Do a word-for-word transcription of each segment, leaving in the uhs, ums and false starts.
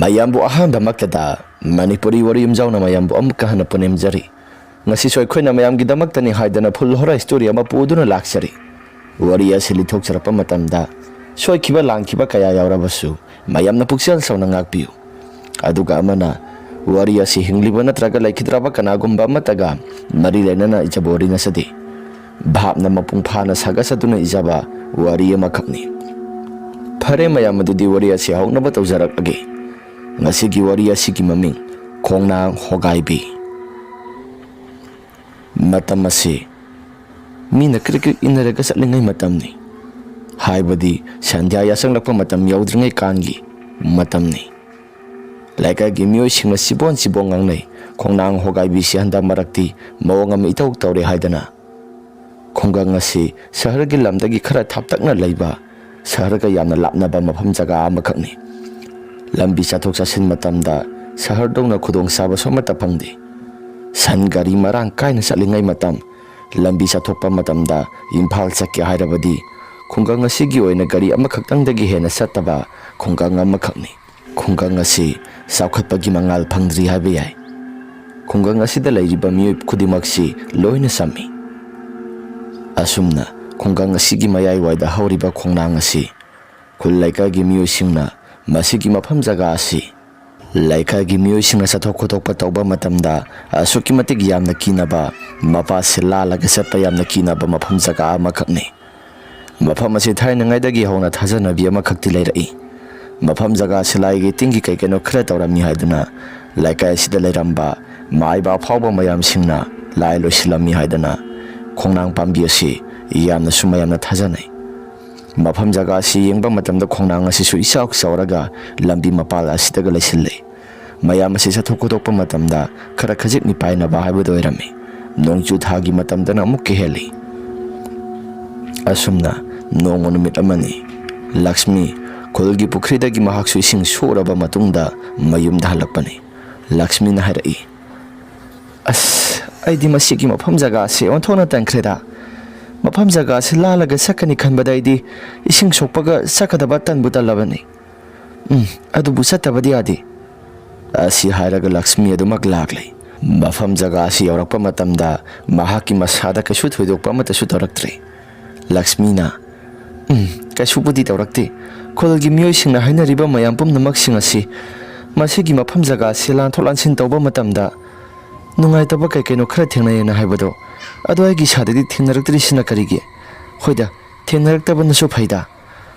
ꯑꯌꯥꯝꯕꯨ ꯑꯍꯥꯟꯕꯃꯛꯇꯗ ꯃꯅꯤꯄꯨꯔꯤ ꯋꯥꯔꯤ ꯌꯨꯝꯖꯥꯎꯅ ꯃꯌꯥꯝꯕꯨ ꯑꯃꯨꯛꯀ ꯍꯟꯅ ꯄꯨꯅꯦꯝꯖꯔꯤ꯫ ꯉꯁꯤꯁꯨ ꯑꯩꯈꯣꯏꯅ ꯃꯌꯥꯝꯒꯤꯗꯃꯛꯇꯅꯤ ꯍꯥꯏꯗꯅ full horror story ꯑꯃ ꯄꯨꯗꯨꯅ ꯂꯥꯛꯆꯔꯤ꯫ ꯋꯥꯔꯤ ꯑꯁꯤ ꯂꯤꯊꯣꯛꯆꯔꯛꯄ ꯃꯇꯝꯗ ꯁꯣꯏꯈꯤꯕ ꯂꯥꯟꯈꯤꯕ ꯀꯌꯥ ꯌꯥꯎꯔꯕꯁꯨ ꯃꯌꯥꯝꯅ ꯄꯨꯛꯆꯦꯜ ꯆꯥꯎꯅ ꯉꯥꯛꯄꯤꯌꯨ꯫ ꯑꯗꯨꯒ ꯑꯃꯅ, ꯋꯥꯔꯤ ꯑꯁꯤ ꯍꯤꯡꯂꯤꯕ ꯅꯠꯇ꯭ꯔꯒ ꯂꯩꯈꯤꯗ꯭ꯔꯕ ꯀꯅꯥꯒꯨꯝꯕ ꯑꯃꯠꯇꯒ ꯃꯔꯤ ꯂꯩꯅꯅ ꯏꯖꯕ ꯋꯥꯔꯤ ꯅꯠꯆꯗꯦ꯫ ꯚꯥꯞꯅ ꯃꯄꯨꯡ ꯐꯥꯅ ꯁꯥꯒꯠꯆꯗꯨꯅ ꯏꯖꯕ ꯋꯥꯔꯤ ꯑꯃꯈꯛꯅꯤ꯫ ꯐꯔꯦ ꯃꯌꯥꯝ, ꯑꯗꯨꯗꯤ ꯋꯥꯔꯤ ꯑꯁꯤ ꯍꯧꯅꯕ ꯇꯧꯖꯔꯛꯂꯒꯦ꯫ ꯉꯁꯤꯒꯤ ꯋꯥꯔꯤ ꯑꯁꯤꯒꯤ ꯃꯃꯤꯡ ꯈꯣꯡꯅꯥꯡ ꯍꯣꯒꯥꯏꯕꯤ꯫ ꯃꯇꯝ ꯑꯁꯤ ꯃꯤꯅ ꯀ꯭ꯔꯤꯛ ꯀ꯭ꯔꯤꯛ ꯏꯟꯅꯔꯒ ꯆꯠꯂꯤꯉꯩ ꯃꯇꯝꯅꯤ꯫ ꯍꯥꯏꯕꯗꯤ ꯁꯟꯙ꯭ꯌꯥ ꯌꯥꯆꯪꯂꯛꯄ ꯃꯇꯝ ꯌꯧꯗ꯭ꯔꯤꯉꯩ ꯀꯥꯟꯒꯤ ꯃꯇꯝꯅꯤ꯫ ꯂꯩꯀꯥꯏꯒꯤ ꯃꯤꯑꯣꯏꯁꯤꯡꯅ ꯆꯤꯕꯣꯟ ꯆꯤꯕꯣꯟ ꯉꯥꯡꯅꯩ, "ꯈꯣꯡꯅꯥꯡ ꯍꯣꯒꯥꯏꯕꯤꯁꯤ ꯍꯟꯗꯛ ꯃꯔꯛꯇꯤ ꯃꯑꯣꯡ ꯑꯃ ꯏꯇꯧ ꯇꯧꯔꯦ" ꯍꯥꯏꯗꯅ꯫ ꯈꯨꯡꯒꯪ ꯑꯁꯤ ꯁꯍꯔꯒꯤ ꯂꯝꯗꯒꯤ ꯈꯔ ꯊꯥꯞꯇꯛꯅ ꯂꯩꯕ, ꯁꯍꯔꯒ ꯌꯥꯝꯅ ꯂꯥꯞꯅꯕ ꯃꯐꯝ ꯖꯒꯥ ꯑꯃꯈꯛꯅꯤ꯫ ꯂꯝꯕꯤ ꯆꯠꯊꯣꯛ ꯆꯠꯁꯤꯟ ꯃꯇꯝꯗ ꯁꯍꯔꯗꯧꯅ ꯈꯨꯗꯣꯡꯆꯥꯕꯁꯨ ꯑꯃꯠꯇ ꯐꯪꯗꯦ꯫ ꯁꯟ ꯒꯥꯔꯤ ꯃꯔꯥꯡ ꯀꯥꯏꯅ ꯆꯠꯂꯤꯉꯩ ꯃꯇꯝ, ꯂꯝꯕꯤ ꯆꯠꯊꯣꯛꯄ ꯃꯇꯝꯗ ꯏꯝꯐꯥꯜ ꯆꯠꯀꯦ ꯍꯥꯏꯔꯕꯗꯤ ꯈꯨꯡꯒꯪ ꯑꯁꯤꯒꯤ ꯑꯣꯏꯅ ꯒꯥꯔꯤ ꯑꯃꯈꯛꯇꯪꯗꯒꯤ ꯍꯦꯟꯅ ꯆꯠꯇꯕ ꯈꯨꯡꯒꯪ ꯑꯃꯈꯛꯅꯤ꯫ ꯈꯨꯡꯒꯪ ꯑꯁꯤ ꯆꯥꯎꯈꯠꯄꯒꯤ ꯃꯉꯥꯜ ꯐꯪꯗ꯭ꯔꯤ ꯍꯥꯏꯕ ꯌꯥꯏ꯫ ꯈꯨꯡꯒꯪ ꯑꯁꯤꯗ ꯂꯩꯔꯤꯕ ꯃꯤꯑꯣꯏ ꯈꯨꯗꯤꯡꯃꯛꯁꯤ ꯂꯣꯏꯅ ꯆꯝꯃꯤ꯫ ꯑꯁꯨꯝꯅ ꯈꯨꯡꯒꯪ ꯑꯁꯤꯒꯤ ꯃꯌꯥꯏꯋꯥꯏꯗ ꯍꯧꯔꯤꯕ ꯈꯣꯡꯅꯥꯡ ꯑꯁꯤ ꯈꯨꯜ ꯂꯩꯀꯥꯏꯒꯤ ꯃꯤꯑꯣꯏꯁꯤꯡꯅ ꯃꯁꯤꯒꯤ ꯃꯐꯝ ꯖꯒꯥ ꯑꯁꯤ ꯂꯩꯀꯥꯏꯒꯤ ꯃꯤꯑꯣꯏꯁꯤꯡꯅ ꯆꯠꯊꯣꯛ ꯈꯣꯠꯇꯣꯛꯄ ꯇꯧꯕ ꯃꯇꯝꯗ ꯑꯁꯨꯛꯀꯤ ꯃꯇꯤꯛ ꯌꯥꯝꯅ ꯀꯤꯅꯕ, ꯃꯄꯥꯁꯦ ꯂꯥꯜꯂꯒ ꯆꯠꯄ ꯌꯥꯝꯅ ꯀꯤꯅꯕ ꯃꯐꯝ ꯖꯒꯥ ꯑꯃꯈꯛꯅꯤ꯫ ꯃꯐꯝ ꯑꯁꯤ ꯊꯥꯏꯅꯉꯩꯗꯒꯤ ꯍꯧꯅ ꯊꯥꯖꯅꯕꯤ ꯑꯃꯈꯛꯇꯤ ꯂꯩꯔꯛꯏ꯫ ꯃꯐꯝ ꯖꯒꯥ ꯑꯁꯤ ꯂꯥꯏꯒꯤ ꯇꯤꯟꯒꯤ ꯀꯩ ꯀꯩꯅꯣ ꯈꯔ ꯇꯧꯔꯝꯃꯤ ꯍꯥꯏꯗꯨꯅ ꯂꯩꯀꯥꯏ ꯑꯁꯤꯗ ꯂꯩꯔꯝꯕ ꯃꯥꯏꯕ ꯑꯐꯥꯎꯕ ꯃꯌꯥꯝꯁꯤꯡꯅ ꯂꯥꯏ ꯂꯣꯏꯁꯤꯜꯂꯝꯃꯤ ꯍꯥꯏꯗꯅ ꯈꯣꯡꯅꯥꯡ ꯄꯥꯝꯕꯤ ꯑꯁꯤ ꯌꯥꯝꯅꯁꯨ ꯃꯌꯥꯝꯅ ꯊꯥꯖꯅꯩ꯫ ꯃꯐꯝ ꯖꯒꯥ ꯑꯁꯤ ꯌꯦꯡꯕ ꯃꯇꯝꯗ ꯈꯣꯡꯅꯥꯡ ꯑꯁꯤꯁꯨ ꯏꯆꯥꯎ ꯆꯥꯎꯔꯒ ꯂꯝꯕꯤ ꯃꯄꯥꯜ ꯑꯁꯤꯗꯒ ꯂꯩꯁꯤꯜꯂꯤ꯫ ꯃꯌꯥꯝ ꯑꯁꯤ ꯆꯠꯊꯣꯛ ꯈꯣꯠꯇꯣꯛꯄ ꯃꯇꯝꯗ ꯈꯔ ꯈꯖꯤꯛ ꯃꯤꯄꯥꯏꯅꯕ ꯍꯥꯏꯕꯗꯨ ꯑꯣꯏꯔꯝꯃꯤ꯫ ꯅꯣꯡꯖꯨ ꯊꯥꯒꯤ ꯃꯇꯝꯗꯅ ꯑꯃꯨꯛꯀ ꯍꯦꯜꯂꯤ꯫ ꯑꯁꯨꯝꯅ ꯅꯣꯡꯃ ꯅꯨꯃꯤꯠ ꯑꯃꯅꯤ, ꯂꯛꯁꯃꯤ ꯈꯨꯜꯒꯤ ꯄꯨꯈ꯭ꯔꯤꯗꯒꯤ ꯃꯍꯥꯛꯁꯨ ꯏꯁꯤꯡ ꯁꯣꯛꯎꯔꯕ ꯃꯇꯨꯡꯗ ꯃꯌꯨꯝꯗ ꯍꯜꯂꯛꯄꯅꯤ꯫ ꯂꯛꯁꯃꯤꯅ ꯍꯥꯏꯔꯛꯏ, "ꯑꯁ, ꯑꯩꯗꯤ ꯃꯁꯤꯒꯤ ꯃꯐꯝ ꯖꯒꯥ ꯑꯁꯤ ꯑꯣꯟꯊꯣꯛꯅ ꯇꯟꯈ꯭ꯔꯦꯗ꯫ ꯃꯐꯝ ꯖꯒꯥ ꯑꯁꯤ ꯂꯥꯜꯂꯒ ꯆꯠꯀꯅꯤ ꯈꯟꯕꯗ ꯑꯩꯗꯤ ꯏꯁꯤꯡ ꯁꯣꯛꯄꯒ ꯆꯠꯀꯗꯕ ꯇꯟꯕꯨ ꯇꯜꯂꯕꯅꯤ꯫ "ꯎꯝ, ꯑꯗꯨꯕꯨ ꯆꯠꯇꯕꯗꯤ ꯌꯥꯗꯦ"꯫ ꯑꯁꯤ ꯍꯥꯏꯔꯒ ꯂꯛꯁꯃꯤ ꯑꯗꯨꯃꯛ ꯂꯥꯛꯂꯦ꯫ ꯃꯐꯝ ꯖꯒꯥ ꯑꯁꯤ ꯌꯧꯔꯛꯄ ꯃꯇꯝꯗ ꯃꯍꯥꯛꯀꯤ ꯃꯁꯥꯗ ꯀꯩꯁꯨ ꯊꯣꯏꯗꯣꯛꯄ ꯑꯃꯠꯇꯁꯨ ꯇꯧꯔꯛꯇ꯭ꯔꯦ꯫ ꯂꯛꯁꯃꯤꯅ, "ꯎꯝ, ꯀꯩꯁꯨꯕꯨꯗꯤ ꯇꯧꯔꯛꯇꯦ꯫ ꯈꯨꯜꯒꯤ ꯃꯤꯑꯣꯏꯁꯤꯡꯅ ꯍꯥꯏꯅꯔꯤꯕ ꯃꯌꯥꯝ ꯄꯨꯝꯅꯃꯛꯁꯤꯡ ꯑꯁꯤ ꯃꯁꯤꯒꯤ ꯃꯐꯝ ꯖꯒꯥ ꯑꯁꯤ ꯂꯥꯟꯊꯣꯛ ꯂꯥꯟꯁꯤꯟ ꯇꯧꯕ ꯃꯇꯝꯗ ꯅꯨꯡꯉꯥꯏꯇꯕ ꯀꯩ ꯀꯩꯅꯣ ꯈꯔ ꯊꯦꯡꯅꯩꯌꯦꯅ ꯍꯥꯏꯕꯗꯣ, ꯑꯗꯣ ꯑꯩꯒꯤ ꯏꯁꯥꯗꯗꯤ ꯊꯦꯡꯅꯔꯛꯇ꯭ꯔꯤꯁꯤꯅ ꯀꯔꯤꯒꯤ? ꯍꯣꯏꯗ, ꯊꯦꯡꯅꯔꯛꯇꯕꯅꯁꯨ ꯐꯩꯗ"꯫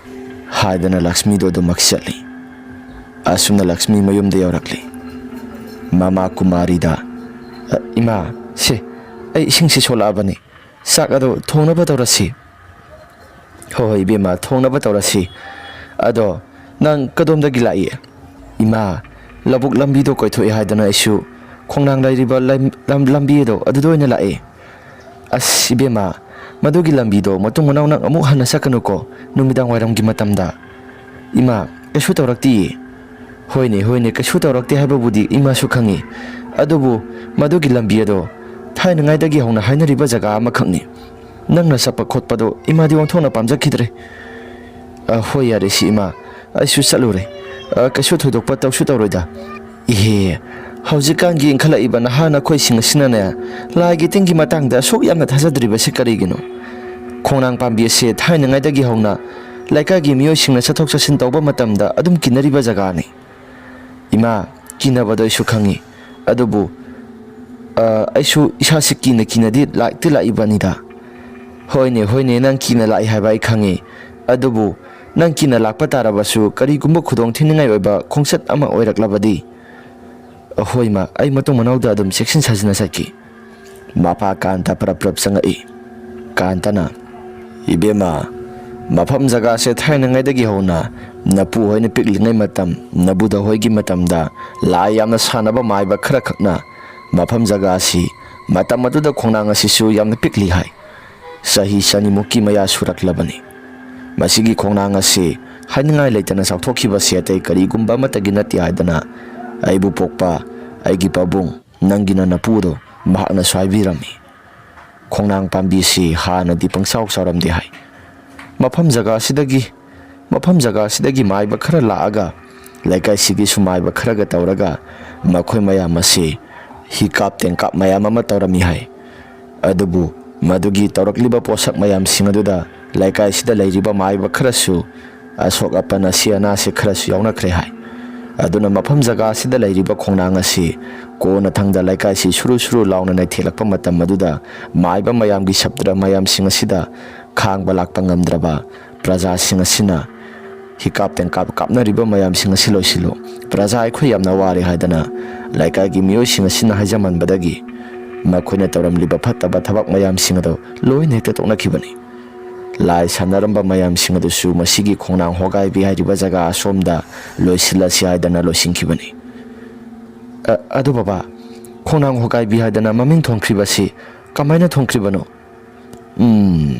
ꯍꯥꯏꯗꯅ ꯂꯛꯁꯃꯤꯗꯣ ꯑꯗꯨꯃꯛ ꯆꯠꯂꯤ꯫ ꯑꯁꯨꯝꯅ ꯂꯛꯁꯃꯤ ꯃꯌꯨꯝꯗ ꯌꯧꯔꯛꯂꯤ꯫ ꯃꯃꯥ ꯀꯨꯃꯥꯔꯤꯗ, "ꯑ, ꯏꯃꯥ, ꯁꯦ, ꯑꯩ ꯏꯁꯤꯡꯁꯤ ꯁꯣꯂꯛꯑꯕꯅꯤ꯫ ꯆꯥꯛ ꯑꯗꯣ ꯊꯣꯡꯅꯕ ꯇꯧꯔꯁꯤ"꯫ "ꯍꯣꯏ, ꯍꯣꯏ, ꯏꯕꯦꯝꯃ, ꯊꯣꯡꯅꯕ ꯇꯧꯔꯁꯤ꯫ ꯑꯗꯣ ꯅꯪ ꯀꯗꯣꯝꯗꯒꯤ ꯂꯥꯛꯏ?" "ꯏꯃꯥ, ꯂꯧꯕꯨꯛ ꯂꯝꯕꯤꯗꯣ ꯀꯣꯏꯊꯣꯛꯑꯦ ꯍꯥꯏꯗꯅ ꯑꯩꯁꯨ ꯈꯣꯡꯅꯥꯡ ꯂꯩꯔꯤꯕ ꯂꯝ-, ꯂꯝ-, ꯂꯝꯕꯤ ꯑꯗꯣ ꯑꯗꯨꯗ ꯑꯣꯏꯅ ꯂꯥꯛꯑꯦ"꯫ "ꯑꯁ, ꯏꯕꯦꯝꯃ, ꯃꯗꯨꯒꯤ ꯂꯝꯕꯤꯗꯣ ꯃꯇꯨꯡ ꯃꯅꯥꯎ ꯅꯪ ꯑꯃꯨꯛ ꯍꯟꯅ ꯆꯠꯀꯅꯨꯀꯣ, ꯅꯨꯃꯤꯗꯥꯡ ꯋꯥꯏꯔꯝꯒꯤ ꯃꯇꯝꯗ"꯫ "ꯏꯃꯥ, ꯀꯩꯁꯨ ꯇꯧꯔꯛꯇꯤꯌꯦ"꯫ "ꯍꯣꯏꯅꯦ, ꯍꯣꯏꯅꯦ, ꯀꯩꯁꯨ ꯇꯧꯔꯛꯇꯦ ꯍꯥꯏꯕꯕꯨꯗꯤ ꯏꯃꯥꯁꯨ ꯈꯪꯉꯤ꯫ ꯑꯗꯨꯕꯨ ꯃꯗꯨꯒꯤ ꯂꯝꯕꯤ ꯑꯗꯣ ꯊꯥꯏꯅꯉꯥꯏꯗꯒꯤ ꯍꯧꯅ ꯍꯥꯏꯅꯔꯤꯕ ꯖꯒꯥ ꯑꯃꯈꯛꯅꯤ꯫ ꯅꯪꯅ ꯆꯠꯄ ꯈꯣꯠꯄꯗꯣ ꯏꯃꯥꯗꯤ ꯑꯣꯟꯊꯣꯛꯅ ꯄꯥꯝꯖꯈꯤꯗ꯭ꯔꯦ"꯫ "ꯑ, ꯍꯣꯏ, ꯌꯥꯔꯦ ꯁꯤ ꯏꯃꯥ, ꯑꯩꯁꯨ ꯆꯠꯂꯨꯔꯦ꯫ ꯑ, ꯀꯩꯁꯨ ꯊꯣꯏꯗꯣꯛꯄ ꯇꯧꯁꯨ ꯇꯧꯔꯣꯏꯗ"꯫ "ꯏꯍꯦ, ꯍꯧꯖꯤꯛꯀꯥꯟꯒꯤ ꯏꯟꯈꯠꯂꯛꯏꯕ ꯅꯍꯥ ꯅꯈꯣꯏꯁꯤꯡ ꯑꯁꯤꯅꯅꯦ, ꯂꯥꯏꯒꯤ ꯇꯤꯟꯒꯤ ꯃꯇꯥꯡꯗ ꯑꯁꯨꯛ ꯌꯥꯝꯅ ꯊꯥꯖꯗ꯭ꯔꯤꯕꯁꯤ ꯀꯔꯤꯒꯤꯅꯣ? ꯈꯣꯡꯅꯥꯡ ꯄꯥꯝꯕꯤ ꯑꯁꯦ ꯊꯥꯏꯅꯉꯥꯏꯗꯒꯤ ꯍꯧꯅ ꯂꯩꯀꯥꯏꯒꯤ ꯃꯤꯑꯣꯏꯁꯤꯡꯅ ꯆꯠꯊꯣꯛ ꯆꯠꯁꯤꯟ ꯇꯧꯕ ꯃꯇꯝꯗ ꯑꯗꯨꯝ ꯀꯤꯅꯔꯤꯕ ꯖꯒꯥꯅꯤ"꯫ "ꯏꯃꯥ, ꯀꯤꯅꯕꯗꯣ ꯑꯩꯁꯨ ꯈꯪꯉꯤ꯫ ꯑꯗꯨꯕꯨ, ꯑ, ꯑꯩꯁꯨ ꯏꯁꯥꯁꯤ ꯀꯤꯅ ꯀꯤꯅꯗꯤ ꯂꯥꯛꯇꯤ ꯂꯥꯛꯏꯕꯅꯤꯗ"꯫ "ꯍꯣꯏꯅꯦ, ꯍꯣꯏꯅꯦ, ꯅꯪ ꯀꯤꯅ ꯂꯥꯛꯏ ꯍꯥꯏꯕ ꯑꯩ ꯈꯪꯉꯤ꯫ ꯑꯗꯨꯕꯨ ꯅꯪ ꯀꯤꯅ ꯂꯥꯛꯄ ꯇꯥꯔꯕꯁꯨ ꯀꯔꯤꯒꯨꯝꯕ ꯈꯨꯗꯣꯡ ꯊꯤꯅꯤꯡꯉꯥꯏ ꯑꯣꯏꯕ ꯈꯣꯡꯆꯠ ꯑꯃ ꯑꯣꯏꯔꯛꯂꯕꯗꯤ"꯫ "ꯍꯣꯏ, ꯏꯃꯥ, ꯑꯩ ꯃꯇꯨꯡ ꯃꯅꯥꯎꯗ ꯑꯗꯨꯝ ꯆꯦꯛꯁꯤꯟ ꯁꯥꯖꯤꯟꯅ ꯆꯠꯀꯦ"꯫ ꯃꯄꯥ ꯀꯥꯟꯇ ꯄꯔꯞ ꯄꯔꯞ ꯆꯪꯉꯛꯏ꯫ ꯀꯥꯟꯇꯅ, "ꯏꯕꯦꯝꯃ, ꯃꯐꯝ ꯖꯒꯥꯁꯦ ꯊꯥꯏꯅꯉꯩꯗꯒꯤ ꯍꯧꯅ ꯅꯄꯨ ꯍꯣꯏꯅ ꯄꯤꯛꯂꯤꯉꯩ ꯃꯇꯝ, ꯅꯕꯨꯙ ꯍꯣꯏꯒꯤ ꯃꯇꯝꯗ ꯂꯥꯏ ꯌꯥꯝꯅ ꯁꯥꯟꯅꯕ ꯃꯥꯏꯕ ꯈꯔ ꯈꯛꯅ ꯃꯐꯝ ꯖꯒꯥ ꯑꯁꯤ ꯃꯇꯝ ꯑꯗꯨꯗ ꯈꯣꯡꯅꯥꯡ ꯑꯁꯤꯁꯨ ꯌꯥꯝꯅ ꯄꯤꯛꯂꯤ ꯍꯥꯏ꯫ ꯆꯍꯤ ꯆꯅꯤꯃꯨꯛꯀꯤ ꯃꯌꯥ ꯁꯨꯔꯛꯂꯕꯅꯤ꯫ ꯃꯁꯤꯒꯤ ꯈꯣꯡꯅꯥꯡ ꯑꯁꯤ ꯍꯥꯏꯅꯤꯡꯉꯥꯏ ꯂꯩꯇꯅ ꯆꯥꯎꯊꯣꯛꯈꯤꯕꯁꯤ ꯑꯇꯩ ꯀꯔꯤꯒꯨꯝꯕ ꯑꯃꯠꯇꯒꯤ ꯅꯠꯇꯦ ꯍꯥꯏꯗꯅ ꯑꯩꯕꯨ ꯄꯣꯛꯄ ꯑꯩꯒꯤ ꯄꯥꯕꯨꯡ, ꯅꯪꯒꯤꯅ ꯅꯄꯨꯗꯣ, ꯃꯍꯥꯛꯅꯁꯨ ꯍꯥꯏꯕꯤꯔꯝꯃꯤ꯫ ꯈꯣꯡꯅꯥꯡ ꯄꯥꯝꯕꯤꯁꯤ ꯍꯥꯟꯅꯗꯤ ꯄꯪꯆꯥꯎ ꯆꯥꯎꯔꯝꯗꯦ ꯍꯥꯏ꯫ ꯃꯐꯝ ꯖꯒꯥ ꯑꯁꯤꯗꯒꯤ ꯃꯐꯝ ꯖꯒꯥ ꯑꯁꯤꯗꯒꯤ ꯃꯥꯏꯕ ꯈꯔ ꯂꯥꯛꯑꯒ ꯂꯩꯀꯥꯏꯁꯤꯒꯤꯁꯨ ꯃꯥꯏꯕ ꯈꯔꯒ ꯇꯧꯔꯒ ꯃꯈꯣꯏ ꯃꯌꯥꯝ ꯑꯁꯤ ꯍꯤ ꯀꯥꯞ ꯇꯦꯡꯀꯥꯞ ꯃꯌꯥꯝ ꯑꯃ ꯇꯧꯔꯝꯃꯤ ꯍꯥꯏ꯫ ꯑꯗꯨꯕꯨ ꯃꯗꯨꯒꯤ ꯇꯧꯔꯛꯂꯤꯕ ꯄꯣꯠꯁꯛ ꯃꯌꯥꯝꯁꯤꯡ ꯑꯗꯨꯗ ꯂꯩꯀꯥꯏꯁꯤꯗ ꯂꯩꯔꯤꯕ ꯃꯥꯏꯕ ꯈꯔꯁꯨ ꯑꯁꯣꯛ ꯑꯄꯟ ꯑꯁꯤ ꯑꯅꯥꯁꯦ ꯈꯔꯁꯨ ꯌꯥꯎꯅꯈ꯭ꯔꯦ ꯍꯥꯏ꯫ ꯑꯗꯨꯅ ꯃꯐꯝ ꯖꯒꯥ ꯑꯁꯤꯗ ꯂꯩꯔꯤꯕ ꯈꯣꯡꯅꯥꯡ ꯑꯁꯤ ꯀꯣꯟꯅꯊꯪꯗ ꯂꯩꯀꯥꯏꯁꯤ ꯁꯨꯔꯨ ꯁꯨꯔꯨ ꯂꯥꯎꯅ ꯅꯩꯊꯦꯛꯂꯛꯄ ꯃꯇꯝ ꯑꯗꯨꯗ ꯃꯥꯏꯕ ꯃꯌꯥꯝꯒꯤ ꯁꯞꯇ꯭ꯔ ꯃꯌꯥꯝꯁꯤꯡ ꯑꯁꯤꯗ ꯈꯥꯡꯕ ꯂꯥꯛꯄ ꯉꯝꯗ꯭ꯔꯕ ꯄ꯭ꯔꯖꯥꯁꯤꯡ ꯑꯁꯤꯅ ꯍꯤꯀꯥꯞ ꯇꯦꯡꯀꯥꯞ ꯀꯥꯞꯅꯔꯤꯕ ꯃꯌꯥꯝꯁꯤꯡ ꯑꯁꯤ ꯂꯣꯏꯁꯤꯜꯂꯨ, ꯄ꯭ꯔꯖꯥ ꯑꯩꯈꯣꯏ ꯌꯥꯝꯅ ꯋꯥꯔꯦ ꯍꯥꯏꯗꯅ ꯂꯩꯀꯥꯏꯒꯤ ꯃꯤꯑꯣꯏꯁꯤꯡ ꯑꯁꯤꯅ ꯍꯥꯏꯖꯃꯟꯕꯗꯒꯤ ꯃꯈꯣꯏꯅ ꯇꯧꯔꯝꯂꯤꯕ ꯐꯠꯇꯕ ꯊꯕꯛ ꯃꯌꯥꯝꯁꯤꯡ ꯑꯗꯨ ꯂꯣꯏꯅ ꯍꯦꯛꯇ ꯇꯣꯛꯅꯈꯤꯕꯅꯤ꯫ ꯂꯥꯏ ꯁꯥꯟꯅꯔꯝꯕ ꯃꯌꯥꯝꯁꯤꯡ ꯑꯗꯨꯁꯨ ꯃꯁꯤꯒꯤ ꯈꯣꯡꯅꯥꯡ ꯍꯣꯒꯥꯏꯕꯤ ꯍꯥꯏꯔꯤꯕ ꯖꯒꯥ ꯑꯁꯣꯝꯗ ꯂꯣꯏꯁꯤꯜꯂꯁꯤ ꯍꯥꯏꯗꯅ ꯂꯣꯏꯁꯤꯟꯈꯤꯕꯅꯤ꯫ "ꯑ-, ꯑꯗꯨ ꯕꯕꯥ, ꯈꯣꯡꯅꯥꯡ ꯍꯣꯒꯥꯏꯕꯤ ꯍꯥꯏꯗꯅ ꯃꯃꯤꯡ ꯊꯣꯟꯈ꯭ꯔꯤꯕꯁꯤ ꯀꯃꯥꯏꯅ ꯊꯣꯟꯈ꯭ꯔꯤꯕꯅꯣ?" "ꯎꯝ,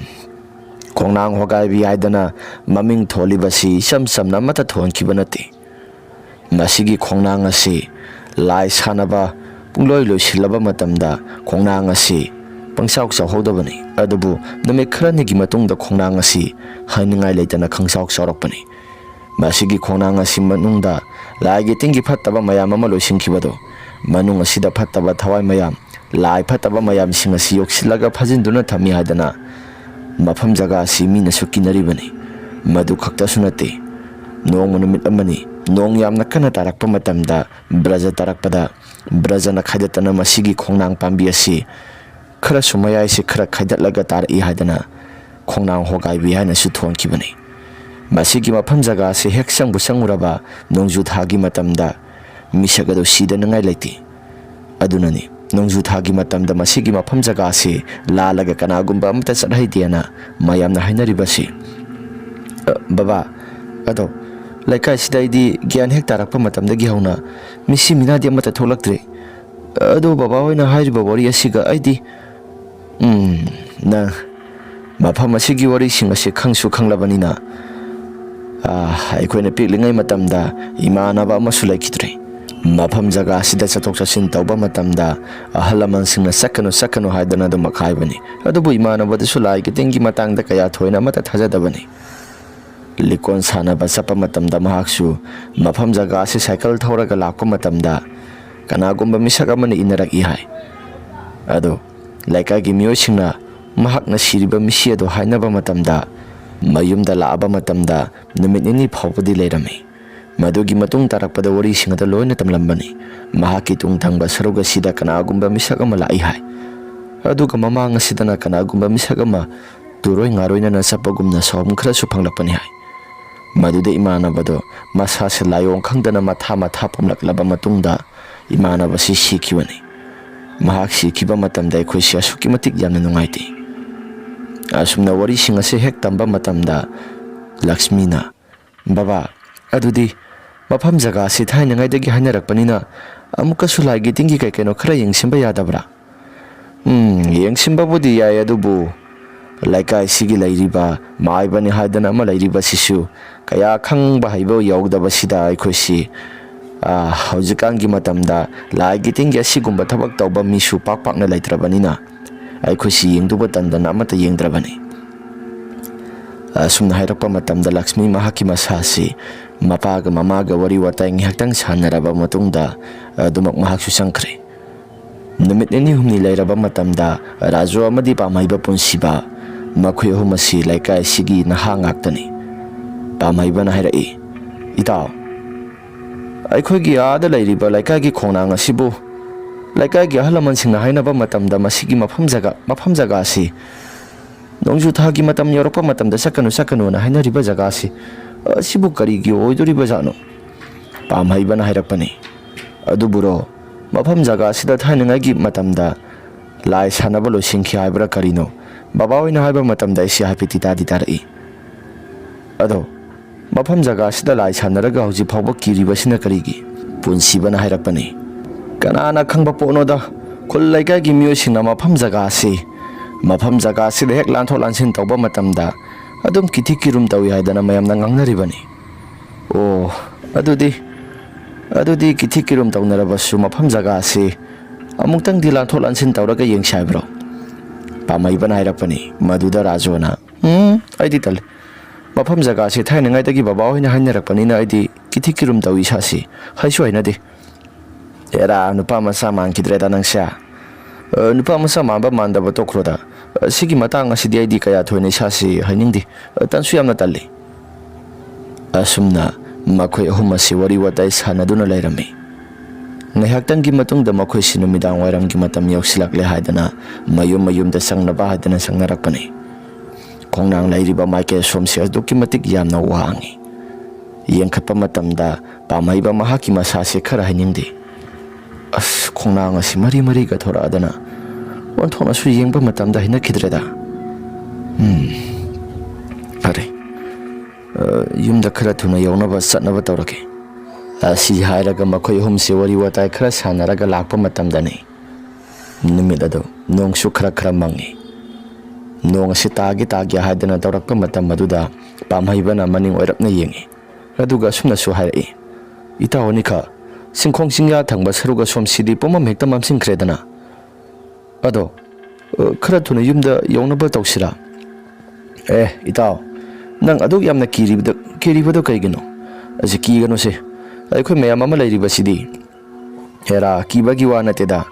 ꯈꯣꯡꯅꯥꯡ ꯍꯣꯒꯥꯏꯕꯤ ꯍꯥꯏꯗꯅ ꯃꯃꯤꯡ ꯊꯣꯜꯂꯤꯕꯁꯤ ꯏꯆꯝ ꯆꯝꯅ ꯑꯃꯠꯇ ꯊꯣꯟꯈꯤꯕ ꯅꯠꯇꯦ꯫ ꯃꯁꯤꯒꯤ ꯈꯣꯡꯅꯥꯡ ꯑꯁꯤ ꯂꯥꯏ ꯁꯥꯟꯅꯕ ꯄꯨꯡꯂꯣꯏ ꯂꯣꯏꯁꯤꯜꯂꯕ ꯃꯇꯝꯗ ꯈꯣꯡꯅꯥꯡ ꯑꯁꯤ ꯄꯪꯆꯥꯎ ꯆꯥꯎꯍꯧꯗꯕꯅꯤ꯫ ꯑꯗꯨꯕꯨ ꯅꯨꯃꯤꯠ ꯈꯔꯅꯤꯒꯤ ꯃꯇꯨꯡꯗ ꯈꯣꯡꯅꯥꯡ ꯑꯁꯤ ꯍꯥꯏꯅꯤꯡꯉꯥꯏ ꯂꯩꯇꯅ ꯈꯪꯆꯥꯎ ꯆꯥꯎꯔꯛꯄꯅꯤ꯫ ꯃꯁꯤꯒꯤ ꯈꯣꯡꯅꯥꯡ ꯑꯁꯤ ꯃꯅꯨꯡꯗ ꯂꯥꯏꯒꯤ ꯇꯤꯟꯒꯤ ꯐꯠꯇꯕ ꯃꯌꯥꯝ ꯑꯃ ꯂꯣꯏꯁꯤꯟꯈꯤꯕꯗꯣ, ꯃꯅꯨꯡ ꯑꯁꯤꯗ ꯐꯠꯇꯕ ꯊꯋꯥꯏ ꯃꯌꯥꯝ, ꯂꯥꯏ ꯐꯠꯇꯕ ꯃꯌꯥꯝꯁꯤꯡ ꯑꯁꯤ ꯌꯣꯛꯁꯤꯜꯂꯒ ꯐꯥꯖꯤꯟꯗꯨꯅ ꯊꯝꯃꯤ ꯍꯥꯏꯗꯅ ꯃꯐꯝ ꯖꯒꯥ ꯑꯁꯤ ꯃꯤꯅꯁꯨ ꯀꯤꯅꯔꯤꯕꯅꯤ꯫ ꯃꯗꯨ ꯈꯛꯇꯁꯨ ꯅꯠꯇꯦ, ꯅꯣꯡꯃ ꯅꯨꯃꯤꯠ ꯑꯃꯅꯤ ꯅꯣꯡ ꯌꯥꯝꯅ ꯀꯟꯅ ꯇꯥꯔꯛꯄ ꯃꯇꯝꯗ ꯕ꯭ꯔꯖ ꯇꯥꯔꯛꯄꯗ ꯕ꯭ꯔꯖꯅ ꯈꯥꯏꯗꯠꯇꯅ ꯃꯁꯤꯒꯤ ꯈꯣꯡꯅꯥꯡ ꯄꯥꯝꯕꯤ ꯑꯁꯤ ꯈꯔꯁꯨ ꯃꯌꯥꯏꯁꯤ ꯈꯔ ꯈꯥꯏꯗꯠꯂꯒ ꯇꯥꯔꯛꯏ ꯍꯥꯏꯗꯅ ꯈꯣꯡꯅꯥꯡ ꯍꯣꯒꯥꯏꯕꯤ ꯍꯥꯏꯅꯁꯨ ꯊꯣꯟꯈꯤꯕꯅꯤ꯫ ꯃꯁꯤꯒꯤ ꯃꯐꯝ ꯖꯒꯥ ꯑꯁꯤ ꯍꯦꯛ ꯆꯪꯕꯨ ꯆꯪꯉꯨꯔꯕ ꯅꯣꯡꯖꯨ ꯊꯥꯒꯤ ꯃꯇꯝꯗ ꯃꯤꯁꯛ ꯑꯗꯨ ꯁꯤꯗꯅꯉꯥꯏ ꯂꯩꯇꯦ꯫ ꯑꯗꯨꯅꯅꯤ ꯅꯣꯡꯖꯨ ꯊꯥꯒꯤ ꯃꯇꯝꯗ ꯃꯁꯤꯒꯤ ꯃꯐꯝ ꯖꯒꯥ ꯑꯁꯤ ꯂꯥꯜꯂꯒ ꯀꯅꯥꯒꯨꯝꯕ ꯑꯃꯠꯇ ꯆꯠꯍꯩꯗꯦꯅ ꯃꯌꯥꯝꯅ ꯍꯥꯏꯅꯔꯤꯕꯁꯤ"꯫ "ꯑ, ꯕꯕꯥ, ꯑꯗꯣ ꯂꯩꯀꯥꯏꯁꯤꯗ ꯑꯩꯗꯤ ꯒ꯭ꯌꯥꯟ ꯍꯦꯛ ꯇꯥꯔꯛꯄ ꯃꯇꯝꯗꯒꯤ ꯍꯧꯅ ꯃꯤꯁꯤ ꯃꯤꯅꯥꯗꯤ ꯑꯃꯠꯇ ꯊꯣꯛꯂꯛꯇ꯭ꯔꯦ꯫ ꯑꯗꯣ ꯕꯕꯥ ꯍꯣꯏꯅ ꯍꯥꯏꯔꯤꯕ ꯋꯥꯔꯤ ꯑꯁꯤꯒ ꯑꯩꯗꯤ, ꯎꯝ, ꯅꯪ ꯃꯐꯝ ꯑꯁꯤꯒꯤ ꯋꯥꯔꯤꯁꯤꯡ ꯑꯁꯤ ꯈꯪꯁꯨ ꯈꯪꯂꯕꯅꯤꯅ, ꯑꯥ, ꯑꯩꯈꯣꯏꯅ ꯄꯤꯛꯂꯤꯉꯩ ꯃꯇꯝꯗ ꯏꯃꯥꯟꯅꯕ ꯑꯃꯁꯨ ꯂꯩꯈꯤꯗ꯭ꯔꯦ꯫ ꯃꯐꯝ ꯖꯒꯥ ꯑꯁꯤꯗ ꯆꯠꯊꯣꯛ ꯆꯠꯁꯤꯟ ꯇꯧꯕ ꯃꯇꯝꯗ ꯑꯍꯜ ꯂꯃꯟꯁꯤꯡꯅ ꯆꯠꯀꯅꯨ, ꯆꯠꯀꯅꯨ ꯍꯥꯏꯗꯅ ꯑꯗꯨꯃꯛ ꯍꯥꯏꯕꯅꯤ꯫ ꯑꯗꯨꯕꯨ ꯏꯃꯥꯟꯅꯕꯗꯨꯁꯨ ꯂꯥꯏꯒꯤ ꯇꯤꯟꯒꯤ ꯃꯇꯥꯡꯗ ꯀꯌꯥ ꯊꯣꯏꯅ ꯑꯃꯠꯇ ꯊꯥꯖꯗꯕꯅꯤ"꯫ ꯂꯤꯀꯣꯟ ꯁꯥꯟꯅꯕ ꯆꯠꯄ ꯃꯇꯝꯗ ꯃꯍꯥꯛꯁꯨ ꯃꯐꯝ ꯖꯒꯥ ꯑꯁꯤ ꯁꯥꯏꯀꯜ ꯊꯧꯔꯒ ꯂꯥꯛꯄ ꯃꯇꯝꯗ ꯀꯅꯥꯒꯨꯝꯕ ꯃꯤꯁꯛ ꯑꯃꯅ ꯏꯟꯅꯔꯛꯏ ꯍꯥꯏ꯫ ꯑꯗꯣ ꯂꯩꯀꯥꯏꯒꯤ ꯃꯤꯑꯣꯏꯁꯤꯡꯅ ꯃꯍꯥꯛꯅ ꯁꯤꯔꯤꯕ ꯃꯤꯁꯤ ꯑꯗꯨ ꯍꯥꯏꯅꯕ ꯃꯇꯝꯗ ꯃꯌꯨꯝꯗ ꯂꯥꯛꯑꯕ ꯃꯇꯝꯗ ꯅꯨꯃꯤꯠ ꯅꯤꯅꯤ ꯐꯥꯎꯕꯗꯤ ꯂꯩꯔꯝꯃꯤ꯫ ꯃꯗꯨꯒꯤ ꯃꯇꯨꯡ ꯇꯥꯔꯛꯄꯗ ꯋꯥꯔꯤꯁꯤꯡ ꯑꯗꯨ ꯂꯣꯏꯅ ꯇꯝꯂꯝꯕꯅꯤ꯫ ꯃꯍꯥꯛꯀꯤ ꯇꯨꯡ ꯊꯪꯕ ꯁꯔꯨꯛ ꯑꯁꯤꯗ ꯀꯅꯥꯒꯨꯝꯕ ꯃꯤꯁꯛ ꯑꯃ ꯂꯥꯛꯏ ꯍꯥꯏ꯫ ꯑꯗꯨꯒ ꯃꯃꯥꯡ ꯑꯁꯤꯗꯅ ꯀꯅꯥꯒꯨꯝꯕ ꯃꯤꯁꯛ ꯑꯃ ꯇꯨꯔꯣꯏ ꯉꯥꯔꯣꯏꯅꯅ ꯆꯠꯄꯒꯨꯝꯅ ꯁꯥꯎꯝ ꯈꯔꯁꯨ ꯐꯪꯂꯛꯄꯅꯤ ꯍꯥꯏ꯫ ꯃꯗꯨꯗ ꯏꯃꯥꯟꯅꯕꯗꯣ ꯃꯁꯥꯁꯦ ꯂꯥꯏꯑꯣꯡ ꯈꯪꯗꯅ ꯃꯊꯥ ꯃꯊꯥ ꯄꯣꯝꯂꯛꯂꯕ ꯃꯇꯨꯡꯗ ꯏꯃꯥꯟꯅꯕꯁꯤ ꯁꯤꯈꯤꯕꯅꯤ꯫ ꯃꯍꯥꯛ ꯁꯤꯈꯤꯕ ꯃꯇꯝꯗ ꯑꯩꯈꯣꯏꯁꯤ ꯑꯁꯨꯛꯀꯤ ꯃꯇꯤꯛ ꯌꯥꯝꯅ ꯅꯨꯡꯉꯥꯏꯇꯦ꯫ ꯑꯁꯨꯝꯅ ꯋꯥꯔꯤꯁꯤꯡ ꯑꯁꯤ ꯍꯦꯛ ꯇꯝꯕ ꯃꯇꯝꯗ ꯂꯛꯁꯃꯤꯅ, "ꯕꯕꯥ, ꯑꯗꯨꯗꯤ ꯃꯐꯝ ꯖꯒꯥ ꯑꯁꯤ ꯊꯥꯏꯅꯉꯩꯗꯒꯤ ꯍꯥꯏꯅꯔꯛꯄꯅꯤꯅ ꯑꯃꯨꯛꯀꯁꯨ ꯂꯥꯏꯒꯤ ꯇꯤꯟꯒꯤ ꯀꯩ ꯀꯩꯅꯣ ꯈꯔ ꯌꯦꯡꯁꯤꯟꯕ ꯌꯥꯗꯕ꯭ꯔꯥ?" "ꯎꯝ, ꯌꯦꯡꯁꯤꯟꯕꯕꯨꯗꯤ ꯌꯥꯏ, ꯑꯗꯨꯕꯨ ꯂꯩꯀꯥꯏꯁꯤꯒꯤ ꯂꯩꯔꯤꯕ ꯃꯥꯏꯕꯅꯤ ꯍꯥꯏꯗꯅ ꯑꯃ ꯂꯩꯔꯤꯕꯁꯤꯁꯨ ꯀꯌꯥ ꯈꯪꯕ ꯍꯩꯕ ꯌꯧꯗꯕꯁꯤꯗ ꯑꯩꯈꯣꯏꯁꯤ, ꯑ, ꯍꯧꯖꯤꯛꯀꯥꯟꯒꯤ ꯃꯇꯝꯗ ꯂꯥꯏꯒꯤ ꯇꯤꯟꯒꯤ ꯑꯁꯤꯒꯨꯝꯕ ꯊꯕꯛ ꯇꯧꯕ ꯃꯤꯁꯨ ꯄꯥꯛ ꯄꯥꯛꯅ ꯂꯩꯇ꯭ꯔꯕꯅꯤꯅ ꯑꯩꯈꯣꯏꯁꯤ ꯌꯦꯡꯗꯨꯕ ꯇꯟꯗꯅ ꯑꯃꯠꯇ ꯌꯦꯡꯗ꯭ꯔꯕꯅꯤ"꯫ ꯑꯁꯨꯝꯅ ꯍꯥꯏꯔꯛꯄ ꯃꯇꯝꯗ ꯂꯛꯁꯃꯤ ꯃꯍꯥꯛꯀꯤ ꯃꯁꯥꯁꯤ ꯃꯄꯥꯒ ꯃꯃꯥꯒ ꯋꯥꯔꯤ ꯋꯥꯇꯥꯏ ꯉꯥꯏꯍꯥꯛꯇꯪ ꯁꯥꯟꯅꯔꯕ ꯃꯇꯨꯡꯗ ꯑꯗꯨꯃꯛ ꯃꯍꯥꯛꯁꯨ ꯆꯪꯈ꯭ꯔꯦ꯫ ꯅꯨꯃꯤꯠ ꯅꯤꯅꯤ ꯍꯨꯝꯅꯤ ꯂꯩꯔꯕ ꯃꯇꯝꯗ ꯔꯥꯖꯨ ꯑꯃꯗꯤ ꯄꯥꯝꯍꯩꯕ ꯄꯨꯟꯁꯤꯕ, ꯃꯈꯣꯏ ꯑꯍꯨꯝ ꯑꯁꯤ ꯂꯩꯀꯥꯏ ꯑꯁꯤꯒꯤ ꯅꯍꯥ ꯉꯥꯛꯇꯅꯤ꯫ ꯄꯥꯝꯍꯩꯕꯅ ꯍꯥꯏꯔꯛꯏ, "ꯏꯇꯥꯎ, ꯑꯩꯈꯣꯏꯒꯤ ꯑꯥꯗ ꯂꯩꯔꯤꯕ ꯂꯩꯀꯥꯏꯒꯤ ꯈꯣꯡꯅꯥꯡ ꯑꯁꯤꯕꯨ ꯂꯩꯀꯥꯏꯒꯤ ꯑꯍꯜ ꯂꯃꯟꯁꯤꯡꯅ ꯍꯥꯏꯅꯕ ꯃꯇꯝꯗ ꯃꯁꯤꯒꯤ ꯃꯐꯝ ꯖꯒꯥ, ꯃꯐꯝ ꯖꯒꯥ ꯑꯁꯤ ꯅꯣꯡꯖꯨ ꯊꯥꯒꯤ ꯃꯇꯝ ꯌꯧꯔꯛꯄ ꯃꯇꯝꯗ ꯆꯠꯀꯅꯨ, ꯆꯠꯀꯅꯨꯅ ꯍꯥꯏꯅꯔꯤꯕ ꯖꯒꯥ ꯑꯁꯤ, ꯑꯁꯤꯕꯨ ꯀꯔꯤꯒꯤ ꯑꯣꯏꯗꯣꯔꯤꯕꯖꯥꯠꯅꯣ?" ꯄꯥꯝꯍꯩꯕꯅ ꯍꯥꯏꯔꯛꯄꯅꯤ꯫ "ꯑꯗꯨꯕꯨꯔꯣ, ꯃꯐꯝ ꯖꯒꯥ ꯑꯁꯤꯗ ꯊꯥꯏꯅꯉꯩꯒꯤ ꯃꯇꯝꯗ ꯂꯥꯏ ꯁꯥꯟꯅꯕ ꯂꯣꯏꯁꯤꯟꯈꯤ ꯍꯥꯏꯕ꯭ꯔꯥ ꯀꯔꯤꯅꯣ? ꯕꯕꯥ ꯍꯣꯏꯅ ꯍꯥꯏꯕ ꯃꯇꯝꯗ ꯑꯩꯁꯤ ꯍꯥꯏꯐꯦꯠꯇꯤ ꯇꯥꯗꯤ ꯇꯥꯔꯛꯏ꯫ ꯑꯗꯣ ꯃꯐꯝ ꯖꯒꯥ ꯑꯁꯤꯗ ꯂꯥꯏ ꯁꯥꯟꯅꯔꯒ ꯍꯧꯖꯤꯛ ꯐꯥꯎꯕ ꯀꯤꯔꯤꯕꯁꯤꯅ ꯀꯔꯤꯒꯤ?" ꯄꯨꯟꯁꯤꯕꯅ ꯍꯥꯏꯔꯛꯄꯅꯤ꯫ "ꯀꯅꯥꯅ ꯈꯪꯕ ꯄꯣꯠꯅꯣꯗ, ꯈꯨꯜ ꯂꯩꯀꯥꯏꯒꯤ ꯃꯤꯑꯣꯏꯁꯤꯡꯅ ꯃꯐꯝ ꯖꯒꯥ ꯑꯁꯤ, ꯃꯐꯝ ꯖꯒꯥ ꯑꯁꯤꯗ ꯍꯦꯛ ꯂꯥꯟꯊꯣꯛ ꯂꯥꯟꯁꯤꯟ ꯇꯧꯕ ꯃꯇꯝꯗ ꯑꯗꯨꯝ ꯀꯤꯊꯤ ꯀꯤꯔꯨꯝ ꯇꯧꯏ ꯍꯥꯏꯗꯅ ꯃꯌꯥꯝꯅ ꯉꯥꯡꯅꯔꯤꯕꯅꯤ"꯫ "ꯑꯣ, ꯑꯗꯨꯗꯤ, ꯑꯗꯨꯗꯤ ꯀꯤꯊꯤ ꯀꯤꯔꯨꯝ ꯇꯧꯅꯔꯕꯁꯨ ꯃꯐꯝ ꯖꯒꯥ ꯑꯁꯤ ꯑꯃꯨꯛꯇꯪꯗꯤ ꯂꯥꯟꯊꯣꯛ ꯂꯥꯟꯁꯤꯟ ꯇꯧꯔꯒ ꯌꯦꯡꯁꯤ ꯍꯥꯏꯕ꯭ꯔꯣ?" ꯄꯥꯝꯍꯩꯕꯅ ꯍꯥꯏꯔꯛꯄꯅꯤ꯫ ꯃꯗꯨꯗ ꯔꯥꯖꯨꯅ, "ꯎꯝ, ꯑꯩꯗꯤ ꯇꯜꯂꯤ꯫ ꯃꯐꯝ ꯖꯒꯥꯁꯦ ꯊꯥꯏꯅꯉꯥꯏꯗꯒꯤ ꯕꯕꯥ ꯍꯣꯏꯅ ꯍꯥꯏꯅꯔꯛꯄꯅꯤꯅ ꯑꯩꯗꯤ ꯀꯤꯊꯤ ꯀꯤꯔꯨꯝ ꯇꯧꯏ ꯏꯁꯥꯁꯤ꯫ ꯍꯩꯁꯨ ꯍꯩꯅꯗꯦ꯫ "ꯑꯦꯔꯥ, ꯅꯨꯄꯥ ꯃꯆꯥ ꯃꯥꯟꯈꯤꯗ꯭ꯔꯦꯗ ꯅꯪꯁꯦ꯫ ꯑ, ꯅꯨꯄꯥ ꯃꯆꯥ ꯃꯥꯟꯕ ꯃꯥꯟꯗꯕ ꯇꯣꯛꯈ꯭ꯔꯣꯗ꯫ ꯑ, ꯁꯤꯒꯤ ꯃꯇꯥꯡ ꯑꯁꯤꯗꯤ ꯑꯩꯗꯤ ꯀꯌꯥ ꯊꯣꯏꯅ ꯏꯁꯥꯁꯤ ꯍꯥꯏꯅꯤꯡꯗꯦ꯫ ꯑ, ꯇꯟꯁꯨ ꯌꯥꯝꯅ ꯇꯜꯂꯤ"꯫ ꯑꯁꯨꯝꯅ ꯃꯈꯣꯏ ꯑꯍꯨꯝ ꯑꯁꯤ ꯋꯥꯔꯤ ꯋꯥꯇꯥꯏ ꯁꯥꯟꯅꯗꯨꯅ ꯂꯩꯔꯝꯃꯤ꯫ ꯉꯥꯏꯍꯥꯛꯇꯪꯒꯤ ꯃꯇꯨꯡꯗ ꯃꯈꯣꯏꯁꯤ ꯅꯨꯃꯤꯗꯥꯡ ꯋꯥꯏꯔꯝꯒꯤ ꯃꯇꯝ ꯌꯧꯁꯤꯜꯂꯛꯂꯦ ꯍꯥꯏꯗꯅ ꯃꯌꯨꯝ ꯃꯌꯨꯝꯗ ꯆꯪꯅꯕ ꯍꯥꯏꯗꯅ ꯆꯪꯅꯔꯛꯄꯅꯤ꯫ ꯈꯣꯡꯅꯥꯡ ꯂꯩꯔꯤꯕ ꯃꯥꯏꯀꯩ ꯑꯁꯣꯝꯁꯤ ꯑꯗꯨꯛꯀꯤ ꯃꯇꯤꯛ ꯌꯥꯝꯅ ꯋꯥꯡꯏ꯫ ꯌꯦꯡꯈꯠꯄ ꯃꯇꯝꯗ ꯄꯥꯝꯍꯩꯕ ꯃꯍꯥꯛꯀꯤ ꯃꯁꯥꯁꯦ ꯈꯔ ꯍꯥꯏꯅꯤꯡꯗꯦ꯫ ꯑꯁ, ꯈꯣꯡꯅꯥꯡ ꯑꯁꯤ ꯃꯔꯤ ꯃꯔꯤꯒ ꯊꯣꯔꯛꯑꯗꯅ ꯑꯣꯟꯊꯣꯛꯅꯁꯨ ꯌꯦꯡꯕ ꯃꯇꯝꯗ ꯍꯩꯅꯈꯤꯗ꯭ꯔꯦꯗ꯫ ꯎꯝ, ꯐꯔꯦ꯫ ꯑ, ꯌꯨꯝꯗ ꯈꯔ ꯊꯨꯅ ꯌꯧꯅꯕ ꯆꯠꯅꯕ ꯇꯧꯔꯒꯦ꯫ ꯑꯁꯤ ꯍꯥꯏꯔꯒ ꯃꯈꯣꯏ ꯑꯍꯨꯝꯁꯦ ꯋꯥꯔꯤ ꯋꯥꯇꯥꯏ ꯈꯔ ꯁꯥꯟꯅꯔꯒ ꯂꯥꯛꯄ ꯃꯇꯝꯗꯅꯤ꯫ ꯅꯨꯃꯤꯠ ꯑꯗꯨ ꯅꯣꯡꯁꯨ ꯈꯔ ꯈꯔ ꯃꯪꯉꯤ꯫ ꯅꯣꯡ ꯑꯁꯤ ꯇꯥꯒꯦ ꯇꯥꯒꯦ ꯍꯥꯏꯗꯅ ꯇꯧꯔꯛꯄ ꯃꯇꯝ ꯑꯗꯨꯗ ꯄꯥꯝꯍꯩꯕꯅ ꯃꯅꯤꯡ ꯑꯣꯏꯔꯞꯅ ꯌꯦꯡꯉꯤ꯫ ꯑꯗꯨꯒ ꯑꯁꯨꯝꯅꯁꯨ ꯍꯥꯏꯔꯛꯏ, "ꯏꯇꯥꯎ ꯑꯅꯤꯈꯛ, ꯆꯤꯡꯈꯣꯡ ꯆꯤꯡꯌꯥ ꯊꯪꯕ ꯁꯔꯨꯛ ꯑꯁꯣꯝꯁꯤꯗꯤ ꯄꯨꯝꯃꯝ ꯍꯦꯛꯇ ꯃꯝꯁꯤꯟꯈ꯭ꯔꯦꯗꯅ꯫ ꯑꯗꯣ, ꯑ, ꯈꯔ ꯊꯨꯅ ꯌꯨꯝꯗ ꯌꯧꯅꯕ ꯇꯧꯁꯤꯔꯥ?" "ꯑꯦ, ꯏꯇꯥꯎ, ꯅꯪ ꯑꯗꯨꯛ ꯌꯥꯝꯅ ꯀꯤꯔꯤꯕꯗ-, ꯀꯤꯔꯤꯕꯗꯣ ꯀꯩꯒꯤꯅꯣ? ꯑꯁꯤ ꯀꯤꯒꯅꯨꯁꯦ, ꯑꯩꯈꯣꯏ ꯃꯌꯥꯝ ꯑꯃ ꯂꯩꯔꯤꯕꯁꯤꯗꯤ"꯫ "ꯍꯦꯔꯥ, ꯀꯤꯕꯒꯤ ꯋꯥ ꯅꯠꯇꯦꯗ꯫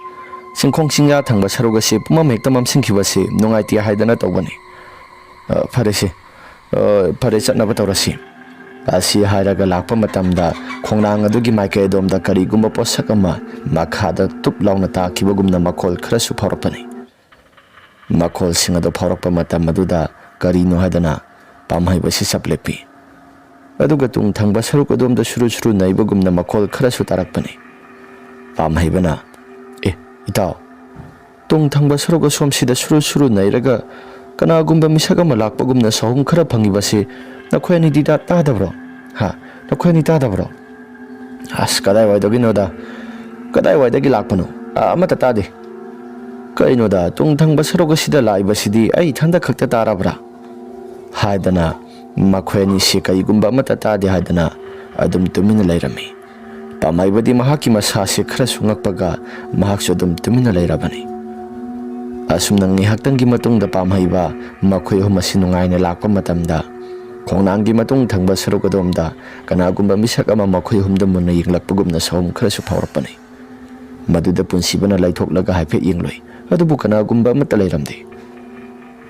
ꯆꯤꯡꯈꯣꯡ ꯆꯤꯡꯌꯥ ꯊꯪꯕ ꯁꯔꯨꯛ ꯑꯁꯤ ꯄꯨꯝꯃꯝ ꯍꯦꯛꯇ ꯃꯝꯁꯤꯟꯈꯤꯕꯁꯤ ꯅꯨꯡꯉꯥꯏꯇꯦ ꯍꯥꯏꯗꯅ ꯇꯧꯕꯅꯤ꯫ ꯑ, ꯐꯔꯦꯁꯦ, ꯑ, ꯐꯔꯦ, ꯆꯠꯅꯕ ꯇꯧꯔꯁꯤ"꯫ ꯑꯁꯤ ꯍꯥꯏꯔꯒ ꯂꯥꯛꯄ ꯃꯇꯝꯗ ꯈꯣꯡꯅꯥꯡ ꯑꯗꯨꯒꯤ ꯃꯥꯏꯀꯩ ꯑꯗꯣꯝꯗ ꯀꯔꯤꯒꯨꯝꯕ ꯄꯣꯠꯁꯛ ꯑꯃ ꯃꯈꯥꯗ ꯇꯨꯞ ꯂꯥꯎꯅ ꯇꯥꯈꯤꯕꯒꯨꯝꯅ ꯃꯈꯣꯜ ꯈꯔꯁꯨ ꯐꯥꯎꯔꯛꯄꯅꯤ꯫ ꯃꯈꯣꯜꯁꯤꯡ ꯑꯗꯨ ꯐꯥꯎꯔꯛꯄ ꯃꯇꯝ ꯑꯗꯨꯗ ꯀꯔꯤꯅꯣ ꯍꯥꯏꯗꯅ ꯄꯥꯝꯍꯩꯕꯁꯤ ꯆꯞ ꯂꯦꯞꯄꯤ꯫ ꯑꯗꯨꯒ ꯇꯨꯡ ꯊꯪꯕ ꯁꯔꯨꯛ ꯑꯗꯣꯝꯗ ꯁꯨꯔꯨ ꯁꯨꯔꯨ ꯅꯩꯕꯒꯨꯝꯅ ꯃꯈꯣꯜ ꯈꯔꯁꯨ ꯇꯥꯔꯛꯄꯅꯤ꯫ ꯄꯥꯝꯍꯩꯕꯅ, "ꯑꯦ, ꯏꯇꯥꯎ, ꯇꯨꯡ ꯊꯪꯕ ꯁꯔꯨꯛ ꯑꯁꯣꯝꯁꯤꯗ ꯁꯨꯔꯨ ꯁꯨꯔꯨ ꯅꯩꯔꯒ ꯀꯅꯥꯒꯨꯝꯕ ꯃꯤꯁꯛ ꯑꯃ ꯂꯥꯛꯄꯒꯨꯝꯅ ꯁꯥꯍꯨꯝ ꯈꯔ ꯐꯪꯉꯤꯕꯁꯤ ꯅꯈꯣꯏ ꯑꯅꯤꯗꯤ ꯇꯥ-, ꯇꯥꯗꯕ꯭ꯔꯣ? ꯍꯥ? ꯅꯈꯣꯏ ꯑꯅꯤ ꯇꯥꯗꯕ꯭ꯔꯣ?" "ꯑꯁ, ꯀꯗꯥꯏꯋꯥꯏꯗꯒꯤꯅꯣꯗ? ꯀꯗꯥꯏꯋꯥꯏꯗꯒꯤ ꯂꯥꯛꯄꯅꯣ? ꯑ, ꯑꯃꯠꯇ ꯇꯥꯗꯦ꯫ ꯀꯩꯅꯣꯗ, ꯇꯨꯡ ꯊꯪꯕ ꯁꯔꯨꯛ ꯑꯁꯤꯗ ꯂꯥꯛꯏꯕꯁꯤꯗꯤ ꯑꯩ ꯏꯊꯟꯇ ꯈꯛꯇ ꯇꯥꯔꯕ꯭ꯔꯥ?" ꯍꯥꯏꯗꯅ ꯃꯈꯣꯏ ꯑꯅꯤꯁꯤ ꯀꯩꯒꯨꯝꯕ ꯑꯃꯠꯇ ꯇꯥꯗꯦ ꯍꯥꯏꯗꯅ ꯑꯗꯨꯝ ꯇꯨꯃꯤꯟꯅ ꯂꯩꯔꯝꯃꯤ꯫ ꯄꯥꯝꯍꯩꯕꯗꯤ ꯃꯍꯥꯛꯀꯤ ꯃꯁꯥꯁꯤ ꯈꯔꯁꯨ ꯉꯛꯄꯒ ꯃꯍꯥꯛꯁꯨ ꯑꯗꯨꯝ ꯇꯨꯃꯤꯟꯅ ꯂꯩꯔꯕꯅꯤ꯫ ꯑꯁꯨꯝꯅ ꯉꯥꯏꯍꯥꯛꯇꯪꯒꯤ ꯃꯇꯨꯡꯗ ꯄꯥꯝꯍꯩꯕ ꯃꯈꯣꯏ ꯑꯍꯨꯝ ꯑꯁꯤ ꯅꯨꯡꯉꯥꯏꯅ ꯂꯥꯛꯄ ꯃꯇꯝꯗ ꯈꯣꯡꯅꯥꯡꯒꯤ ꯃꯇꯨꯡ ꯊꯪꯕ ꯁꯔꯨꯛ ꯑꯗꯣꯝꯗ ꯀꯅꯥꯒꯨꯝꯕ ꯃꯤꯁꯛ ꯑꯃ ꯃꯈꯣꯏ ꯑꯍꯨꯝꯗ ꯃꯨꯟꯅ ꯌꯦꯡꯂꯛꯄꯒꯨꯝꯅ ꯁꯥꯎꯍꯨꯝ ꯈꯔꯁꯨ ꯐꯥꯎꯔꯛꯄꯅꯤ꯫ ꯃꯗꯨꯗ ꯄꯨꯟꯁꯤꯕꯅ ꯂꯩꯊꯣꯛꯂꯒ ꯍꯥꯏꯐꯦꯠ ꯌꯦꯡꯂꯨꯏ, ꯑꯗꯨꯕꯨ ꯀꯅꯥꯒꯨꯝꯕ ꯑꯃꯠꯇ ꯂꯩꯔꯝꯗꯦ꯫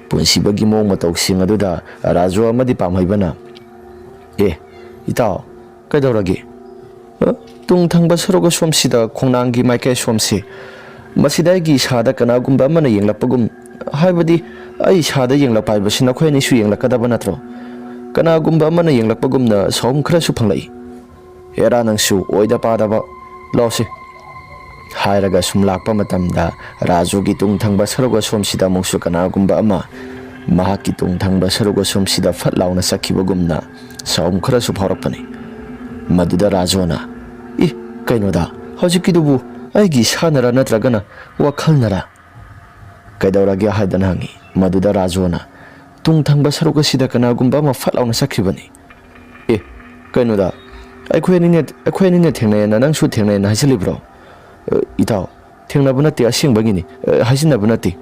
ꯄꯨꯟꯁꯤꯕꯒꯤ ꯃꯑꯣꯡ ꯃꯇꯧꯁꯤꯡ ꯑꯗꯨꯗ ꯔꯥꯖꯨ ꯑꯃꯗꯤ ꯄꯥꯝꯍꯩꯕꯅ, "ꯑꯦ, ꯏꯇꯥꯎ, ꯀꯩꯗꯧꯔꯒꯦ? ꯑ, ꯇꯨꯡ ꯊꯪꯕ ꯁꯔꯨꯛ ꯑꯁꯣꯝꯁꯤꯗ ꯈꯣꯡꯅꯥꯡꯒꯤ ꯃꯥꯏꯀꯩ ꯑꯁꯣꯝꯁꯤ, ꯃꯁꯤꯗ ꯑꯩꯒꯤ ꯏꯁꯥꯗ ꯀꯅꯥꯒꯨꯝꯕ ꯑꯃꯅ ꯌꯦꯡꯂꯛꯄꯒꯨꯝ, ꯍꯥꯏꯕꯗꯤ ꯑꯩ ꯏꯁꯥꯗ ꯌꯦꯡꯂꯛꯄ ꯍꯥꯏꯕꯁꯤ ꯅꯈꯣꯏ ꯑꯅꯤꯁꯨ ꯌꯦꯡꯂꯛꯀꯗꯕ ꯅꯠꯇ꯭ꯔꯣ? ꯀꯅꯥꯒꯨꯝꯕ ꯑꯃꯅ ꯌꯦꯡꯂꯛꯄꯒꯨꯝꯅ ꯁꯥꯎꯍꯨꯝ ꯈꯔꯁꯨ ꯐꯪꯂꯛꯏ꯫ ꯍꯦꯔꯥ ꯅꯪꯁꯨ ꯑꯣꯏꯗ ꯄꯥꯗꯕ, ꯂꯥꯎꯁꯤ!" ꯍꯥꯏꯔꯒ ꯁꯨꯝ ꯂꯥꯛꯄ ꯃꯇꯝꯗ ꯔꯥꯖꯨꯒꯤ ꯇꯨꯡ ꯊꯪꯕ ꯁꯔꯨꯛ ꯑꯁꯣꯝꯁꯤꯗ ꯑꯃꯨꯛꯁꯨ ꯀꯅꯥꯒꯨꯝꯕ ꯑꯃ ꯃꯍꯥꯛꯀꯤ ꯇꯨꯡ ꯊꯪꯕ ꯁꯔꯨꯛ ꯑꯁꯣꯝꯁꯤꯗ ꯐꯠ ꯂꯥꯎꯅ ꯆꯠꯈꯤꯕꯒꯨꯝꯅ ꯁꯥꯎꯍꯨꯝ ꯈꯔꯁꯨ ꯐꯥꯎꯔꯛꯄꯅꯤ꯫ ꯃꯗꯨꯗ ꯔꯥꯖꯨꯅ, "ꯏ, ꯀꯩꯅꯣꯗ, ꯍꯧꯖꯤꯛꯀꯤꯗꯨꯕꯨ ꯑꯩꯒꯤ ꯏꯁꯥꯅꯔ ꯅꯠꯇ꯭ꯔꯒꯅ ꯋꯥꯈꯜꯅꯔ? ꯀꯩꯗꯧꯔꯒꯦ?" ꯍꯥꯏꯗꯅ ꯍꯪꯉꯤ꯫ ꯃꯗꯨꯗ ꯔꯥꯖꯨꯅ, "ꯇꯨꯡ ꯊꯪꯕ ꯁꯔꯨꯛ ꯑꯁꯤꯗ ꯀꯅꯥꯒꯨꯝꯕ ꯑꯃ ꯐꯠ ꯂꯥꯎꯅ ꯆꯠꯈꯤꯕꯅꯤ꯫" "ꯑꯦ, ꯀꯩꯅꯣꯗ, ꯑꯩꯈꯣꯏ ꯑꯅꯤꯅ, ꯑꯩꯈꯣꯏ ꯑꯅꯤꯅ ꯊꯦꯡꯅꯩꯌꯦꯅ ꯅꯪꯁꯨ ꯊꯦꯡꯅꯩꯌꯦꯅ ꯍꯥꯏꯖꯤꯜꯂꯤꯕ꯭ꯔꯣ?" "ꯑ, ꯏꯇꯥꯎ, ꯊꯦꯡꯅꯕ ꯅꯠꯇꯦ, ꯑꯁꯦꯡꯕꯒꯤꯅꯤ, ꯑ, ꯍꯥꯏꯖꯤꯟꯅꯕ ꯅꯠꯇꯦ꯫"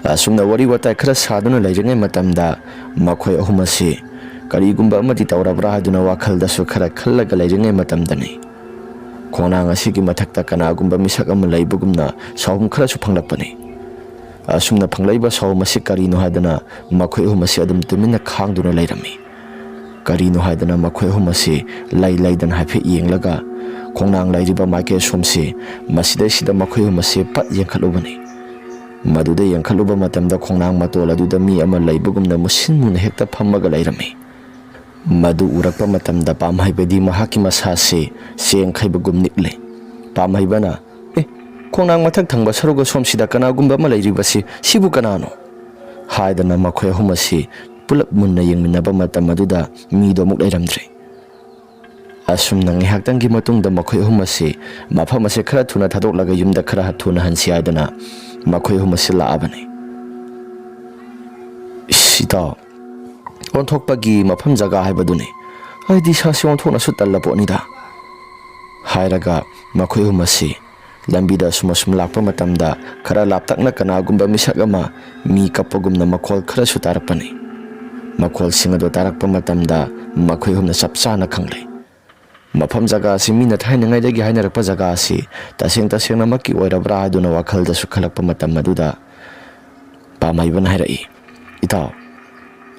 ꯑꯁꯨꯝꯅ ꯋꯥꯔꯤ ꯋꯥꯇꯥꯏ ꯈꯔ ꯁꯥꯗꯨꯅ ꯂꯩꯔꯤꯉꯩ ꯃꯇꯝꯗ ꯃꯈꯣꯏ ꯑꯍꯨꯝ ꯑꯁꯤ ꯀꯔꯤꯒꯨꯝꯕ ꯑꯃꯗꯤ ꯇꯧꯔꯕ꯭ꯔꯥ ꯍꯥꯏꯗꯨꯅ ꯋꯥꯈꯜꯗꯁꯨ ꯈꯔ ꯈꯜꯂꯒ ꯂꯩꯔꯤꯉꯩ ꯃꯇꯝꯗꯅꯤ ꯈꯣꯡꯅꯥꯡ ꯑꯁꯤꯒꯤ ꯃꯊꯛꯇ ꯀꯅꯥꯒꯨꯝꯕ ꯃꯤꯁꯛ ꯑꯃ ꯂꯩꯕꯒꯨꯝꯅ ꯁꯥꯎꯍꯨꯝ ꯈꯔꯁꯨ ꯐꯪꯂꯛꯄꯅꯤ꯫ ꯑꯁꯨꯝꯅ ꯐꯪꯂꯛꯏꯕ ꯁꯥꯎꯍꯨꯝ ꯑꯁꯤ ꯀꯔꯤꯅꯣ ꯍꯥꯏꯗꯅ ꯃꯈꯣꯏ ꯑꯍꯨꯝ ꯑꯁꯤ ꯑꯗꯨꯝ ꯇꯨꯃꯤꯟꯅ ꯈꯥꯡꯗꯨꯅ ꯂꯩꯔꯝꯃꯤ꯫ ꯀꯔꯤꯅꯣ ꯍꯥꯏꯗꯅ ꯃꯈꯣꯏ ꯑꯍꯨꯝ ꯑꯁꯤ ꯂꯩ ꯂꯩꯗꯅ ꯍꯥꯏꯐꯦꯠ ꯌꯦꯡꯂꯒ ꯈꯣꯡꯅꯥꯡ ꯂꯩꯔꯤꯕ ꯃꯥꯏꯀꯩ ꯑꯁꯣꯝꯁꯤ, ꯃꯁꯤꯗꯩꯁꯤꯗ ꯃꯈꯣꯏ ꯑꯍꯨꯝ ꯑꯁꯤ ꯄꯠ ꯌꯦꯡꯈꯠꯂꯨꯕꯅꯤ꯫ ꯃꯗꯨꯗ ꯌꯦꯡꯈꯠꯂꯨꯕ ꯃꯇꯝꯗ ꯈꯣꯡꯅꯥꯡ ꯃꯇꯣꯜ ꯑꯗꯨꯗ ꯃꯤ ꯑꯃ ꯂꯩꯕꯒꯨꯝꯅ ꯃꯨꯁꯤꯟ ꯃꯨꯅ ꯍꯦꯛꯇ ꯐꯝꯃꯒ ꯂꯩꯔꯝꯃꯤ꯫ ꯃꯗꯨ ꯎꯔꯛꯄ ꯃꯇꯝꯗ ꯄꯥꯝꯍꯩꯕꯗꯤ ꯃꯍꯥꯛꯀꯤ ꯃꯁꯥꯁꯤ ꯆꯦꯡꯈꯩꯕꯒꯨꯝ ꯅꯤꯛꯂꯦ꯫ ꯄꯥꯝꯍꯩꯕꯅ, "ꯑꯦ, ꯈꯣꯡꯅꯥꯡ ꯃꯊꯛ ꯊꯪꯕ ꯁꯔꯨꯛ ꯑꯁꯣꯝꯁꯤꯗ ꯀꯅꯥꯒꯨꯝꯕ ꯑꯃ ꯂꯩꯔꯤꯕꯁꯤ ꯁꯤꯕꯨ ꯀꯅꯥꯅꯣ?" ꯍꯥꯏꯗꯅ ꯃꯈꯣꯏ ꯑꯍꯨꯝ ꯑꯁꯤ ꯄꯨꯂꯞ ꯃꯨꯟꯅ ꯌꯦꯡꯃꯤꯟꯅꯕ ꯃꯇꯝ ꯑꯗꯨꯗ ꯃꯤꯗꯣ ꯑꯃꯨꯛ ꯂꯩꯔꯝꯗ꯭ꯔꯦ꯫ ꯑꯁꯨꯝꯅ ꯉꯥꯏꯍꯥꯛꯇꯪꯒꯤ ꯃꯇꯨꯡꯗ ꯃꯈꯣꯏ ꯑꯍꯨꯝ ꯑꯁꯤ ꯃꯐꯝ ꯑꯁꯦ ꯈꯔ ꯊꯨꯅ ꯊꯥꯗꯣꯛꯂꯒ ꯌꯨꯝꯗ ꯈꯔ ꯊꯨꯅ ꯍꯟꯁꯤ ꯍꯥꯏꯗꯅ ꯃꯈꯣꯏ ꯑꯍꯨꯝ ꯑꯁꯤ ꯂꯥꯛꯑꯕꯅꯤ꯫ "ꯏꯁ, ꯏꯇꯥꯎ, ꯑꯣꯟꯊꯣꯛꯄꯒꯤ ꯃꯐꯝ ꯖꯒꯥ ꯍꯥꯏꯕꯗꯨꯅꯤ꯫ ꯑꯩꯗꯤ ꯏꯁꯥꯁꯤ ꯑꯣꯟꯊꯣꯛꯅꯁꯨ ꯇꯜꯂ ꯄꯣꯠꯅꯤꯗ꯫" ꯍꯥꯏꯔꯒ ꯃꯈꯣꯏ ꯑꯍꯨꯝ ꯑꯁꯤ ꯂꯝꯕꯤꯗ ꯑꯁꯨꯝ ꯑꯁꯨꯝ ꯂꯥꯛꯄ ꯃꯇꯝꯗ ꯈꯔ ꯂꯥꯞꯇꯛꯅ ꯀꯅꯥꯒꯨꯝꯕ ꯃꯤꯁꯛ ꯑꯃ ꯃꯤ ꯀꯞꯄꯒꯨꯝꯅ ꯃꯈꯣꯜ ꯈꯔꯁꯨ ꯇꯥꯔꯛꯄꯅꯤ꯫ ꯃꯈꯣꯜꯁꯤꯡ ꯑꯗꯨ ꯇꯥꯔꯛꯄ ꯃꯇꯝꯗ ꯃꯈꯣꯏ ꯑꯍꯨꯝꯅ ꯆꯞ ꯆꯥꯅ ꯈꯪꯂꯦ꯫ ꯃꯐꯝ ꯖꯒꯥ ꯑꯁꯤ ꯃꯤꯅ ꯊꯥꯏꯅꯉꯩꯗꯒꯤ ꯍꯥꯏꯅꯔꯛꯄ ꯖꯒꯥ ꯑꯁꯤ ꯇꯁꯦꯡ ꯇꯁꯦꯡꯅꯃꯛꯀꯤ ꯑꯣꯏꯔꯕ꯭ꯔꯥ ꯍꯥꯏꯗꯨꯅ ꯋꯥꯈꯜꯗꯁꯨ ꯈꯜꯂꯛꯄ ꯃꯇꯝ ꯑꯗꯨꯗ ꯄꯥꯝꯍꯩꯕꯅ ꯍꯥꯏꯔꯛꯏ, "ꯏꯇꯥꯎ,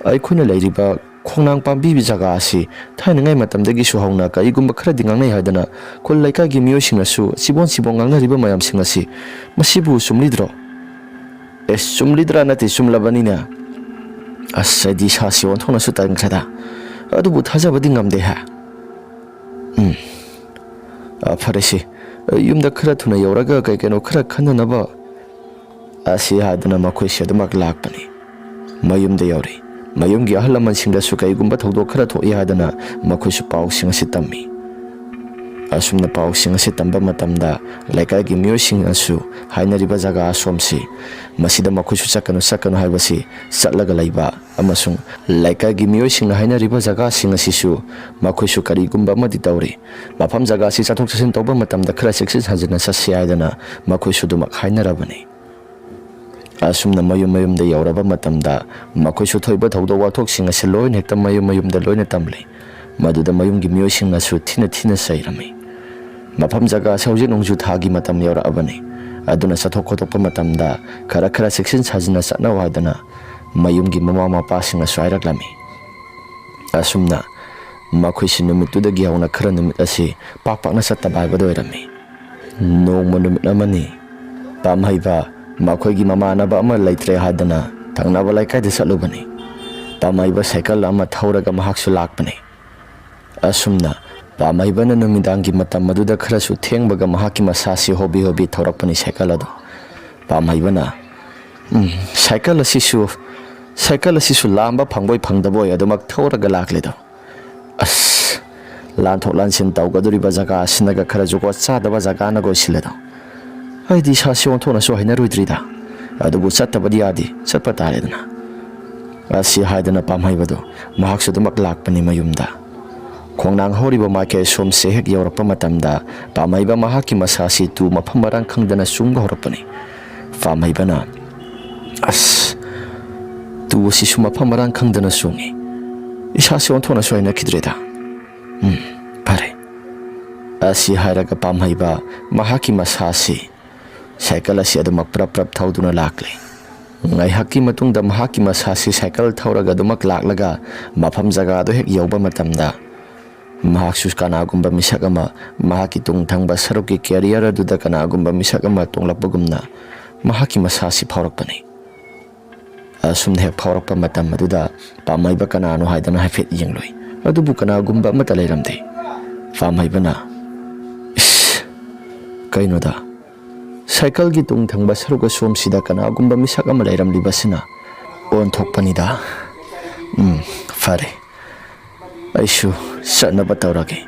ꯑꯩꯈꯣꯏꯅ ꯂꯩꯔꯤꯕ ꯈꯣꯡꯅꯥꯡ ꯄꯥꯝꯕꯤ ꯖꯒꯥ ꯑꯁꯤ ꯊꯥꯏꯅꯉꯩ ꯃꯇꯝꯗꯒꯤꯁꯨ ꯍꯧꯅ ꯀꯔꯤꯒꯨꯝꯕ ꯈꯔꯗꯤ ꯉꯥꯡꯅꯩ ꯍꯥꯏꯗꯅ ꯈꯨꯜ ꯂꯩꯀꯥꯏꯒꯤ ꯃꯤꯑꯣꯏꯁꯤꯡꯅꯁꯨ ꯆꯤꯕꯣꯟ ꯆꯤꯕꯣꯟ ꯉꯥꯡꯅꯔꯤꯕ ꯃꯌꯥꯝꯁꯤꯡ ꯑꯁꯤ, ꯃꯁꯤꯕꯨ ꯆꯨꯝꯂꯤꯗ꯭ꯔꯣ?" ꯑꯦ, ꯆꯨꯝꯂꯤꯗ꯭ꯔꯥ ꯅꯠꯇꯦ, ꯆꯨꯝꯂꯕꯅꯤꯅꯦ꯫ ꯑꯁ, ꯑꯩꯗꯤ ꯏꯁꯥꯁꯤ ꯑꯣꯟꯊꯣꯛꯅꯁꯨ ꯇꯟꯈ꯭ꯔꯦꯗ꯫ ꯑꯗꯨꯕꯨ ꯊꯥꯖꯕꯗꯤ ꯉꯝꯗꯦ ꯍꯥ꯫ ꯎꯝ꯫ ꯑ, ꯐꯔꯦꯁꯦ, ꯌꯨꯝꯗ ꯈꯔ ꯊꯨꯅ ꯌꯧꯔꯒ ꯀꯩ ꯀꯩꯅꯣ ꯈꯔ ꯈꯟꯅꯅꯕ꯫ ꯑꯁꯤ ꯍꯥꯏꯗꯨꯅ ꯃꯈꯣꯏꯁꯦ ꯑꯗꯨꯃꯛ ꯂꯥꯛꯄꯅꯤ꯫ ꯃꯌꯨꯝꯗ ꯌꯧꯔꯦ꯫ ꯃꯌꯨꯝꯒꯤ ꯑꯍꯜ ꯂꯃꯟꯁꯤꯡꯗꯁꯨ ꯀꯩꯒꯨꯝꯕ ꯊꯧꯗꯣꯛ ꯈꯔ ꯊꯣꯛꯏ ꯍꯥꯏꯗꯅ ꯃꯈꯣꯏꯁꯨ ꯄꯥꯎꯁꯤꯡ ꯑꯁꯤ ꯇꯝꯃꯤ꯫ ꯑꯁꯨꯝꯅ ꯄꯥꯎꯁꯤꯡ ꯑꯁꯤ ꯇꯝꯕ ꯃꯇꯝꯗ ꯂꯩꯀꯥꯏꯒꯤ ꯃꯤꯑꯣꯏꯁꯤꯡꯅꯁꯨ ꯍꯥꯏꯅꯔꯤꯕ ꯖꯒꯥ ꯑꯁꯣꯝꯁꯤ, ꯃꯁꯤꯗ ꯃꯈꯣꯏꯁꯨ ꯆꯠꯀꯅꯨ, ꯆꯠꯀꯅꯨ ꯍꯥꯏꯕꯁꯤ ꯆꯠꯂꯒ ꯂꯩꯕ ꯑꯃꯁꯨꯡ ꯂꯩꯀꯥꯏꯒꯤ ꯃꯤꯑꯣꯏꯁꯤꯡꯅ ꯍꯥꯏꯅꯔꯤꯕ ꯖꯒꯥꯁꯤꯡ ꯑꯁꯤꯁꯨ ꯃꯈꯣꯏꯁꯨ ꯀꯔꯤꯒꯨꯝꯕ ꯑꯃꯗꯤ ꯇꯧꯔꯤ꯫ ꯃꯐꯝ ꯖꯒꯥ ꯑꯁꯤ ꯆꯠꯊꯣꯛ ꯆꯠꯁꯤꯟ ꯇꯧꯕ ꯃꯇꯝꯗ ꯈꯔ ꯆꯦꯛꯁꯤꯟ ꯁꯥꯖꯤꯟꯅ ꯆꯠꯁꯤ ꯍꯥꯏꯗꯅ ꯃꯈꯣꯏꯁꯨ ꯑꯗꯨꯃꯛ ꯍꯥꯏꯅꯔꯕꯅꯤ꯫ ꯑꯁꯨꯝꯅ ꯃꯌꯨꯝ ꯃꯌꯨꯝꯗ ꯌꯧꯔꯕ ꯃꯇꯝꯗ ꯃꯈꯣꯏꯁꯨ ꯊꯣꯛꯏꯕ ꯊꯧꯗꯣꯛ ꯋꯥꯊꯣꯛꯁꯤꯡ ꯑꯁꯤ ꯂꯣꯏꯅ ꯍꯦꯛꯇ ꯃꯌꯨꯝ ꯃꯌꯨꯝꯗ ꯂꯣꯏꯅ ꯇꯝꯂꯤ꯫ ꯃꯗꯨꯗ ꯃꯌꯨꯝꯒꯤ ꯃꯤꯑꯣꯏꯁꯤꯡꯅꯁꯨ ꯊꯤꯅ ꯊꯤꯅ ꯆꯩꯔꯝꯃꯤ꯫ ꯃꯐꯝ ꯖꯒꯥ ꯑꯁꯤ ꯍꯧꯖꯤꯛ ꯅꯣꯡꯖꯨ ꯊꯥꯒꯤ ꯃꯇꯝ ꯌꯧꯔꯛꯑꯕꯅꯤ꯫ ꯑꯗꯨꯅ ꯆꯠꯊꯣꯛ ꯈꯣꯠꯇꯣꯛꯄ ꯃꯇꯝꯗ ꯈꯔ ꯈꯔ ꯆꯦꯛꯁꯤꯟ ꯁꯥꯖꯤꯟꯅ ꯆꯠꯅꯧ ꯍꯥꯏꯗꯅ ꯃꯌꯨꯝꯒꯤ ꯃꯃꯥ ꯃꯄꯥꯁꯤꯡꯅꯁꯨ ꯍꯥꯏꯔꯛꯂꯝꯃꯤ꯫ ꯑꯁꯨꯝꯅ ꯃꯈꯣꯏꯁꯤ ꯅꯨꯃꯤꯠꯇꯨꯗꯒꯤ ꯍꯧꯅ ꯈꯔ ꯅꯨꯃꯤꯠ ꯑꯁꯤ ꯄꯥꯛ ꯄꯥꯛꯅ ꯆꯠꯇꯕ ꯍꯥꯏꯕꯗꯨ ꯑꯣꯏꯔꯝꯃꯤ꯫ ꯅꯣꯡꯃ ꯅꯨꯃꯤꯠ ꯑꯃꯅꯤ ꯄꯥꯝꯍꯩꯕ ꯃꯈꯣꯏꯒꯤ ꯃꯃꯥꯟꯅꯕ ꯑꯃ ꯂꯩꯇ꯭ꯔꯦ ꯍꯥꯏꯗꯅ ꯊꯪꯅꯕ ꯂꯩꯀꯥꯏꯗ ꯆꯠꯂꯨꯕꯅꯤ꯫ ꯄꯥꯝꯍꯩꯕ ꯁꯥꯏꯀꯜ ꯑꯃ ꯊꯧꯔꯒ ꯃꯍꯥꯛꯁꯨ ꯂꯥꯛꯄꯅꯤ꯫ ꯑꯁꯨꯝꯅ ꯄꯥꯝꯍꯩꯕꯅ ꯅꯨꯃꯤꯗꯥꯡꯒꯤ ꯃꯇꯝ ꯑꯗꯨꯗ ꯈꯔꯁꯨ ꯊꯦꯡꯕꯒ ꯃꯍꯥꯛꯀꯤ ꯃꯁꯥꯁꯤ ꯍꯣꯕꯤ ꯍꯣꯕꯤ ꯊꯧꯔꯛꯄꯅꯤ ꯁꯥꯏꯀꯜ ꯑꯗꯨ꯫ ꯄꯥꯝꯍꯩꯕꯅ, "ꯎꯝ, ꯁꯥꯏꯀꯜ ꯑꯁꯤꯁꯨ, ꯁꯥꯏꯀꯜ ꯑꯁꯤꯁꯨ ꯂꯥꯝꯕ ꯐꯪꯕꯣꯏ ꯐꯪꯗꯕꯣꯏ ꯑꯗꯨꯃꯛ ꯊꯧꯔꯒ ꯂꯥꯛꯂꯦꯗꯣ꯫ ꯑꯁ, ꯂꯥꯟꯊꯣꯛ ꯂꯥꯟꯁꯤꯟ ꯇꯧꯒꯗꯧꯔꯤꯕ ꯖꯒꯥ ꯑꯁꯤꯅꯒ ꯈꯔ ꯖꯨꯒꯣꯠ ꯆꯥꯗꯕ ꯖꯒꯥꯅꯒ ꯑꯣꯏꯁꯤꯜꯂꯦꯗꯣ꯫ ꯑꯩꯗꯤ ꯏꯁꯥꯁꯤ ꯑꯣꯟꯊꯣꯛꯅꯁꯨ ꯍꯩꯅꯔꯣꯏꯗ꯭ꯔꯤꯗ꯫ ꯑꯗꯨꯕꯨ ꯆꯠꯇꯕꯗꯤ ꯌꯥꯗꯦ, ꯆꯠꯄ ꯇꯥꯔꯦꯗꯅ"꯫ ꯑꯁꯤ ꯍꯥꯏꯗꯨꯅ ꯄꯥꯝꯍꯩꯕꯗꯨ ꯃꯍꯥꯛꯁꯨ ꯑꯗꯨꯃꯛ ꯂꯥꯛꯄꯅꯤ ꯃꯌꯨꯝꯗ꯫ ꯈꯣꯡꯅꯥꯡ ꯍꯧꯔꯤꯕ ꯃꯥꯏꯀꯩ ꯑꯁꯣꯝꯁꯦ ꯍꯦꯛ ꯌꯧꯔꯛꯄ ꯃꯇꯝꯗ ꯄꯥꯝꯍꯩꯕ ꯃꯍꯥꯛꯀꯤ ꯃꯁꯥꯁꯤ ꯇꯨ ꯃꯐꯝ ꯃꯔꯥꯡ ꯈꯪꯗꯅ ꯆꯨꯡꯕ ꯍꯧꯔꯛꯄꯅꯤ꯫ ꯄꯥꯝꯍꯩꯕꯅ, "ꯑꯁ, ꯎ ꯑꯁꯤꯁꯨ ꯃꯐꯝ ꯃꯔꯥꯡ ꯈꯪꯗꯅ ꯆꯣꯡꯉꯤ꯫ ꯏꯁꯥꯁꯤ ꯑꯣꯟꯊꯣꯛꯅꯁꯨ ꯍꯩꯅꯈꯤꯗ꯭ꯔꯦꯗ꯫ ꯎꯝ, ꯐꯔꯦ꯫ ꯑꯁꯤ ꯍꯥꯏꯔꯒ ꯄꯥꯝꯍꯩꯕ ꯃꯍꯥꯛꯀꯤ ꯃꯁꯥꯁꯤ ꯁꯥꯏꯀꯜ ꯑꯁꯤ ꯑꯗꯨꯃꯛ ꯄ꯭ꯔꯞ ꯄ꯭ꯔꯞ ꯊꯧꯗꯨꯅ ꯂꯥꯛꯂꯦ꯫ ꯉꯥꯏꯍꯥꯛꯀꯤ ꯃꯇꯨꯡꯗ ꯃꯍꯥꯛꯀꯤ ꯃꯁꯥꯁꯤ ꯁꯥꯏꯀꯜ ꯊꯧꯔꯒ ꯑꯗꯨꯃꯛ ꯂꯥꯛꯂꯒ ꯃꯐꯝ ꯖꯒꯥꯗꯨ ꯍꯦꯛ ꯌꯧꯕ ꯃꯇꯝꯗ ꯃꯍꯥꯛꯁꯨ ꯀꯅꯥꯒꯨꯝꯕ ꯃꯤꯁꯛ ꯑꯃ ꯃꯍꯥꯛꯀꯤ ꯇꯨꯡ ꯊꯪꯕ ꯁꯔꯨꯛꯀꯤ ꯀꯦꯔꯤꯌꯔ ꯑꯗꯨꯗ ꯀꯅꯥꯒꯨꯝꯕ ꯃꯤꯁꯛ ꯑꯃ ꯇꯣꯡꯂꯛꯄꯒꯨꯝꯅ ꯃꯍꯥꯛꯀꯤ ꯃꯁꯥꯁꯤ ꯐꯥꯎꯔꯛꯄꯅꯤ꯫ ꯑꯁꯨꯝꯅ ꯍꯦꯛ ꯐꯥꯎꯔꯛꯄ ꯃꯇꯝ ꯑꯗꯨꯗ ꯄꯥꯝꯍꯩꯕ ꯀꯅꯥꯅꯣ ꯍꯥꯏꯗꯅ ꯍꯥꯏꯐꯦꯠ ꯌꯦꯡꯂꯨꯏ꯫ ꯑꯗꯨꯕꯨ ꯀꯅꯥꯒꯨꯝꯕ ꯑꯃꯠꯇ ꯂꯩꯔꯝꯗꯦ꯫ ꯄꯥꯝꯍꯩꯕꯅ, "ꯏꯁ, ꯀꯩꯅꯣꯗ, ꯁꯥꯏꯀꯜꯒꯤ ꯇꯨꯡ ꯊꯪꯕ ꯁꯔꯨꯛ ꯑꯁꯣꯝꯁꯤꯗ ꯀꯅꯥꯒꯨꯝꯕ ꯃꯤꯁꯛ ꯑꯃ ꯂꯩꯔꯝꯂꯤꯕꯁꯤꯅ ꯑꯣꯟꯊꯣꯛꯄꯅꯤꯗ꯫ ꯎꯝ, ꯐꯔꯦ, ꯑꯩꯁꯨ ꯆꯠꯅꯕ ꯇꯧꯔꯒꯦ"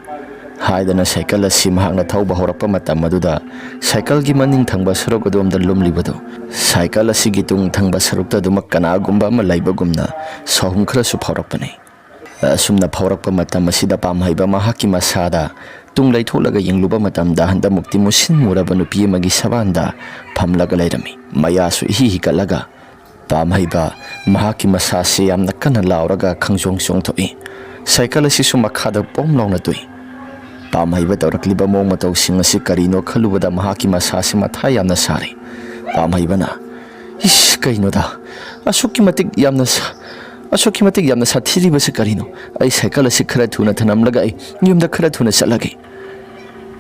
ꯍꯥꯏꯗꯅ ꯁꯥꯏꯀꯜ ꯑꯁꯤ ꯃꯍꯥꯛꯅ ꯊꯧꯕ ꯍꯧꯔꯛꯄ ꯃꯇꯝ ꯑꯗꯨꯗ ꯁꯥꯏꯀꯜꯒꯤ ꯃꯅꯤꯡ ꯊꯪꯕ ꯁꯔꯨꯛ ꯑꯗꯣꯝꯗ ꯂꯨꯝꯂꯤꯕꯗꯨ, ꯁꯥꯏꯀꯜ ꯑꯁꯤꯒꯤ ꯇꯨꯡ ꯊꯪꯕ ꯁꯔꯨꯛꯇ ꯑꯗꯨꯃꯛ ꯀꯅꯥꯒꯨꯝꯕ ꯑꯃ ꯂꯩꯕꯒꯨꯝꯅ ꯁꯥꯍꯨꯝ ꯈꯔꯁꯨ ꯐꯥꯎꯔꯛꯄꯅꯤ꯫ ꯑꯁꯨꯝꯅ ꯐꯥꯎꯔꯛꯄ ꯃꯇꯝ ꯑꯁꯤꯗ ꯄꯥꯝꯍꯩꯕ ꯃꯍꯥꯛꯀꯤ ꯃꯁꯥꯗ ꯇꯨꯡ ꯂꯩꯊꯣꯛꯂꯒ ꯌꯦꯡꯂꯨꯕ ꯃꯇꯝꯗ ꯍꯟꯗꯛꯃꯨꯛꯇꯤ ꯃꯨꯁꯤꯟ ꯃꯨꯔꯕ ꯅꯨꯄꯤ ꯑꯃꯒꯤ ꯁꯕꯥꯟꯗ ꯐꯝꯂꯒ ꯂꯩꯔꯝꯃꯤ꯫ ꯃꯌꯥꯁꯨ ꯏꯍꯤ ꯍꯤꯒꯠꯂꯒ ꯄꯥꯝꯍꯩꯕ ꯃꯍꯥꯛꯀꯤ ꯃꯁꯥꯁꯤ ꯌꯥꯝꯅ ꯀꯟꯅ ꯂꯥꯎꯔꯒ ꯈꯪꯖꯣꯡ ꯆꯣꯡꯊꯣꯛꯏ꯫ ꯁꯥꯏꯀꯜ ꯑꯁꯤꯁꯨ ꯃꯈꯥꯗ ꯄꯣꯝ ꯂꯥꯎꯅ ꯇꯨꯏ꯫ ꯄꯥꯝꯍꯩꯕ ꯇꯧꯔꯛꯂꯤꯕ ꯃꯑꯣꯡ ꯃꯇꯧꯁꯤꯡ ꯑꯁꯤ ꯀꯔꯤꯅꯣ ꯈꯜꯂꯨꯕꯗ ꯃꯍꯥꯛꯀꯤ ꯃꯁꯥꯁꯤ ꯃꯊꯥ ꯌꯥꯝꯅ ꯁꯥꯔꯤ꯫ ꯄꯥꯝꯍꯩꯕꯅ, "ꯏꯁ, ꯀꯩꯅꯣꯗ, ꯑꯁꯨꯛꯀꯤ ꯃꯇꯤꯛ ꯌꯥꯝꯅ ꯁꯥ-, ꯑꯁꯨꯛꯀꯤ ꯃꯇꯤꯛ ꯌꯥꯝꯅ ꯁꯥꯊꯤꯔꯤꯕꯁꯤ ꯀꯔꯤꯅꯣ? ꯑꯩ ꯁꯥꯏꯀꯜ ꯑꯁꯤ ꯈꯔ ꯊꯨꯅ ꯊꯅꯝꯂꯒ ꯑꯩ ꯌꯨꯝꯗ ꯈꯔ ꯊꯨꯅ ꯆꯠꯂꯒꯦ꯫"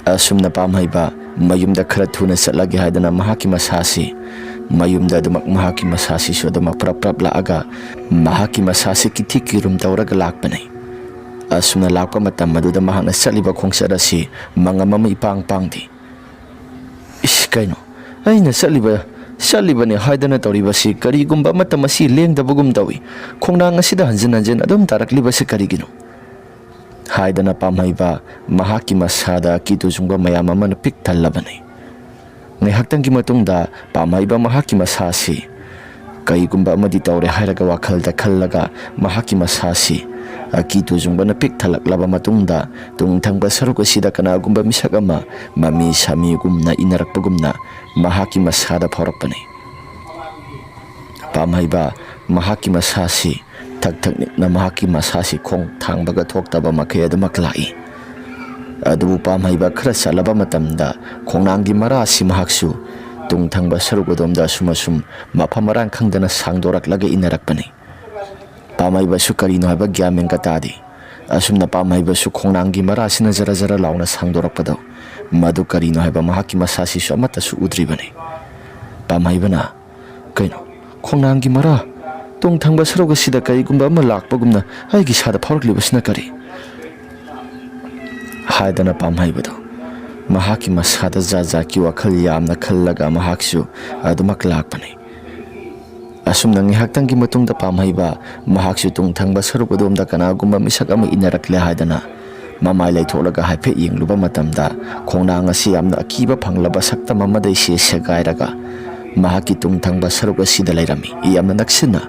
ꯑꯁꯨꯝꯅ ꯄꯥꯝꯍꯩꯕ ꯃꯌꯨꯝꯗ ꯈꯔ ꯊꯨꯅ ꯆꯠꯂꯒꯦ ꯍꯥꯏꯗꯅ ꯃꯍꯥꯛꯀꯤ ꯃꯁꯥꯁꯤ ꯃꯌꯨꯝꯗ ꯑꯗꯨꯃꯛ ꯃꯍꯥꯛꯀꯤ ꯃꯁꯥꯁꯤꯁꯨ ꯑꯗꯨꯃꯛ ꯄ꯭ꯔꯞ ꯄ꯭ꯔꯞ ꯂꯥꯛꯑꯒ ꯃꯍꯥꯛꯀꯤ ꯃꯁꯥꯁꯤ ꯀꯤꯊꯤ ꯀꯤꯔꯨꯝ ꯇꯧꯔꯒ ꯂꯥꯛꯄꯅꯤ꯫ ꯑꯁꯨꯝꯅ ꯂꯥꯛꯄ ꯃꯇꯝ ꯑꯗꯨꯗ ꯃꯍꯥꯛꯅ ꯆꯠꯂꯤꯕ ꯈꯣꯡꯆꯠ ꯑꯁꯤ ꯃꯉꯝ ꯑꯃ ꯏꯄꯥꯡ ꯄꯥꯡꯗꯦ꯫ "ꯏꯁ, ꯀꯩꯅꯣ? ꯑꯩꯅ ꯆꯠꯂꯤꯕ, ꯆꯠꯂꯤꯕꯅꯦ ꯍꯥꯏꯗꯅ ꯇꯧꯔꯤꯕꯁꯤ ꯀꯔꯤꯒꯨꯝꯕ ꯑꯃꯠꯇ ꯃꯁꯤ ꯂꯦꯡꯗꯕꯒꯨꯝ ꯇꯧꯏ꯫ ꯈꯣꯡꯅꯥꯡ ꯑꯁꯤꯗ ꯍꯟꯖꯤꯟ ꯍꯟꯖꯤꯟ ꯑꯗꯨꯝ ꯇꯥꯔꯛꯂꯤꯕꯁꯤ ꯀꯔꯤꯒꯤꯅꯣ?" ꯍꯥꯏꯗꯅ ꯄꯥꯝꯍꯩꯕ ꯃꯍꯥꯛꯀꯤ ꯃꯁꯥꯗ ꯑꯀꯤ ꯇꯨꯖꯨꯡꯕ ꯃꯌꯥꯝ ꯑꯃꯅ ꯄꯤꯛ ꯊꯜꯂꯕꯅꯤ꯫ ꯉꯥꯏꯍꯥꯛꯇꯪꯒꯤ ꯃꯇꯨꯡꯗ ꯄꯥꯝꯍꯩꯕ ꯃꯍꯥꯛꯀꯤ ꯃꯁꯥꯁꯤ ꯀꯩꯒꯨꯝꯕ ꯑꯃꯗꯤ ꯇꯧꯔꯦ ꯍꯥꯏꯔꯒ ꯋꯥꯈꯜꯗ ꯈꯜꯂꯒ ꯃꯍꯥꯛꯀꯤ ꯃꯁꯥꯁꯤ ꯑꯀꯤ ꯇꯨꯖꯨꯡꯕꯅ ꯄꯤꯛ ꯊꯜꯂꯛꯂꯕ ꯃꯇꯨꯡꯗ ꯇꯨꯡ ꯊꯪꯕ ꯁꯔꯨꯛ ꯑꯁꯤꯗ ꯀꯅꯥꯒꯨꯝꯕ ꯃꯤꯁꯛ ꯑꯃ ꯃꯃꯤ ꯁꯥꯃꯤꯒꯨꯝꯅ ꯏꯟꯅꯔꯛꯄꯒꯨꯝꯅ ꯃꯍꯥꯛꯀꯤ ꯃꯁꯥꯗ ꯐꯥꯎꯔꯛꯄꯅꯤ꯫ ꯄꯥꯝꯍꯩꯕ ꯃꯍꯥꯛꯀꯤ ꯃꯁꯥꯁꯤ ꯊꯛ ꯊꯛ ꯅꯤꯛꯅ ꯃꯍꯥꯛꯀꯤ ꯃꯁꯥꯁꯤ ꯈꯣꯡ ꯊꯥꯡꯕꯒ ꯊꯣꯛꯇꯕ ꯃꯈꯩ ꯑꯗꯨꯃꯛ ꯂꯥꯛꯏ꯫ ꯑꯗꯨꯕꯨ ꯄꯥꯝꯍꯩꯕ ꯈꯔ ꯆꯠꯂꯕ ꯃꯇꯝꯗ ꯈꯣꯡꯅꯥꯡꯒꯤ ꯃꯔꯥ ꯑꯁꯤ ꯃꯍꯥꯛꯁꯨ ꯇꯨꯡ ꯊꯪꯕ ꯁꯔꯨꯛ ꯑꯗꯣꯝꯗ ꯑꯁꯨꯝ ꯑꯁꯨꯝ ꯃꯐꯝ ꯃꯔꯥꯡ ꯈꯪꯗꯅ ꯁꯥꯡꯗꯣꯔꯛꯂꯒ ꯏꯟꯅꯔꯛꯄꯅꯤ꯫ ꯄꯥꯝꯍꯩꯕꯁꯨ ꯀꯔꯤꯅꯣ ꯍꯥꯏꯕ ꯒ꯭ꯌꯥꯟ ꯃꯦꯟꯒ ꯇꯥꯗꯦ꯫ ꯑꯁꯨꯝꯅ ꯄꯥꯝꯍꯩꯕꯁꯨ ꯈꯣꯡꯅꯥꯡꯒꯤ ꯃꯔꯥꯁꯤꯅ ꯖꯔ ꯖꯔ ꯂꯥꯎꯅ ꯁꯥꯡꯗꯣꯔꯛꯄꯗꯣ, ꯃꯗꯨ ꯀꯔꯤꯅꯣ ꯍꯥꯏꯕ ꯃꯍꯥꯛꯀꯤ ꯃꯁꯥꯁꯤꯁꯨ ꯑꯃꯠꯇꯁꯨ ꯎꯗ꯭ꯔꯤꯕꯅꯤ꯫ ꯄꯥꯝꯍꯩꯕꯅ, "ꯀꯩꯅꯣ, ꯈꯣꯡꯅꯥꯡꯒꯤ ꯃꯔꯥ ꯇꯨꯡ ꯊꯪꯕ ꯁꯔꯨꯛ ꯑꯁꯤꯗ ꯀꯔꯤꯒꯨꯝꯕ ꯑꯃ ꯂꯥꯛꯄꯒꯨꯝꯅ ꯑꯩꯒꯤ ꯏꯁꯥꯗ ꯐꯥꯎꯔꯛꯂꯤꯕꯁꯤꯅ ꯀꯔꯤ?" ꯍꯥꯏꯗꯅ ꯄꯥꯝꯍꯩꯕꯗꯣ ꯃꯍꯥꯛꯀꯤ ꯃꯁꯥꯗ ꯖꯥꯠ ꯖꯥꯠꯀꯤ ꯋꯥꯈꯜ ꯌꯥꯝꯅ ꯈꯜꯂꯒ ꯃꯍꯥꯛꯁꯨ ꯑꯗꯨꯃꯛ ꯂꯥꯛꯄꯅꯤ꯫ ꯑꯁꯨꯝꯅ ꯉꯥꯏꯍꯥꯛꯇꯪꯒꯤ ꯃꯇꯨꯡꯗ ꯄꯥꯝꯍꯩꯕ ꯃꯍꯥꯛꯁꯨ ꯇꯨꯡ ꯊꯪꯕ ꯁꯔꯨꯛ ꯑꯗꯣꯝꯗ ꯀꯅꯥꯒꯨꯝꯕ ꯃꯤꯁꯛ ꯑꯃ ꯏꯟꯅꯔꯛꯂꯦ ꯍꯥꯏꯗꯅ ꯃꯃꯥꯏ ꯂꯩꯊꯣꯛꯂꯒ ꯍꯥꯏꯐꯦꯠ ꯌꯦꯡꯂꯨꯕ ꯃꯇꯝꯗ, ꯈꯣꯡꯅꯥꯡ ꯑꯁꯤ ꯌꯥꯝꯅ ꯑꯀꯤꯕ ꯐꯪꯂꯕ ꯁꯛꯇꯝ ꯑꯃꯗ ꯏꯁꯦ ꯁꯦꯒꯥꯏꯔꯒ ꯃꯍꯥꯛꯀꯤ ꯇꯨꯡ ꯊꯪꯕ ꯁꯔꯨꯛ ꯑꯁꯤꯗ ꯂꯩꯔꯝꯃꯤ꯫ ꯌꯥꯝꯅ ꯅꯛꯁꯤꯟꯅ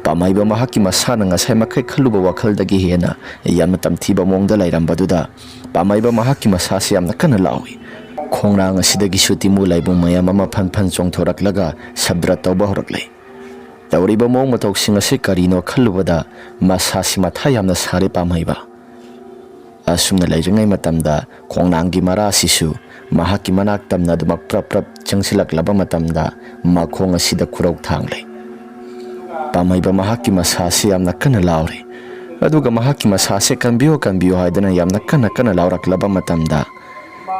ꯄꯥꯝꯍꯩꯕ ꯃꯍꯥꯛꯀꯤ ꯃꯁꯥꯅ ꯉꯁꯥꯏ ꯃꯈꯩ ꯈꯜꯂꯨꯕ ꯋꯥꯈꯜꯗꯒꯤ ꯍꯦꯟꯅ ꯌꯥꯝꯅ ꯇꯝꯊꯤꯕ ꯃꯑꯣꯡꯗ ꯂꯩꯔꯝꯕꯗꯨꯗ, ꯄꯥꯝꯍꯩꯕ ꯃꯍꯥꯛꯀꯤ ꯃꯁꯥꯁꯤ ꯌꯥꯝꯅ ꯀꯟꯅ ꯂꯥꯎꯏ꯫ ꯈꯣꯡꯅꯥꯡ ꯑꯁꯤꯗꯒꯤꯁꯨ ꯇꯤꯃꯨ ꯂꯥꯏꯕꯨꯡ ꯃꯌꯥꯝ ꯑꯃ ꯐꯟ ꯐꯟ ꯆꯣꯡꯊꯣꯔꯛꯂꯒ ꯁꯕ꯭ꯗ ꯇꯧꯕ ꯍꯧꯔꯛꯂꯦ꯫ ꯇꯧꯔꯤꯕ ꯃꯑꯣꯡ ꯃꯇꯧꯁꯤꯡ ꯑꯁꯤ ꯀꯔꯤꯅꯣ ꯈꯜꯂꯨꯕꯗ ꯃꯁꯥꯁꯤ ꯃꯊꯥ ꯌꯥꯝꯅ ꯁꯥꯔꯦ ꯄꯥꯝꯍꯩꯕ꯫ ꯑꯁꯨꯝꯅ ꯂꯩꯔꯤꯉꯩ ꯃꯇꯝꯗ ꯈꯣꯡꯅꯥꯡꯒꯤ ꯃꯔꯥ ꯑꯁꯤꯁꯨ ꯃꯍꯥꯛꯀꯤ ꯃꯅꯥꯛ ꯇꯝꯅ ꯑꯗꯨꯃꯛ ꯄ꯭ꯔꯞ ꯄ꯭ꯔꯞ ꯆꯪꯁꯤꯜꯂꯛꯂꯕ ꯃꯇꯝꯗ ꯃꯈꯣꯡ ꯑꯁꯤꯗ ꯈꯨꯔꯧ ꯊꯥꯡꯂꯦ꯫ ꯄꯥꯝꯍꯩꯕ ꯃꯍꯥꯛꯀꯤ ꯃꯁꯥꯁꯤ ꯌꯥꯝꯅ ꯀꯟꯅ ꯂꯥꯎꯔꯦ꯫ ꯑꯗꯨꯒ ꯃꯍꯥꯛꯀꯤ ꯃꯁꯥꯁꯦ "ꯀꯟꯕꯤꯌꯨ, ꯀꯟꯕꯤꯌꯨ" ꯍꯥꯏꯗꯅ ꯌꯥꯝꯅ ꯀꯟꯅ ꯀꯟꯅ ꯂꯥꯎꯔꯛꯂꯕ ꯃꯇꯝꯗ,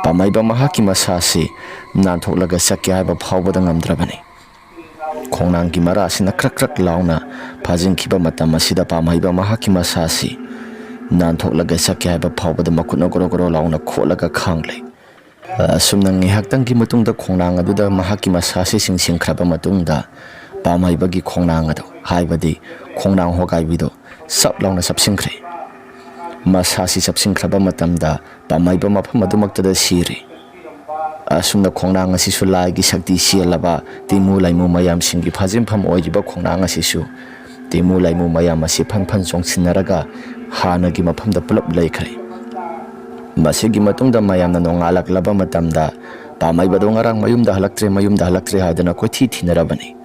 ꯄꯥꯝꯍꯩꯕ ꯃꯍꯥꯛꯀꯤ ꯃꯁꯥꯁꯤ ꯅꯥꯟꯊꯣꯛꯂꯒ ꯆꯠꯀꯦ ꯍꯥꯏꯕ ꯐꯥꯎꯕꯗ ꯉꯝꯗ꯭ꯔꯕꯅꯤ꯫ ꯈꯣꯡꯅꯥꯡꯒꯤ ꯃꯔꯥ ꯑꯁꯤꯅ ꯀ꯭ꯔꯛ ꯀ꯭ꯔꯛ ꯂꯥꯎꯅ ꯐꯥꯖꯤꯟꯈꯤꯕ ꯃꯇꯝ ꯑꯁꯤꯗ, ꯄꯥꯝꯍꯩꯕ ꯃꯍꯥꯛꯀꯤ ꯃꯁꯥꯁꯤ ꯅꯥꯟꯊꯣꯛꯂꯒ ꯆꯠꯀꯦ ꯍꯥꯏꯕ ꯐꯥꯎꯕꯗ ꯃꯈꯨꯠꯅ ꯒꯣꯔꯣ ꯒꯣꯔꯣ ꯂꯥꯎꯅ ꯈꯣꯠꯂꯒ ꯈꯥꯡꯂꯦ꯫ ꯑꯁꯨꯝꯅ ꯉꯥꯏꯍꯥꯛꯇꯪꯒꯤ ꯃꯇꯨꯡꯗ ꯈꯣꯡꯅꯥꯡ ꯑꯗꯨꯗ ꯃꯍꯥꯛꯀꯤ ꯃꯁꯥꯁꯤ ꯆꯤꯡꯁꯤꯟꯈ꯭ꯔꯕ ꯃꯇꯨꯡꯗ, ꯄꯥꯝꯍꯩꯕꯒꯤ ꯈꯣꯡꯅꯥꯡ ꯑꯗꯨ, ꯍꯥꯏꯕꯗꯤ ꯈꯣꯡꯅꯥꯡ ꯍꯣꯒꯥꯏꯕꯤꯗꯨ, ꯆꯞ ꯂꯥꯎꯅ ꯆꯞꯁꯤꯟꯈ꯭ꯔꯦ꯫ ꯃꯁꯥꯁꯤ ꯆꯞꯁꯤꯟꯈ꯭ꯔꯕ ꯃꯇꯝꯗ, ꯄꯥꯝꯍꯩꯕ ꯃꯐꯝ ꯑꯗꯨꯃꯛꯇꯗ ꯁꯤꯔꯦ꯫ ꯑꯁꯨꯝꯅ ꯈꯣꯡꯅꯥꯡ ꯑꯁꯤꯁꯨ ꯂꯥꯏꯒꯤ ꯁꯛꯇꯤ ꯆꯦꯜꯂꯕ ꯇꯤꯃꯨ ꯂꯥꯏꯃꯨ ꯃꯌꯥꯝꯁꯤꯡꯒꯤ ꯐꯥꯖꯤꯟꯐꯝ ꯑꯣꯏꯔꯤꯕ ꯈꯣꯡꯅꯥꯡ ꯑꯁꯤꯁꯨ ꯇꯤꯃꯨ ꯂꯥꯏꯃꯨ ꯃꯌꯥꯝ ꯑꯁꯤ ꯐꯟ ꯐꯟ ꯆꯣꯡꯁꯤꯟꯅꯔꯒ ꯍꯥꯟꯅꯒꯤ ꯃꯐꯝꯗ ꯄꯨꯂꯞ ꯂꯩꯈ꯭ꯔꯦ꯫ ꯃꯁꯤꯒꯤ ꯃꯇꯨꯡꯗ ꯃꯌꯥꯝꯅ ꯅꯣꯡꯉꯥꯜꯂꯛꯂꯕ ꯃꯇꯝꯗ, ꯄꯥꯝꯍꯩꯕꯗꯣ ꯉꯔꯥꯡ ꯃꯌꯨꯝꯗ ꯍꯜꯂꯛꯇ꯭ꯔꯦ, ꯃꯌꯨꯝꯗ ꯍꯜꯂꯛꯇ꯭ꯔꯦ ꯍꯥꯏꯗꯅ ꯀꯣꯏꯊꯤ ꯊꯤꯅꯔꯕꯅꯤ꯫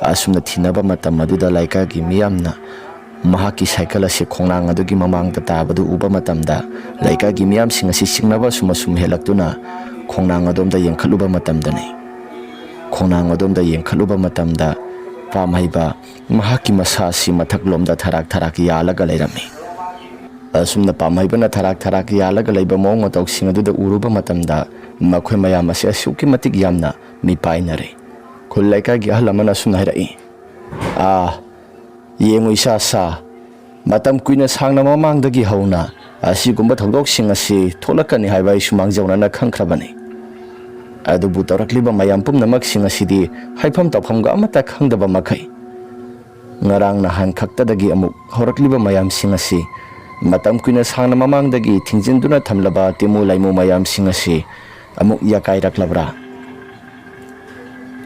ꯑꯁꯨꯝꯅ ꯊꯤꯅꯕ ꯃꯇꯝ ꯑꯗꯨꯗ ꯂꯩꯀꯥꯏꯒꯤ ꯃꯤꯌꯥꯝꯅ ꯃꯍꯥꯛꯀꯤ ꯁꯥꯏꯀꯜ ꯑꯁꯤ ꯈꯣꯡꯅꯥꯡ ꯑꯗꯨꯒꯤ ꯃꯃꯥꯡꯗ ꯇꯥꯕꯗꯨ ꯎꯕ ꯃꯇꯝꯗ, ꯂꯩꯀꯥꯏꯒꯤ ꯃꯤꯌꯥꯝꯁꯤꯡ ꯑꯁꯤ ꯆꯤꯡꯅꯕ ꯑꯁꯨꯝ ꯑꯁꯨꯝ ꯍꯦꯜꯂꯛꯇꯨꯅ ꯈꯣꯡꯅꯥꯡ ꯑꯗꯣꯝꯗ ꯌꯦꯡꯈꯠꯂꯨꯕ ꯃꯇꯝꯗꯅꯤ꯫ ꯈꯣꯡꯅꯥꯡ ꯑꯗꯣꯝꯗ ꯌꯦꯡꯈꯠꯂꯨꯕ ꯃꯇꯝꯗ, ꯄꯥꯝꯍꯩꯕ ꯃꯍꯥꯛꯀꯤ ꯃꯁꯥ ꯑꯁꯤ ꯃꯊꯛꯂꯣꯝꯗ ꯊꯔꯥꯛ ꯊꯔꯥꯛ ꯌꯥꯜꯂꯒ ꯂꯩꯔꯝꯃꯤ꯫ ꯑꯁꯨꯝꯅ ꯄꯥꯝꯍꯩꯕꯅ ꯊꯔꯥꯛ ꯊꯔꯥꯛ ꯌꯥꯜꯂꯒ ꯂꯩꯕ ꯃꯑꯣꯡ ꯃꯇꯧꯁꯤꯡ ꯑꯗꯨꯗ ꯎꯔꯨꯕ ꯃꯇꯝꯗ, ꯃꯈꯣꯏ ꯃꯌꯥꯝ ꯑꯁꯤ ꯑꯁꯨꯛꯀꯤ ꯃꯇꯤꯛ ꯌꯥꯝꯅ ꯃꯤꯄꯥꯏꯅꯔꯦ꯫ ꯈꯨꯜ ꯂꯩꯀꯥꯏꯒꯤ ꯑꯍꯜ ꯑꯃꯅ ꯑꯁꯨꯝꯅ ꯍꯥꯏꯔꯛꯏ, "ꯑꯥ, ꯌꯦꯡꯉꯨ ꯏꯁꯥ ꯁꯥ, ꯃꯇꯝ ꯀꯨꯏꯅ ꯁꯥꯡꯅ ꯃꯃꯥꯡꯗꯒꯤ ꯍꯧꯅ ꯑꯁꯤꯒꯨꯝꯕ ꯊꯧꯗꯣꯛꯁꯤꯡ ꯑꯁꯤ ꯊꯣꯛꯂꯛꯀꯅꯤ ꯍꯥꯏꯕ ꯑꯩꯁꯨ ꯃꯥꯡꯖꯧꯅꯅ ꯈꯪꯈ꯭ꯔꯕꯅꯤ꯫ ꯑꯗꯨꯕꯨ ꯇꯧꯔꯛꯂꯤꯕ ꯃꯌꯥꯝ ꯄꯨꯝꯅꯃꯛꯁꯤꯡ ꯑꯁꯤꯗꯤ ꯍꯥꯏꯐꯝ ꯇꯧꯐꯝꯒ ꯑꯃꯠꯇ ꯈꯪꯗꯕ ꯃꯈꯩ, ꯉꯔꯥꯡ ꯅꯍꯥꯟ ꯈꯛꯇꯗꯒꯤ ꯑꯃꯨꯛ ꯍꯧꯔꯛꯂꯤꯕ ꯃꯌꯥꯝꯁꯤꯡ ꯑꯁꯤ, ꯃꯇꯝ ꯀꯨꯏꯅ ꯁꯥꯡꯅ ꯃꯃꯥꯡꯗꯒꯤ ꯊꯤꯡꯖꯤꯟꯗꯨꯅ ꯊꯝꯂꯕ ꯇꯤꯃꯨ ꯂꯩꯃꯨ ꯃꯌꯥꯝꯁꯤꯡ ꯑꯁꯤ ꯑꯃꯨꯛ ꯌꯥꯀꯥꯏꯔꯛꯂꯕ꯭ꯔꯥ?"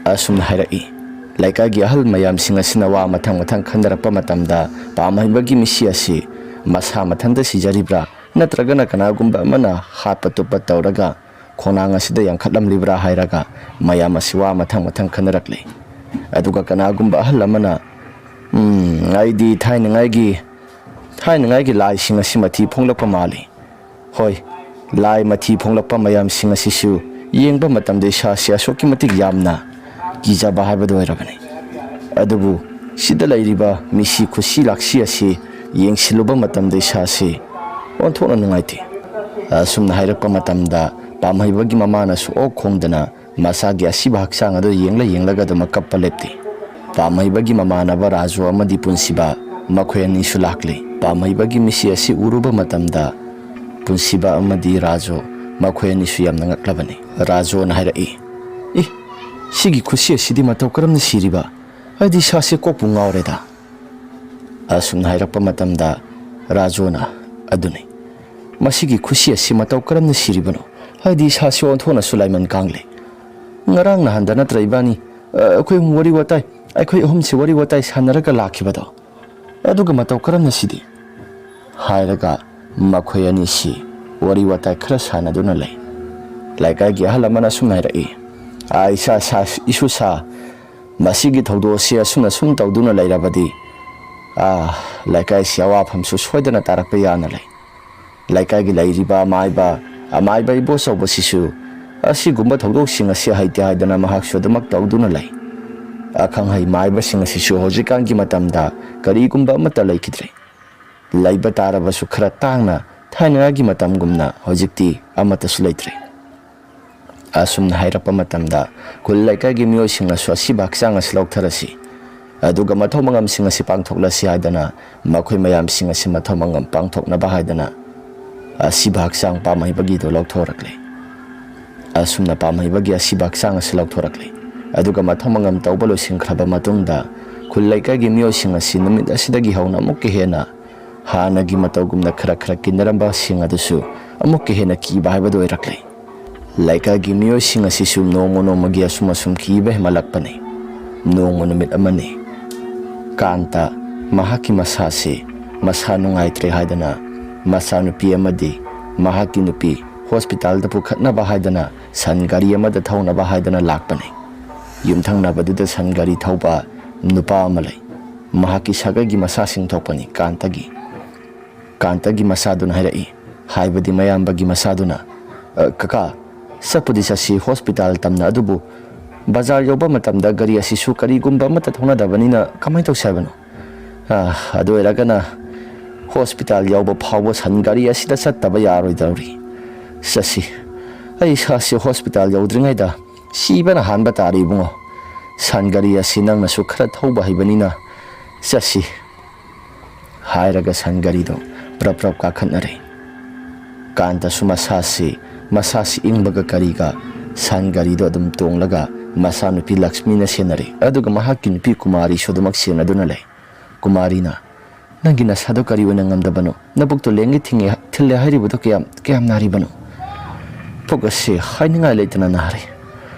ꯑꯁꯨꯝꯅ ꯍꯥꯏꯔꯛꯏ꯫ ꯂꯩꯀꯥꯏꯒꯤ ꯑꯍꯜ ꯃꯌꯥꯝꯁꯤꯡ ꯑꯁꯤꯅ ꯋꯥ ꯃꯊꯪ ꯃꯊꯪ ꯈꯟꯅꯔꯛꯄ ꯃꯇꯝꯗ, ꯄꯥꯝꯍꯩꯕꯒꯤ ꯃꯤꯁꯤ ꯑꯁꯤ ꯃꯁꯥ ꯃꯊꯟꯇ ꯁꯤꯖꯔꯤꯕ꯭ꯔꯥ, ꯅꯠꯇ꯭ꯔꯒꯅ ꯀꯅꯥꯒꯨꯝꯕ ꯑꯃꯅ ꯍꯥꯠꯄ ꯇꯨꯞꯄ ꯇꯧꯔꯒ ꯈꯣꯡꯅꯥꯡ ꯑꯁꯤꯗ ꯌꯥꯟꯈꯠꯂꯝꯂꯤꯕ꯭ꯔꯥ ꯍꯥꯏꯔꯒ ꯃꯌꯥꯝ ꯑꯁꯤ ꯋꯥ ꯃꯊꯪ ꯃꯊꯪ ꯈꯟꯅꯔꯛꯂꯤ꯫ ꯑꯗꯨꯒ ꯀꯅꯥꯒꯨꯝꯕ ꯑꯍꯜ ꯑꯃꯅ, "ꯎꯝ, ꯑꯩꯗꯤ ꯊꯥꯏꯅꯉꯥꯏꯒꯤ, ꯊꯥꯏꯅꯉꯥꯏꯒꯤ ꯂꯥꯏꯁꯤꯡ ꯑꯁꯤ ꯃꯊꯤ ꯐꯣꯡꯂꯛꯄ ꯃꯥꯜꯂꯤ꯫ ꯍꯣꯏ, ꯂꯥꯏ ꯃꯊꯤ ꯐꯣꯡꯂꯛꯄ ꯃꯌꯥꯝꯁꯤꯡ ꯑꯁꯤꯁꯨ ꯌꯦꯡꯕ ꯃꯇꯝꯗ ꯏꯁꯥꯁꯤ ꯑꯁꯨꯛꯀꯤ ꯃꯇꯤꯛ ꯌꯥꯝꯅ ꯀꯤꯖꯕ ꯍꯥꯏꯕꯗꯨ ꯑꯣꯏꯔꯕꯅꯤ꯫ ꯑꯗꯨꯕꯨ ꯁꯤꯗ ꯂꯩꯔꯤꯕ ꯃꯤꯁꯤ ꯈꯨꯠꯁꯤ ꯂꯥꯛꯁꯤ ꯑꯁꯤ ꯌꯦꯡꯁꯤꯜꯂꯨꯕ ꯃꯇꯝꯗ ꯏꯁꯥꯁꯤ ꯑꯣꯟꯊꯣꯛꯅ ꯅꯨꯡꯉꯥꯏꯇꯦ"꯫ ꯑꯁꯨꯝꯅ ꯍꯥꯏꯔꯛꯄ ꯃꯇꯝꯗ, ꯄꯥꯝꯍꯩꯕꯒꯤ ꯃꯃꯥꯅꯁꯨ ꯑꯣꯛ ꯈꯣꯡꯗꯅ ꯃꯁꯥꯒꯤ ꯑꯁꯤꯕ ꯍꯛꯆꯥꯡ ꯑꯗꯨ ꯌꯦꯡꯂ ꯌꯦꯡꯂꯒ ꯑꯗꯨꯃꯛ ꯀꯞꯄ ꯂꯦꯞꯇꯦ꯫ ꯄꯥꯝꯍꯩꯕꯒꯤ ꯃꯃꯥꯟꯅꯕ ꯔꯥꯖꯨ ꯑꯃꯗꯤ ꯄꯨꯟꯁꯤꯕ, ꯃꯈꯣꯏ ꯑꯅꯤꯁꯨ ꯂꯥꯛꯂꯤ꯫ ꯄꯥꯝꯍꯩꯕꯒꯤ ꯃꯤꯁꯤ ꯑꯁꯤ ꯎꯔꯨꯕ ꯃꯇꯝꯗ, ꯄꯨꯟꯁꯤꯕ ꯑꯃꯗꯤ ꯔꯥꯖꯨ, ꯃꯈꯣꯏ ꯑꯅꯤꯁꯨ ꯌꯥꯝꯅ ꯉꯛꯂꯕꯅꯤ꯫ ꯔꯥꯖꯨꯅ ꯍꯥꯏꯔꯛꯏ, "ꯏ, ꯁꯤꯒꯤ ꯈꯨꯠꯁꯤ ꯑꯁꯤꯗꯤ ꯃꯇꯧ ꯀꯔꯝꯅ ꯁꯤꯔꯤꯕ? ꯍꯥꯏꯗꯤ ꯏꯁꯥꯁꯦ ꯀꯣꯛꯄꯨ ꯉꯥꯎꯔꯦꯗ"꯫ ꯑꯁꯨꯝꯅ ꯍꯥꯏꯔꯛꯄ ꯃꯇꯝꯗ, ꯔꯥꯖꯨꯅ, "ꯑꯗꯨꯅꯤ, ꯃꯁꯤꯒꯤ ꯈꯨꯠꯁꯤ ꯑꯁꯤ ꯃꯇꯧ ꯀꯔꯝꯅ ꯁꯤꯔꯤꯕꯅꯣ? ꯍꯥꯏꯗꯤ ꯏꯁꯥꯁꯤ ꯑꯣꯟꯊꯣꯛꯅꯁꯨ ꯂꯥꯏꯃꯟ ꯀꯥꯡꯂꯦ꯫ ꯉꯔꯥꯡ ꯅꯍꯥꯟꯗ ꯅꯠꯇ꯭ꯔ ꯏꯕꯥꯅꯤ, ꯑ, ꯑꯩꯈꯣꯏ ꯑꯍꯨꯝ ꯋꯥꯔꯤ ꯋꯥꯇꯥꯏ, ꯑꯩꯈꯣꯏ ꯑꯍꯨꯝꯁꯤ ꯋꯥꯔꯤ ꯋꯥꯇꯥꯏ ꯁꯥꯟꯅꯔꯒ ꯂꯥꯛꯈꯤꯕꯗꯣ? ꯑꯗꯨꯒ ꯃꯇꯧ ꯀꯔꯝꯅ ꯁꯤꯗꯤ?" ꯍꯥꯏꯔꯒ ꯃꯈꯣꯏ ꯑꯅꯤꯁꯤ ꯋꯥꯔꯤ ꯋꯥꯇꯥꯏ ꯈꯔ ꯁꯥꯟꯅꯗꯨꯅ ꯂꯩ꯫ ꯂꯩꯀꯥꯏꯒꯤ ꯑꯍꯜ ꯑꯃꯅ ꯑꯁꯨꯝꯅ ꯍꯥꯏꯔꯛꯏ, "ꯑꯥ, ꯏꯁꯥ ꯁꯥ, ꯏꯁꯨ ꯁꯥ, ꯃꯁꯤꯒꯤ ꯊꯧꯗꯣꯛ ꯑꯁꯤ ꯑꯁꯨꯝꯅ ꯁꯨꯝ ꯇꯧꯗꯨꯅ ꯂꯩꯔꯕꯗꯤ, ꯑꯥ, ꯂꯩꯀꯥꯏꯁꯤ ꯑꯋꯥꯐꯝꯁꯨ ꯁꯣꯏꯗꯅ ꯇꯥꯔꯛꯄ ꯌꯥꯅ ꯂꯩ꯫ ꯂꯩꯀꯥꯏꯒꯤ ꯂꯩꯔꯤꯕ ꯑꯃꯥꯏꯕ, ꯑꯃꯥꯏꯕ ꯏꯕꯣꯆꯧꯕꯁꯤꯁꯨ ꯑꯁꯤꯒꯨꯝꯕ ꯊꯧꯗꯣꯛꯁꯤꯡ ꯑꯁꯤ ꯍꯩꯇꯦ ꯍꯥꯏꯗꯅ ꯃꯍꯥꯛꯁꯨ ꯑꯗꯨꯃꯛ ꯇꯧꯗꯨꯅ ꯂꯩ꯫ ꯑꯈꯪ ꯑꯍꯩ ꯃꯥꯏꯕꯁꯤꯡ ꯑꯁꯤꯁꯨ ꯍꯧꯖꯤꯛꯀꯥꯟꯒꯤ ꯃꯇꯝꯗ ꯀꯔꯤꯒꯨꯝꯕ ꯑꯃꯠꯇ ꯂꯩꯈꯤꯗ꯭ꯔꯦ꯫ ꯂꯩꯕ ꯇꯥꯔꯕꯁꯨ ꯈꯔ ꯇꯥꯡꯅ, ꯊꯥꯏꯅꯉꯥꯏꯒꯤ ꯃꯇꯝꯒꯨꯝꯅ ꯍꯧꯖꯤꯛꯇꯤ ꯑꯃꯠꯇꯁꯨ ꯂꯩꯇ꯭ꯔꯦ꯫ ꯑꯁꯨꯝꯅ ꯍꯥꯏꯔꯛꯄ ꯃꯇꯝꯗ ꯈꯨꯜ ꯂꯩꯀꯥꯏꯒꯤ ꯃꯤꯑꯣꯏꯁꯤꯡꯅꯁꯨ ꯑꯁꯤꯕ ꯍꯛꯆꯥꯡ ꯑꯁꯤ ꯂꯧꯊꯔꯁꯤ, ꯑꯗꯨꯒ ꯃꯊꯧ ꯃꯉꯝꯁꯤꯡ ꯑꯁꯤ ꯄꯥꯡꯊꯣꯛꯂꯁꯤ ꯍꯥꯏꯗꯅ ꯃꯈꯣꯏ ꯃꯌꯥꯝꯁꯤꯡ ꯑꯁꯤ ꯃꯊꯧ ꯃꯉꯝ ꯄꯥꯡꯊꯣꯛꯅꯕ ꯍꯥꯏꯗꯅ ꯑꯁꯤꯕ ꯍꯛꯆꯥꯡ ꯄꯥꯝꯍꯩꯕꯒꯤꯗꯨ ꯂꯧꯊꯣꯔꯛꯂꯦ꯫ ꯑꯁꯨꯝꯅ ꯄꯥꯝꯍꯩꯕꯒꯤ ꯑꯁꯤꯕ ꯍꯛꯆꯥꯡ ꯑꯁꯤ ꯂꯧꯊꯣꯔꯛꯂꯦ꯫ ꯑꯗꯨꯒ ꯃꯊꯧ ꯃꯉꯝ ꯇꯧꯕ ꯂꯣꯏꯁꯤꯟꯈ꯭ꯔꯕ ꯃꯇꯨꯡꯗ ꯈꯨꯜ ꯂꯩꯀꯥꯏꯒꯤ ꯃꯤꯑꯣꯏꯁꯤꯡ ꯑꯁꯤ ꯅꯨꯃꯤꯠ ꯑꯁꯤꯗꯒꯤ ꯍꯧꯅ ꯑꯃꯨꯛꯀ ꯍꯦꯟꯅ ꯍꯥꯟꯅꯒꯤ ꯃꯇꯧꯒꯨꯝꯅ ꯈꯔ ꯈꯔ ꯀꯤꯟꯅꯔꯝꯕꯁꯤꯡ ꯑꯗꯨꯁꯨ ꯑꯃꯨꯛꯀ ꯍꯦꯟꯅ ꯀꯤꯕ ꯍꯥꯏꯕꯗꯨ ꯑꯣꯏꯔꯛꯂꯦ꯫ ꯂꯩꯀꯥꯏꯒꯤ ꯃꯤꯑꯣꯏꯁꯤꯡ ꯑꯁꯤꯁꯨ ꯅꯣꯡꯃ ꯅꯣꯡꯃꯒꯤ ꯑꯁꯨꯝ ꯑꯁꯨꯝ ꯀꯤꯕ ꯍꯦꯟꯃꯠꯂꯛꯄꯅꯤ꯫ ꯅꯣꯡꯃ ꯅꯨꯃꯤꯠ ꯑꯃꯅꯤ, ꯀꯥꯟꯇ ꯃꯍꯥꯛꯀꯤ ꯃꯁꯥꯁꯤ ꯃꯁꯥ ꯅꯨꯡꯉꯥꯏꯇ꯭ꯔꯦ ꯍꯥꯏꯗꯅ ꯃꯆꯥꯅꯨꯄꯤ ꯑꯃꯗꯤ ꯃꯍꯥꯛꯀꯤ ꯅꯨꯄꯤ ꯍꯣꯁꯄꯤꯇꯥꯜꯗ ꯄꯨꯈꯠꯅꯕ ꯍꯥꯏꯗꯅ ꯁꯟ ꯒꯥꯔꯤ ꯑꯃꯗ ꯊꯧꯅꯕ ꯍꯥꯏꯗꯅ ꯂꯥꯛꯄꯅꯤ꯫ ꯌꯨꯝꯊꯪꯅꯕꯗꯨꯗ ꯁꯟ ꯒꯥꯔꯤ ꯊꯧꯕ ꯅꯨꯄꯥ ꯑꯃ ꯂꯩ꯫ ꯃꯍꯥꯛꯀꯤ ꯁꯥꯒꯩꯒꯤ ꯃꯆꯥꯁꯤꯡ ꯊꯣꯛꯄꯅꯤ ꯀꯥꯟꯇꯒꯤ꯫ ꯀꯥꯟꯇꯒꯤ ꯃꯆꯥꯗꯨꯅ ꯍꯥꯏꯔꯛꯏ, ꯍꯥꯏꯕꯗꯤ ꯃꯌꯥꯝꯕꯒꯤ ꯃꯆꯥꯗꯨꯅ, "ꯑ, ꯀꯀꯥ, ꯆꯠꯄꯨꯗꯤ ꯆꯠꯁꯤ ꯍꯣꯁꯄꯤꯇꯥꯜ ꯇꯝꯅ, ꯑꯗꯨꯕꯨ ꯕꯖꯥꯔ ꯌꯧꯕ ꯃꯇꯝꯗ ꯒꯥꯔꯤ ꯑꯁꯤꯁꯨ ꯀꯔꯤꯒꯨꯝꯕ ꯑꯃꯠꯇ ꯊꯧꯅꯗꯕꯅꯤꯅ ꯀꯃꯥꯏꯅ ꯇꯧꯁꯤ ꯍꯥꯏꯕꯅꯣ? ꯑ, ꯑꯗꯨ ꯑꯣꯏꯔꯒꯅ ꯍꯣꯁꯄꯤꯇꯥꯜ ꯌꯧꯕ ꯐꯥꯎꯕ ꯁꯟ ꯒꯥꯔꯤ ꯑꯁꯤꯗ ꯆꯠꯇꯕ ꯌꯥꯔꯣꯏꯗꯧꯔꯤ꯫ ꯆꯠꯁꯤ, ꯑꯩ ꯏꯁꯥꯁꯤ ꯍꯣꯁꯄꯤꯇꯥꯜ ꯌꯧꯗ꯭ꯔꯤꯉꯩꯗ ꯁꯤꯕꯅ ꯍꯥꯟꯕ ꯇꯥꯔꯦ ꯏꯕꯨꯡꯉꯣ꯫ ꯁꯟ ꯒꯥꯔꯤ ꯑꯁꯤ ꯅꯪꯅꯁꯨ ꯈꯔ ꯊꯧꯕ ꯍꯩꯕꯅꯤꯅ ꯆꯠꯁꯤ" ꯍꯥꯏꯔꯒ ꯁꯟ ꯒꯥꯔꯤꯗꯣ ꯄ꯭ꯔꯞ ꯄ꯭ꯔꯞ ꯀꯥꯈꯠꯅꯔꯦ꯫ ꯀꯥꯟꯇꯁꯨ ꯃꯁꯥꯁꯤ, ꯃꯁꯥꯁꯤ ꯏꯪꯕꯒ ꯀꯔꯤꯒ ꯁꯟ ꯒꯥꯔꯤꯗꯣ ꯑꯗꯨꯝ ꯇꯣꯡꯂꯒ ꯃꯆꯥꯅꯨꯄꯤ ꯂꯛꯁꯃꯤꯅ ꯁꯦꯟꯅꯔꯦ, ꯑꯗꯨꯒ ꯃꯍꯥꯛꯀꯤ ꯅꯨꯄꯤ ꯀꯨꯃꯥꯔꯤꯁꯨ ꯑꯗꯨꯃꯛ ꯁꯦꯟꯅꯗꯨꯅ ꯂꯩ꯫ ꯀꯨꯃꯥꯔꯤꯅ, "ꯅꯪꯒꯤ ꯅꯁꯥꯗꯣ ꯀꯔꯤ ꯑꯣꯏꯅ ꯉꯝꯗꯕꯅꯣ? ꯅꯕꯨꯛꯇꯣ ꯂꯦꯡꯒꯦ ꯊꯤꯡꯉꯦ, ꯊꯤꯜꯂꯦ ꯍꯥꯏꯔꯤꯕꯗꯣ ꯀꯌꯥꯝ, ꯀꯌꯥꯝ ꯅꯥꯔꯤꯕꯅꯣ?" "ꯄꯨꯛ ꯑꯁꯤ ꯍꯥꯏꯅꯤꯡꯉꯥꯏ ꯂꯩꯇꯅ ꯅꯥꯔꯦ꯫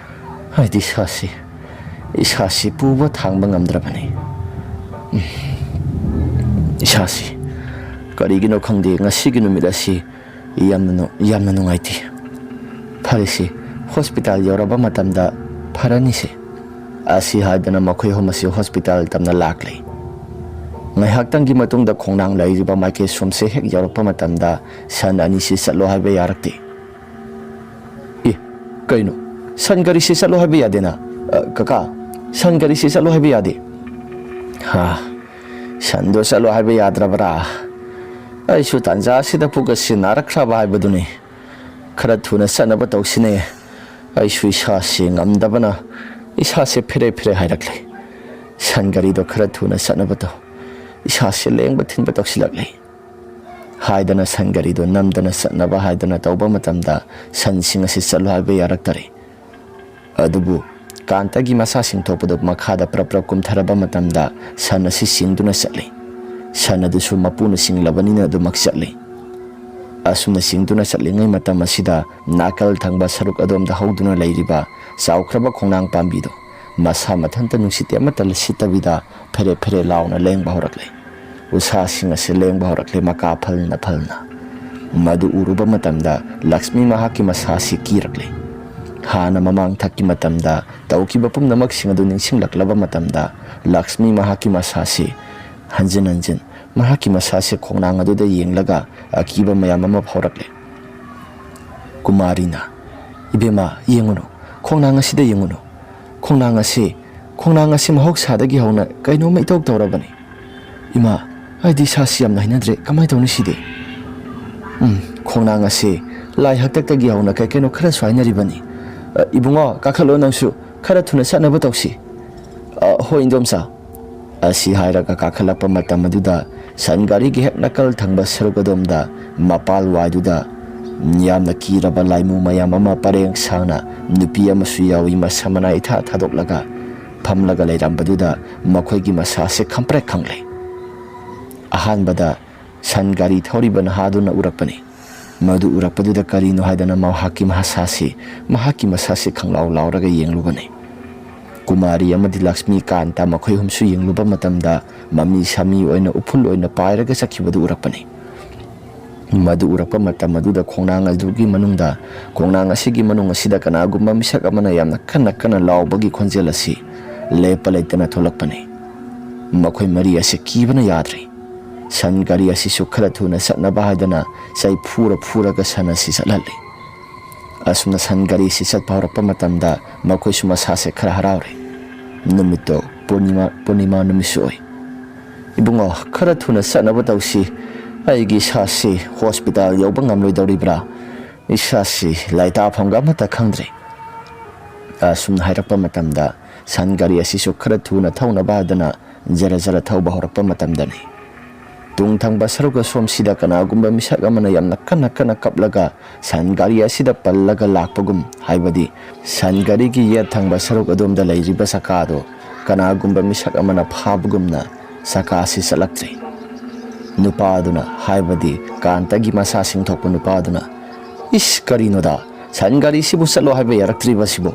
ꯍꯥꯏꯗꯤ ꯏꯁꯥꯁꯤ, ꯏꯁꯥꯁꯤ ꯄꯨꯕ ꯊꯥꯡꯕ ꯉꯝꯗ꯭ꯔꯕꯅꯤ꯫ ꯎꯝ, ꯏꯁꯥꯁꯤ ꯀꯔꯤꯒꯤꯅꯣ ꯈꯪꯗꯦ, ꯉꯁꯤꯒꯤ ꯅꯨꯃꯤꯠ ꯑꯁꯤ ꯌꯥꯝꯅ ꯅꯨ-, ꯌꯥꯝꯅ ꯅꯨꯡꯉꯥꯏꯇꯦ꯫ ꯐꯔꯦꯁꯦ, ꯍꯣꯁꯄꯤꯇꯥꯜ ꯌꯧꯔꯕ ꯃꯇꯝꯗ ꯐꯔꯅꯤꯁꯦ꯫ ꯑꯁꯤ ꯍꯥꯏꯗꯅ ꯃꯈꯣꯏ ꯑꯍꯨꯝ ꯑꯁꯤ ꯍꯣꯁꯄꯤꯇꯥꯜ ꯇꯝꯅ ꯂꯥꯛꯂꯦ꯫ ꯉꯥꯏꯍꯥꯛꯇꯪꯒꯤ ꯃꯇꯨꯡꯗ ꯈꯣꯡꯅꯥꯡ ꯂꯩꯔꯤꯕ ꯃꯥꯏꯀꯩ ꯁꯣꯝꯁꯦ ꯍꯦꯛ ꯌꯧꯔꯛꯄ ꯃꯇꯝꯗ ꯁꯟ ꯑꯅꯤꯁꯤ ꯆꯠꯂꯣ ꯍꯥꯏꯕ ꯌꯥꯔꯛꯇꯦ꯫ "ꯑꯦ, ꯀꯩꯅꯣ? ꯁꯟ ꯒꯥꯔꯤꯁꯤ ꯆꯠꯂꯣ ꯍꯥꯏꯕ ꯌꯥꯗꯦꯅ? ꯑ, ꯀꯀꯥ, ꯁꯟ ꯒꯥꯔꯤꯁꯤ ꯆꯠꯂꯣ ꯍꯥꯏꯕ ꯌꯥꯗꯦ꯫" "ꯍꯥ, ꯁꯟꯗꯣ ꯆꯠꯂꯣ ꯍꯥꯏꯕ ꯌꯥꯗ꯭ꯔꯕ꯭ꯔꯥ? ꯑꯩꯁꯨ ꯇꯥꯟꯖꯥ ꯑꯁꯤꯗ ꯄꯨꯛ ꯑꯁꯤ ꯅꯥꯔꯛꯈ꯭ꯔꯕ ꯍꯥꯏꯕꯗꯨꯅꯤ꯫ ꯈꯔ ꯊꯨꯅ ꯆꯠꯅꯕ ꯇꯧꯁꯤꯅꯦ꯫ ꯑꯩꯁꯨ ꯏꯁꯥꯁꯤ ꯉꯝꯗꯕꯅ ꯏꯁꯥꯁꯦ ꯐꯦꯔꯦ ꯐꯦꯔꯦ ꯍꯥꯏꯔꯛꯂꯦ꯫ ꯁꯟ ꯒꯥꯔꯤꯗꯣ ꯈꯔ ꯊꯨꯅ ꯆꯠꯅꯕ ꯇꯧ꯫ ꯏꯁꯥꯁꯦ ꯂꯦꯡꯕ ꯊꯤꯟꯕ ꯇꯧꯁꯤꯜꯂꯛꯂꯦ꯫" ꯍꯥꯏꯗꯅ ꯁꯟ ꯒꯥꯔꯤꯗꯣ ꯅꯝꯗꯅ ꯆꯠꯅꯕ ꯍꯥꯏꯗꯅ ꯇꯧꯕ ꯃꯇꯝꯗ ꯁꯟꯁꯤꯡ ꯑꯁꯤ ꯆꯠꯂꯣ ꯍꯥꯏꯕ ꯌꯥꯔꯛꯇꯔꯦ꯫ ꯑꯗꯨꯕꯨ ꯀꯥꯟꯇꯒꯤ ꯃꯁꯥꯁꯤꯡ ꯊꯣꯛꯄꯗꯨ ꯃꯈꯥꯗ ꯄ꯭ꯔꯞ ꯄ꯭ꯔꯞ ꯀꯨꯝꯊꯔꯕ ꯃꯇꯝꯗ ꯁꯟ ꯑꯁꯤ ꯆꯤꯡꯗꯨꯅ ꯆꯠꯂꯤ꯫ ꯁꯟ ꯑꯗꯨꯁꯨ ꯃꯄꯨꯅ ꯆꯤꯡꯂꯕꯅꯤꯅ ꯑꯗꯨꯃꯛ ꯆꯠꯂꯤ꯫ ꯑꯁꯨꯝꯅ ꯆꯤꯡꯗꯨꯅ ꯆꯠꯂꯤꯉꯩ ꯃꯇꯝ ꯑꯁꯤꯗ ꯅꯥꯀꯜ ꯊꯪꯕ ꯁꯔꯨꯛ ꯑꯗꯣꯝꯗ ꯍꯧꯗꯨꯅ ꯂꯩꯔꯤꯕ ꯆꯥꯎꯈ꯭ꯔꯕ ꯈꯣꯡꯅꯥꯡ ꯄꯥꯝꯕꯤꯗꯨ ꯃꯁꯥ ꯃꯊꯟꯇ ꯅꯨꯡꯁꯤꯠꯇꯤ ꯑꯃꯠꯇ ꯁꯤꯠꯇꯕꯤꯗ ꯐꯦꯔꯦ ꯐꯦꯔꯦ ꯂꯥꯎꯅ ꯂꯦꯡꯕ ꯍꯧꯔꯛꯂꯦ꯫ ꯎꯁꯥꯁꯤꯡ ꯑꯁꯤ ꯂꯦꯡꯕ ꯍꯧꯔꯛꯂꯦ, ꯃꯀꯥ ꯐꯜꯅ ꯐꯜꯅ꯫ ꯃꯗꯨ ꯎꯔꯨꯕ ꯃꯇꯝꯗ ꯂꯛꯁꯃꯤ ꯃꯍꯥꯛꯀꯤ ꯃꯁꯥꯁꯤ ꯀꯤꯔꯛꯂꯦ꯫ ꯍꯥꯟꯅ ꯃꯃꯥꯡ ꯊꯛꯀꯤ ꯃꯇꯝꯗ ꯇꯧꯈꯤꯕ ꯄꯨꯝꯅꯃꯛꯁꯤꯡ ꯑꯗꯨ ꯅꯤꯡꯁꯤꯡꯂꯛꯂꯕ ꯃꯇꯝꯗ ꯂꯛꯁꯃꯤ ꯃꯍꯥꯛꯀꯤ ꯃꯁꯥꯁꯤ ꯍꯟꯖꯤꯟ ꯍꯟꯖꯤꯟ ꯃꯍꯥꯛꯀꯤ ꯃꯁꯥꯁꯤ ꯈꯣꯡꯅꯥꯡ ꯑꯗꯨꯗ ꯌꯦꯡꯂꯒ ꯑꯀꯤꯕ ꯃꯌꯥꯝ ꯑꯃ ꯐꯥꯎꯔꯛꯂꯦ꯫ ꯀꯨꯃꯥꯔꯤꯅ, "ꯏꯕꯦꯝꯃ, ꯌꯦꯡꯉꯨꯅꯨ, ꯈꯣꯡꯅꯥꯡ ꯑꯁꯤꯗ ꯌꯦꯡꯉꯨꯅꯨ꯫ ꯈꯣꯡꯅꯥꯡ ꯑꯁꯤ, ꯈꯣꯡꯅꯥꯡ ꯑꯁꯤ ꯃꯍꯧꯁꯥꯗꯒꯤ ꯍꯧꯅ ꯀꯩꯅꯣꯝꯃ ꯏꯇꯧ ꯇꯧꯔꯕꯅꯤ꯫ ꯏꯃꯥ, ꯑꯩꯗꯤ ꯏꯁꯥꯁꯤ ꯌꯥꯝꯅ ꯍꯩꯅꯗ꯭ꯔꯦ꯫ ꯀꯃꯥꯏꯅ ꯇꯧꯅꯤ ꯁꯤꯗꯤ? ꯎꯝ, ꯈꯣꯡꯅꯥꯡ ꯑꯁꯤ ꯂꯥꯏ ꯍꯥꯛꯇꯛꯇꯒꯤ ꯍꯧꯅ ꯀꯩ ꯀꯩꯅꯣ ꯈꯔꯁꯨ ꯍꯥꯏꯅꯔꯤꯕꯅꯤ꯫ ꯑ, ꯏꯕꯨꯡꯉꯣ, ꯀꯥꯈꯠꯂꯣ ꯅꯪꯁꯨ꯫ ꯈꯔ ꯊꯨꯅ ꯆꯠꯅꯕ ꯇꯧꯁꯤ꯫" "ꯑ, ꯍꯣꯏ, ꯏꯟꯗꯣꯝꯆꯥ꯫" ꯑꯁꯤ ꯍꯥꯏꯔꯒ ꯀꯥꯈꯠꯂꯛꯄ ꯃꯇꯝ ꯑꯗꯨꯗ ꯁꯟ ꯒꯥꯔꯤꯒꯤ ꯍꯦꯛ ꯅꯥꯀꯜ ꯊꯪꯕ ꯁꯔꯨꯛ ꯑꯗꯣꯝꯗ ꯃꯄꯥꯜ ꯋꯥꯏꯗꯨꯗ ꯌꯥꯝꯅ ꯀꯤꯔꯕ ꯂꯥꯏꯃꯨ ꯃꯌꯥꯝ ꯑꯃ ꯄꯔꯦꯡ ꯁꯥꯡꯅ ꯅꯨꯄꯤ ꯑꯃꯁꯨ ꯌꯥꯎꯏ, ꯃꯁꯝ ꯃꯅꯥ ꯏꯊꯥ ꯊꯥꯗꯣꯛꯂꯒ ꯐꯝꯂꯒ ꯂꯩꯔꯝꯕꯗꯨꯗ ꯃꯈꯣꯏꯒꯤ ꯃꯁꯥꯁꯦ ꯈꯪꯄ꯭ꯔꯦꯛ ꯈꯪꯂꯦ꯫ ꯑꯍꯥꯟꯕꯗ ꯁꯟ ꯒꯥꯔꯤ ꯊꯧꯔꯤꯕ ꯅꯍꯥꯗꯨꯅ ꯎꯔꯛꯄꯅꯤ꯫ ꯃꯗꯨ ꯎꯔꯛꯄꯗꯨꯗ ꯀꯔꯤꯅꯣ ꯍꯥꯏꯗꯅ ꯃꯍꯥꯛꯀꯤ ꯃꯁꯥꯁꯤ, ꯃꯍꯥꯛꯀꯤ ꯃꯁꯥꯁꯤ ꯈꯪꯂꯥꯎ ꯂꯥꯎꯔꯒ ꯌꯦꯡꯂꯨꯕꯅꯤ꯫ ꯀꯨꯃꯥꯔꯤ ꯑꯃꯗꯤ ꯂꯛꯁꯃꯤꯀꯥꯟꯇ ꯃꯈꯣꯏ ꯑꯍꯨꯝꯁꯨ ꯌꯦꯡꯂꯨꯕ ꯃꯇꯝꯗ ꯃꯃꯤ ꯁꯥꯃꯤ ꯑꯣꯏꯅ ꯎꯐꯨꯜ ꯑꯣꯏꯅ ꯄꯥꯏꯔꯒ ꯆꯠꯈꯤꯕꯗꯨ ꯎꯔꯛꯄꯅꯤ꯫ ꯃꯗꯨ ꯎꯔꯛꯄ ꯃꯇꯝ ꯑꯗꯨꯗ ꯈꯣꯡꯅꯥꯡ ꯑꯗꯨꯒꯤ ꯃꯅꯨꯡꯗ, ꯈꯣꯡꯅꯥꯡ ꯑꯁꯤꯒꯤ ꯃꯅꯨꯡ ꯑꯁꯤꯗ ꯀꯅꯥꯒꯨꯝꯕ ꯃꯤꯁꯛ ꯑꯃꯅ ꯌꯥꯝꯅ ꯀꯟꯅ ꯀꯟꯅ ꯂꯥꯎꯕꯒꯤ ꯈꯣꯟꯖꯦꯜ ꯑꯁꯤ ꯂꯦꯞꯄ ꯂꯩꯇꯅ ꯊꯣꯛꯂꯛꯄꯅꯤ꯫ ꯃꯈꯣꯏ ꯃꯔꯤ ꯑꯁꯤ ꯀꯤꯕꯅ ꯌꯥꯗ꯭ꯔꯦ꯫ ꯁꯟ ꯒꯥꯔꯤ ꯑꯁꯤꯁꯨ ꯈꯔ ꯊꯨꯅ ꯆꯠꯅꯕ ꯍꯥꯏꯗꯅ ꯆꯩ ꯐꯨꯔ ꯐꯨꯔꯒ ꯁꯟ ꯑꯁꯤ ꯆꯠꯍꯜꯂꯤ꯫ ꯑꯁꯨꯝꯅ ꯁꯟ ꯒꯥꯔꯤꯁꯤ ꯆꯠꯄ ꯍꯧꯔꯛꯄ ꯃꯇꯝꯗ ꯃꯈꯣꯏꯁꯨ ꯃꯁꯥꯁꯦ ꯈꯔ ꯍꯔꯥꯎꯔꯦ꯫ ꯅꯨꯃꯤꯠꯇꯣ ꯄꯨꯔꯅꯤꯃꯥ, ꯄꯨꯔꯅꯤꯃꯥ ꯅꯨꯃꯤꯠꯁꯨ ꯑꯣꯏ꯫ "ꯏꯕꯨꯡꯉꯣ, ꯈꯔ ꯊꯨꯅ ꯆꯠꯅꯕ ꯇꯧꯁꯤ꯫ ꯑꯩꯒꯤ ꯏꯁꯥꯁꯤ ꯍꯣꯁꯄꯤꯇꯥꯜ ꯌꯧꯕ ꯉꯝꯂꯣꯏꯗꯧꯔꯤꯕ꯭ꯔꯥ? ꯏꯁꯥꯁꯤ ꯂꯥꯏꯇꯥꯐꯝꯒ ꯑꯃꯠꯇ ꯈꯪꯗ꯭ꯔꯦ"꯫ ꯑꯁꯨꯝꯅ ꯍꯥꯏꯔꯛꯄ ꯃꯇꯝꯗ ꯁꯟ ꯒꯥꯔꯤ ꯑꯁꯤꯁꯨ ꯈꯔ ꯊꯨꯅ ꯊꯧꯅꯕ ꯍꯥꯏꯗꯅ ꯖꯔ ꯖꯔ ꯊꯧꯕ ꯍꯧꯔꯛꯄ ꯃꯇꯝꯗꯅꯤ꯫ ꯇꯨꯡ ꯊꯪꯕ ꯁꯔꯨꯛ ꯑꯁꯣꯝꯁꯤꯗ ꯀꯅꯥꯒꯨꯝꯕ ꯃꯤꯁꯛ ꯑꯃꯅ ꯌꯥꯝꯅ ꯀꯟꯅ ꯀꯟꯅ ꯀꯞꯂꯒ ꯁꯟ ꯒꯥꯔꯤ ꯑꯁꯤꯗ ꯄꯜꯂꯒ ꯂꯥꯛꯄꯒꯨꯝ, ꯍꯥꯏꯕꯗꯤ ꯁꯟ ꯒꯥꯔꯤꯒꯤ ꯌꯦꯠ ꯊꯪꯕ ꯁꯔꯨꯛ ꯑꯗꯣꯝꯗ ꯂꯩꯔꯤꯕ ꯆꯀꯥꯗꯣ ꯀꯅꯥꯒꯨꯝꯕ ꯃꯤꯁꯛ ꯑꯃꯅ ꯐꯥꯕꯒꯨꯝꯅ ꯆꯀꯥ ꯑꯁꯤ ꯆꯠꯂꯛꯇ꯭ꯔꯦ꯫ ꯅꯨꯄꯥ ꯑꯗꯨꯅ, ꯍꯥꯏꯕꯗꯤ ꯀꯥꯟꯇꯒꯤ ꯃꯁꯥ ꯁꯤꯡꯊꯣꯛꯄ ꯅꯨꯄꯥ ꯑꯗꯨꯅ, "ꯏꯁ, ꯀꯔꯤꯅꯣꯗ, ꯁꯟ ꯒꯥꯔꯤꯁꯤꯕꯨ ꯆꯠꯂꯣ ꯍꯥꯏꯕ ꯌꯥꯔꯛꯇ꯭ꯔꯤꯕꯁꯤꯕꯨ?"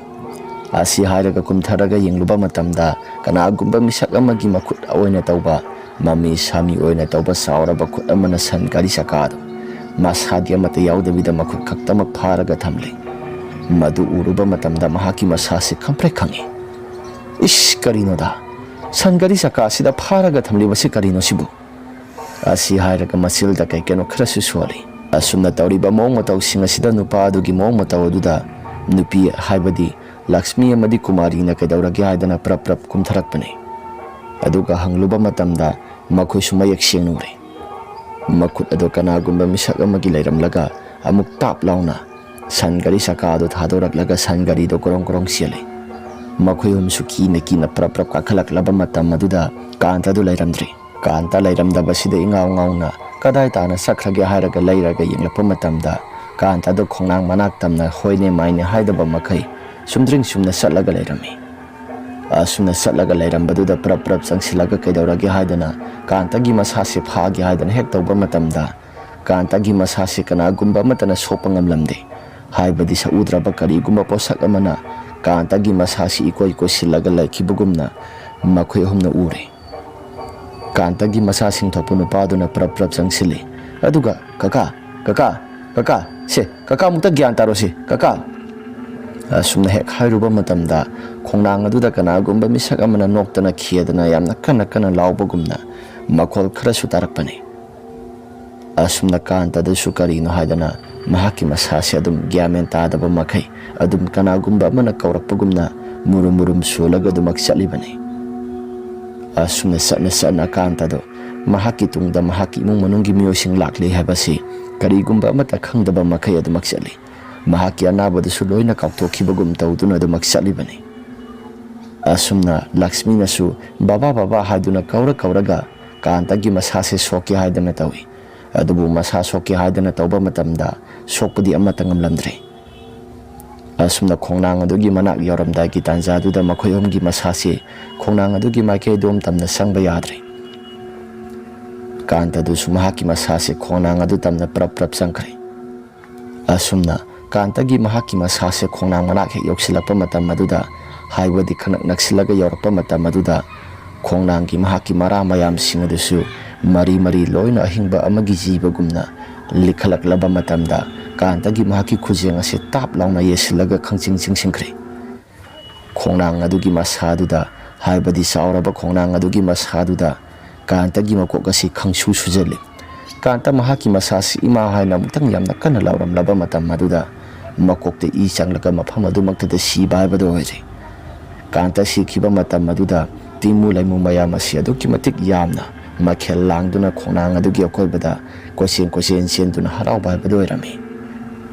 ꯑꯁꯤ ꯍꯥꯏꯔꯒ ꯀꯨꯝꯊꯔꯒ ꯌꯦꯡꯂꯨꯕ ꯃꯇꯝꯗ ꯀꯅꯥꯒꯨꯝꯕ ꯃꯤꯁꯛ ꯑꯃꯒꯤ ꯃꯈꯨꯠ ꯑꯣꯏꯅ ꯇꯧꯕ, ꯃꯃꯤ ꯁꯥꯃꯤ ꯑꯣꯏꯅ ꯇꯧꯕ ꯆꯥꯎꯔꯕ ꯈꯨꯠ ꯑꯃꯅ ꯁꯟ ꯒꯥꯔꯤ ꯆꯀꯥꯗꯨ ꯃꯁꯥꯗꯤ ꯑꯃꯠꯇ ꯌꯥꯎꯗꯕꯤꯗ ꯃꯈꯨꯠ ꯈꯛꯇꯃꯛ ꯐꯥꯔꯒ ꯊꯝꯂꯤ꯫ ꯃꯗꯨ ꯎꯔꯨꯕ ꯃꯇꯝꯗ ꯃꯍꯥꯛꯀꯤ ꯃꯁꯥꯁꯤ ꯈꯪꯄ꯭ꯔꯦꯛ ꯈꯪꯉꯤ꯫ "ꯏꯁ, ꯀꯔꯤꯅꯣꯗ? ꯁꯟ ꯒꯥꯔꯤ ꯆꯀꯥ ꯑꯁꯤꯗ ꯐꯥꯔꯒ ꯊꯝꯂꯤꯕꯁꯤ ꯀꯔꯤꯅꯣ ꯁꯤꯕꯨ?" ꯑꯁꯤ ꯍꯥꯏꯔꯒ ꯃꯆꯤꯜꯗ ꯀꯩ ꯀꯩꯅꯣ ꯈꯔꯁꯨ ꯁꯣꯜꯂꯤ꯫ ꯑꯁꯨꯝꯅ ꯇꯧꯔꯤꯕ ꯃꯑꯣꯡ ꯃꯇꯧꯁꯤꯡ ꯑꯁꯤꯗ ꯅꯨꯄꯥ ꯑꯗꯨꯒꯤ ꯃꯑꯣꯡ ꯃꯇꯧ ꯑꯗꯨꯗ ꯅꯨꯄꯤ, ꯍꯥꯏꯕꯗꯤ ꯂꯛꯁꯃꯤ ꯑꯃꯗꯤ ꯀꯨꯃꯥꯔꯤꯅ ꯀꯩꯗꯧꯔꯒꯦ ꯍꯥꯏꯗꯅ ꯄ꯭ꯔꯞ ꯄ꯭ꯔꯞ ꯀꯨꯝꯊꯔꯛꯄꯅꯤ꯫ ꯑꯗꯨꯒ ꯍꯪꯂꯨꯕ ꯃꯇꯝꯗ ꯃꯈꯣꯏꯁꯨ ꯃꯌꯦꯛ ꯁꯦꯡꯅ ꯎꯔꯦ꯫ ꯃꯈꯨꯠ ꯑꯗꯨ ꯀꯅꯥꯒꯨꯝꯕ ꯃꯤꯁꯛ ꯑꯃꯒꯤ ꯂꯩꯔꯝꯂꯒ ꯑꯃꯨꯛ ꯇꯥꯞ ꯂꯥꯎꯅ ꯁꯟ ꯒꯥꯔꯤ ꯆꯀꯥ ꯑꯗꯨ ꯊꯥꯗꯣꯔꯛꯂꯒ ꯁꯟ ꯒꯥꯔꯤꯗꯨ ꯒꯣꯔꯣꯡ ꯒꯣꯔꯣꯡ ꯆꯦꯜꯂꯤ꯫ ꯃꯈꯣꯏ ꯑꯍꯨꯝꯁꯨ ꯀꯤꯅ ꯀꯤꯅ ꯄ꯭ꯔꯞ ꯄ꯭ꯔꯞ ꯀꯥꯈꯠꯂꯛꯂꯕ ꯃꯇꯝ ꯑꯗꯨꯗ ꯀꯥꯟꯇ ꯑꯗꯨ ꯂꯩꯔꯝꯗ꯭ꯔꯦ꯫ ꯀꯥꯟꯇ ꯂꯩꯔꯝꯗꯕꯁꯤꯗ ꯏꯉꯥꯎ ꯉꯥꯎꯅ ꯀꯗꯥꯏ ꯇꯥꯅ ꯆꯠꯈ꯭ꯔꯒꯦ ꯍꯥꯏꯔꯒ ꯂꯩꯔꯒ ꯌꯦꯡꯂꯛꯄ ꯃꯇꯝꯗ ꯀꯥꯟꯇ ꯑꯗꯨ ꯈꯣꯡꯅꯥꯡ ꯃꯅꯥꯛ ꯇꯝꯅ ꯍꯣꯏꯅꯦ ꯃꯥꯏꯅꯦ ꯍꯥꯏꯗꯕ ꯃꯈꯩ ꯆꯨꯝꯗ꯭ꯔꯤꯡ ꯆꯨꯝꯅ ꯆꯠꯂꯒ ꯂꯩꯔꯝꯃꯤ꯫ ꯑꯁꯨꯝꯅ ꯆꯠꯂꯒ ꯂꯩꯔꯝꯕꯗꯨꯗ ꯄ꯭ꯔꯞ ꯄ꯭ꯔꯞ ꯆꯪꯁꯤꯜꯂꯒ ꯀꯩꯗꯧꯔꯒꯦ ꯍꯥꯏꯗꯅ ꯀꯥꯟꯇꯒꯤ ꯃꯁꯥꯁꯦ ꯐꯥꯒꯦ ꯍꯥꯏꯗꯅ ꯍꯦꯛ ꯇꯧꯕ ꯃꯇꯝꯗ ꯀꯥꯟꯇꯒꯤ ꯃꯁꯥꯁꯦ ꯀꯅꯥꯒꯨꯝꯕ ꯑꯃꯠꯇꯅ ꯁꯣꯛꯄ ꯉꯝꯂꯝꯗꯦ꯫ ꯍꯥꯏꯕꯗꯤ ꯁꯛꯎꯗ꯭ꯔꯕ ꯀꯔꯤꯒꯨꯝꯕ ꯄꯣꯠꯁꯛ ꯑꯃꯅ ꯀꯥꯟꯇꯒꯤ ꯃꯁꯥꯁꯤ ꯏꯀꯣꯏ ꯀꯣꯏꯁꯤꯜꯂꯒ ꯂꯩꯈꯤꯕꯒꯨꯝꯅ ꯃꯈꯣꯏ ꯑꯍꯨꯝꯅ ꯎꯔꯦ꯫ ꯀꯥꯟꯇꯒꯤ ꯃꯁꯥ ꯁꯤꯡꯊꯣꯛꯄ ꯅꯨꯄꯥꯗꯨꯅ ꯄ꯭ꯔꯞ ꯄ꯭ꯔꯞ ꯆꯪꯁꯤꯜꯂꯤ꯫ ꯑꯗꯨꯒ, "ꯀꯀꯥ, ꯀꯀꯥ, ꯀꯀꯥ, ꯁꯦ, ꯀꯀꯥ ꯑꯃꯨꯛꯇ ꯒ꯭ꯌꯥꯟ ꯇꯥꯔꯣꯁꯦ, ꯀꯀꯥ!" ꯑꯁꯨꯝꯅ ꯍꯦꯛ ꯍꯥꯏꯔꯨꯕ ꯃꯇꯝꯗ, ꯈꯣꯡꯅꯥꯡ ꯑꯗꯨꯗ ꯀꯅꯥꯒꯨꯝꯕ ꯃꯤꯁꯛ ꯑꯃꯅ ꯅꯣꯛꯇꯅ ꯈꯦꯗꯅ ꯌꯥꯝꯅ ꯀꯟꯅ ꯀꯟꯅ ꯂꯥꯎꯕꯒꯨꯝꯅ ꯃꯈꯣꯜ ꯈꯔꯁꯨ ꯇꯥꯔꯛꯄꯅꯤ꯫ ꯑꯁꯨꯝꯅ ꯀꯥꯟꯇꯗꯁꯨ ꯀꯔꯤꯅꯣ ꯍꯥꯏꯗꯅ ꯃꯍꯥꯛꯀꯤ ꯃꯁꯥꯁꯦ ꯑꯗꯨꯝ ꯒ꯭ꯌꯥꯟ ꯃꯦꯟ ꯇꯥꯗꯕ ꯃꯈꯩ ꯑꯗꯨꯝ ꯀꯅꯥꯒꯨꯝꯕ ꯑꯃꯅ ꯀꯧꯔꯛꯄꯒꯨꯝꯅ ꯃꯨꯔꯨꯝ ꯃꯨꯔꯨꯝ ꯁꯣꯜꯂꯒ ꯑꯗꯨꯃꯛ ꯆꯠꯂꯤꯕꯅꯤ꯫ ꯑꯁꯨꯝꯅ ꯆꯠꯅ ꯆꯠꯅ ꯀꯥꯟꯇꯗꯣ ꯃꯍꯥꯛꯀꯤ ꯇꯨꯡꯗ ꯃꯍꯥꯛꯀꯤ ꯏꯃꯨꯡ ꯃꯅꯨꯡꯒꯤ ꯃꯤꯑꯣꯏꯁꯤꯡ ꯂꯥꯛꯂꯤ ꯍꯥꯏꯕꯁꯤ ꯀꯔꯤꯒꯨꯝꯕ ꯑꯃꯠꯇ ꯈꯪꯗꯕ ꯃꯈꯩ ꯑꯗꯨꯃꯛ ꯆꯠꯂꯤ꯫ ꯃꯍꯥꯛꯀꯤ ꯑꯅꯥꯕꯗꯨꯁꯨ ꯂꯣꯏꯅ ꯀꯥꯎꯊꯣꯛꯈꯤꯕꯒꯨꯝ ꯇꯧꯗꯨꯅ ꯑꯗꯨꯃꯛ ꯆꯠꯂꯤꯕꯅꯤ꯫ ꯑꯁꯨꯝꯅ ꯂꯛꯁꯃꯤꯅꯁꯨ "ꯕꯕꯥ, ꯕꯕꯥ" ꯍꯥꯏꯗꯨꯅ ꯀꯧꯔ ꯀꯧꯔꯒ ꯀꯥꯟꯇꯒꯤ ꯃꯁꯥꯁꯦ ꯁꯣꯛꯀꯦ ꯍꯥꯏꯗꯅ ꯇꯧꯏ꯫ ꯑꯗꯨꯕꯨ ꯃꯁꯥ ꯁꯣꯛꯀꯦ ꯍꯥꯏꯗꯅ ꯇꯧꯕ ꯃꯇꯝꯗ ꯁꯣꯛꯄꯗꯤ ꯑꯃꯠꯇ ꯉꯝꯂꯝꯗ꯭ꯔꯦ꯫ ꯑꯁꯨꯝꯅ ꯈꯣꯡꯅꯥꯡ ꯑꯗꯨꯒꯤ ꯃꯅꯥꯛ ꯌꯧꯔꯝꯗꯥꯏꯒꯤ ꯇꯥꯟꯖꯥꯗꯨꯗ ꯃꯈꯣꯏ ꯑꯍꯨꯝꯒꯤ ꯃꯁꯥꯁꯦ ꯈꯣꯡꯅꯥꯡ ꯑꯗꯨꯒꯤ ꯃꯥꯏꯀꯩ ꯑꯗꯣꯝ ꯇꯝꯅ ꯆꯪꯕ ꯌꯥꯗ꯭ꯔꯦ꯫ ꯀꯥꯟꯇꯗꯨꯁꯨ ꯃꯍꯥꯛꯀꯤ ꯃꯁꯥꯁꯦ ꯈꯣꯡꯅꯥꯡ ꯑꯗꯨ ꯇꯝꯅ ꯄ꯭ꯔꯞ ꯄ꯭ꯔꯞ ꯆꯪꯈ꯭ꯔꯦ꯫ ꯑꯁꯨꯝꯅ ꯀꯥꯟꯇꯒꯤ ꯃꯍꯥꯛꯀꯤ ꯃꯁꯥꯁꯦ ꯈꯣꯡꯅꯥꯡ ꯃꯅꯥꯛ ꯍꯦꯛ ꯌꯧꯁꯤꯜꯂꯛꯄ ꯃꯇꯝ ꯑꯗꯨꯗ, ꯍꯥꯏꯕꯗꯤ ꯈꯅꯛ ꯅꯛꯁꯤꯜꯂꯒ ꯌꯧꯔꯛꯄ ꯃꯇꯝ ꯑꯗꯨꯗ, ꯈꯣꯡꯅꯥꯡꯒꯤ ꯃꯍꯥꯛꯀꯤ ꯃꯔꯥ ꯃꯌꯥꯝꯁꯤꯡ ꯑꯗꯨꯁꯨ ꯃꯔꯤ ꯃꯔꯤ ꯂꯣꯏꯅ ꯑꯍꯤꯡꯕ ꯑꯃꯒꯤ ꯖꯤꯕꯒꯨꯝꯅ ꯂꯤꯈꯠꯂꯛꯂꯕ ꯃꯇꯝꯗ, ꯀꯥꯟꯇꯒꯤ ꯃꯍꯥꯛꯀꯤ ꯈꯨꯖꯦꯡ ꯑꯁꯤ ꯇꯥꯞ ꯂꯥꯎꯅ ꯌꯦꯠꯁꯤꯜꯂꯒ ꯈꯪꯆꯤꯡ ꯆꯤꯡꯁꯤꯟꯈ꯭ꯔꯦ꯫ ꯈꯣꯡꯅꯥꯡ ꯑꯗꯨꯒꯤ ꯃꯁꯥꯗꯨꯗ, ꯍꯥꯏꯕꯗꯤ ꯆꯥꯎꯔꯕ ꯈꯣꯡꯅꯥꯡ ꯑꯗꯨꯒꯤ ꯃꯁꯥꯗꯨꯗ ꯀꯥꯟꯇꯒꯤ ꯃꯀꯣꯛ ꯑꯁꯤ ꯈꯪꯁꯨ ꯁꯨꯖꯜꯂꯤ꯫ ꯀꯥꯟꯇ ꯃꯍꯥꯛꯀꯤ ꯃꯁꯥꯁꯤ "ꯏꯃꯥ" ꯍꯥꯏꯅ ꯑꯃꯨꯛꯇꯪ ꯌꯥꯝꯅ ꯀꯟꯅ ꯂꯥꯎꯔꯝꯂꯕ ꯃꯇꯝ ꯑꯗꯨꯗ, ꯃꯀꯣꯛꯇ ꯏ ꯆꯪꯂꯒ ꯃꯐꯝ ꯑꯗꯨꯃꯛꯇꯗ ꯁꯤꯕ ꯍꯥꯏꯕꯗꯨ ꯑꯣꯏꯔꯦ꯫ ꯀꯥꯟꯇ ꯁꯤꯈꯤꯕ ꯃꯇꯝ ꯑꯗꯨꯗ ꯇꯤꯃꯨ ꯂꯩꯃꯨ ꯃꯌꯥꯝ ꯑꯁꯤ ꯑꯗꯨꯛꯀꯤ ꯃꯇꯤꯛ ꯌꯥꯝꯅ ꯃꯈꯦꯜ ꯂꯥꯡꯗꯨꯅ ꯈꯣꯡꯅꯥꯡ ꯑꯗꯨꯒꯤ ꯑꯀꯣꯏꯕꯗ ꯀꯣꯏꯆꯦꯟ ꯀꯣꯏꯆꯦꯟ ꯆꯦꯟꯗꯨꯅ ꯍꯔꯥꯎꯕ ꯍꯥꯏꯕꯗꯨ ꯑꯣꯏꯔꯝꯃꯤ꯫